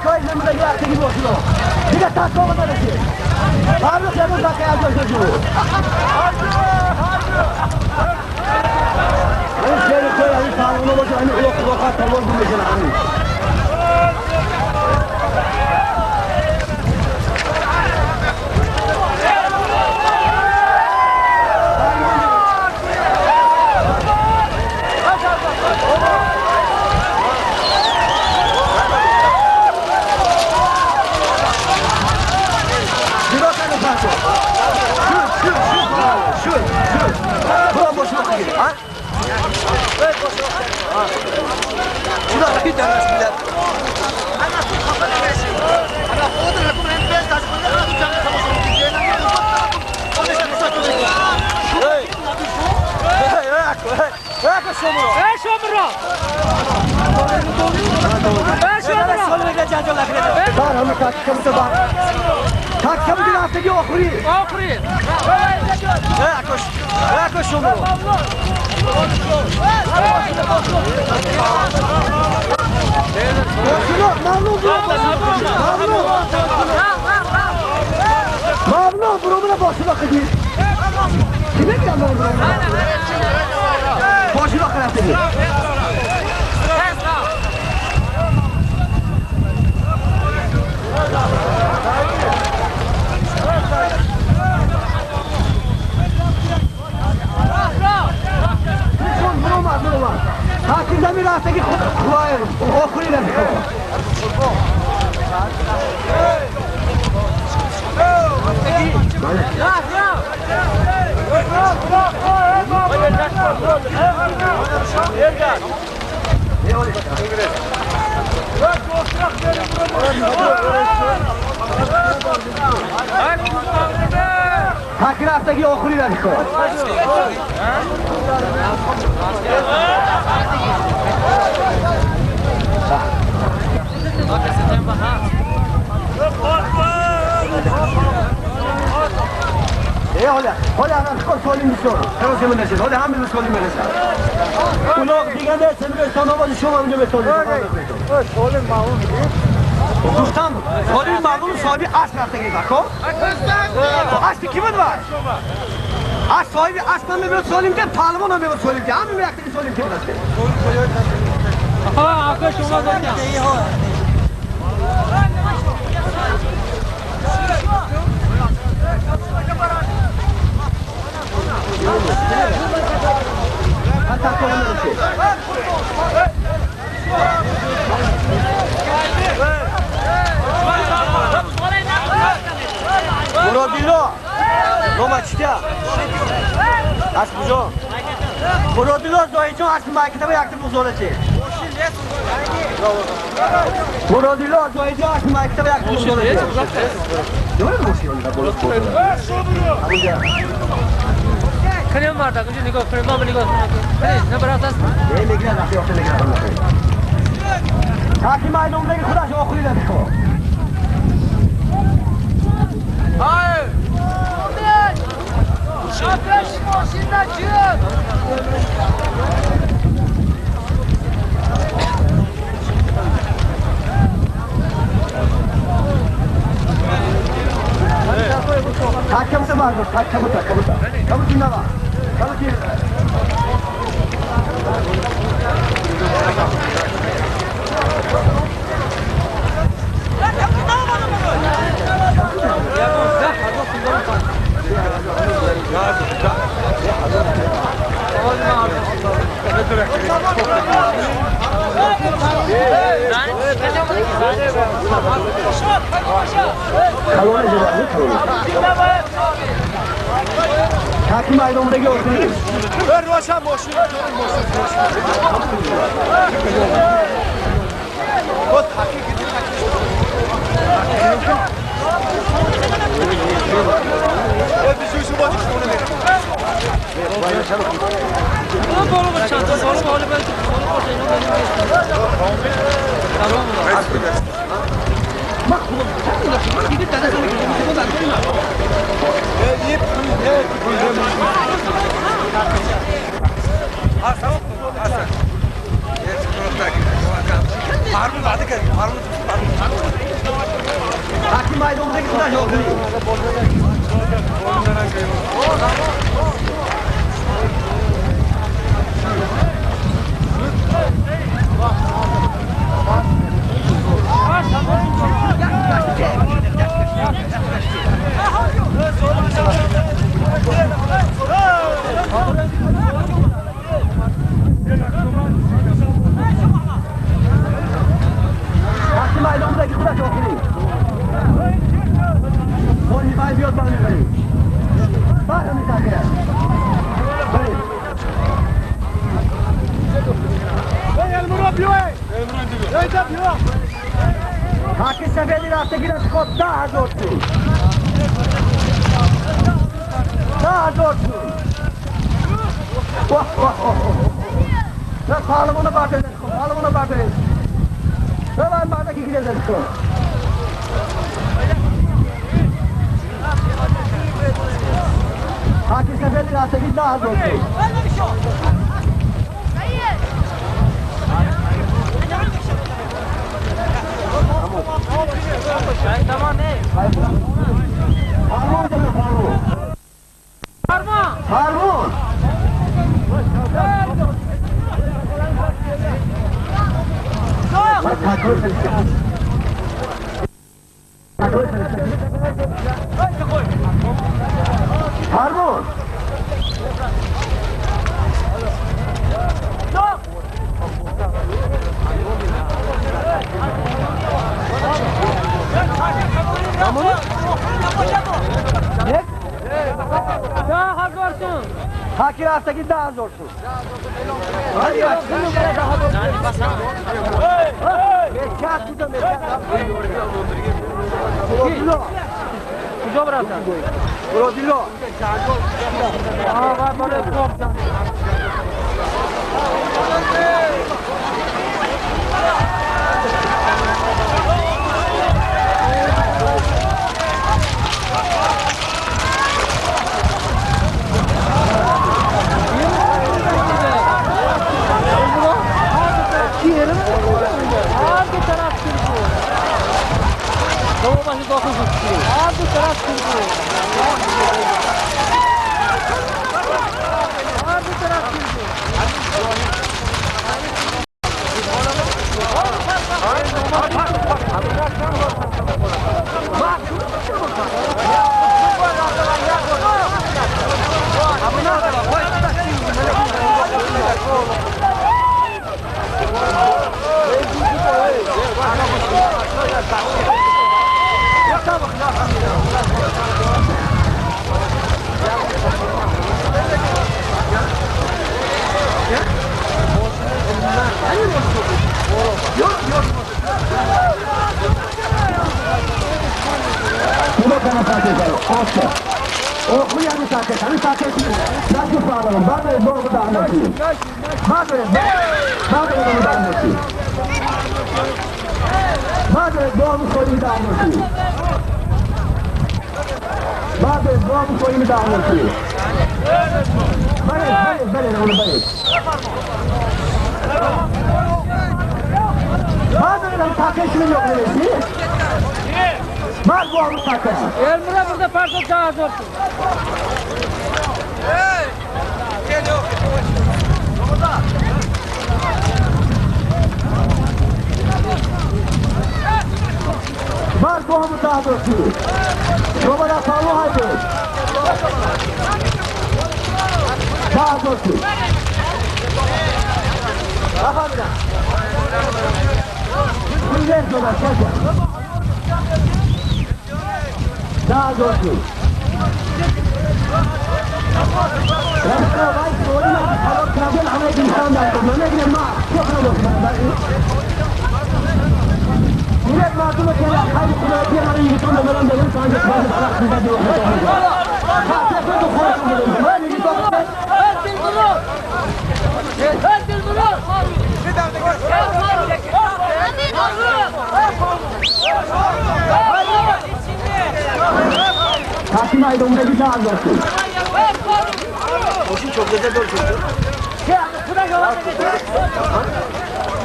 Такой намудагӣ бошино. Дига такова нарасид. Фаррух ягон така аз ҷо ҷӯ. Ин шери кои ҳамин паҳлавоно бошад, ҳамин улоқ улоқат тавон гум мешавад ҳамин. Ҳаким майдондаги худаш охири. Ҳаким майдондаги худаш охири. Бой биёд ба мебарем. Бар ҳамин такра. Барем. Ҳаки сафеди рафтагӣ рафт 10,000 сум. 10,000 сум. Ваҳ ваҳ ваҳ. На паҳлавона бардоред, паҳлавона бардоред. Бабар мардаки гиред кун. Ҳаки сафеди рафтагӣ 10,000 сум. Farmon. Farmon. Ҳаки рафтагӣ 10,000 сум. Куҷо рафтан? Бродило.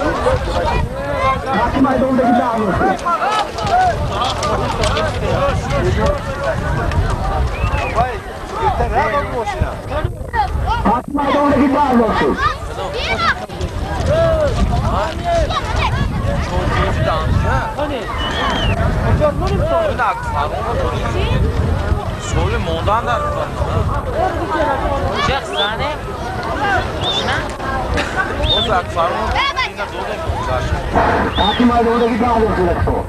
Таки майдондаги 10 000 сум. Таки майдондаги 10 000 сум. Таки майдондаги 10 000 сум рафиқо.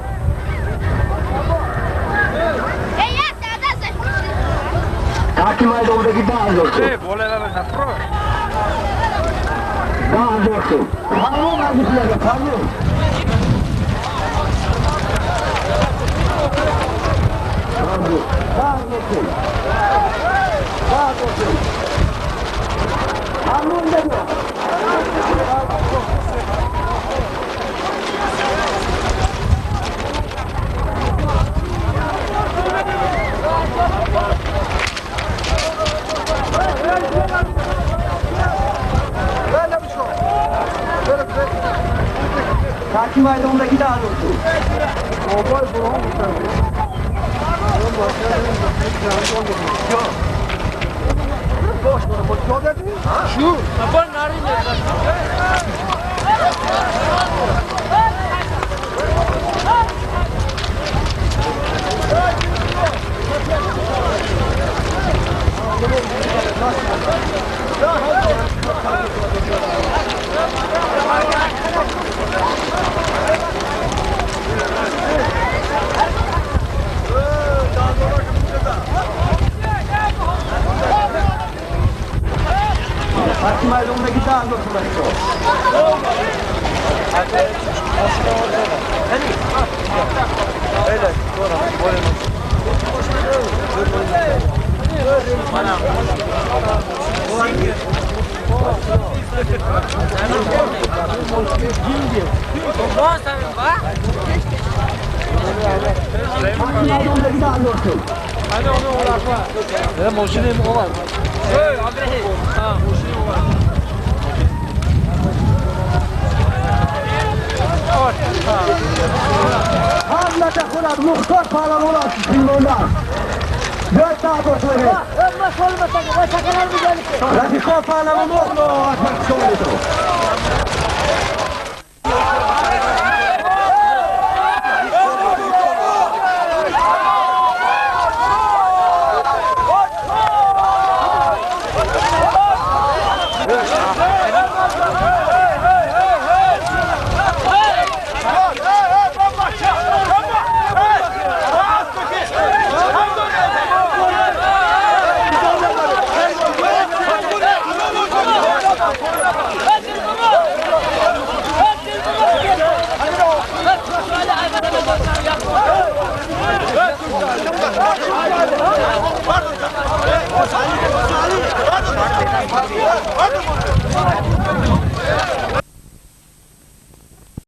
Таки майдондаги 10 000 сум. 10 000 сум. Палвон варзишиlarga палвон. 10 000 сум. 10 000 сум. Палвон деди. Таки майдондаги 10 000 сум. Таки майдондаги 10 000 сум рафиқо. Таки майдондаги 10 000 сум. Ҳамлата хӯрад Мухтор паҳлавон аст пинмонда. Биёд 10 000 сум. Рафиқо, паҳлавон Аллоҳу акбар шомилитон.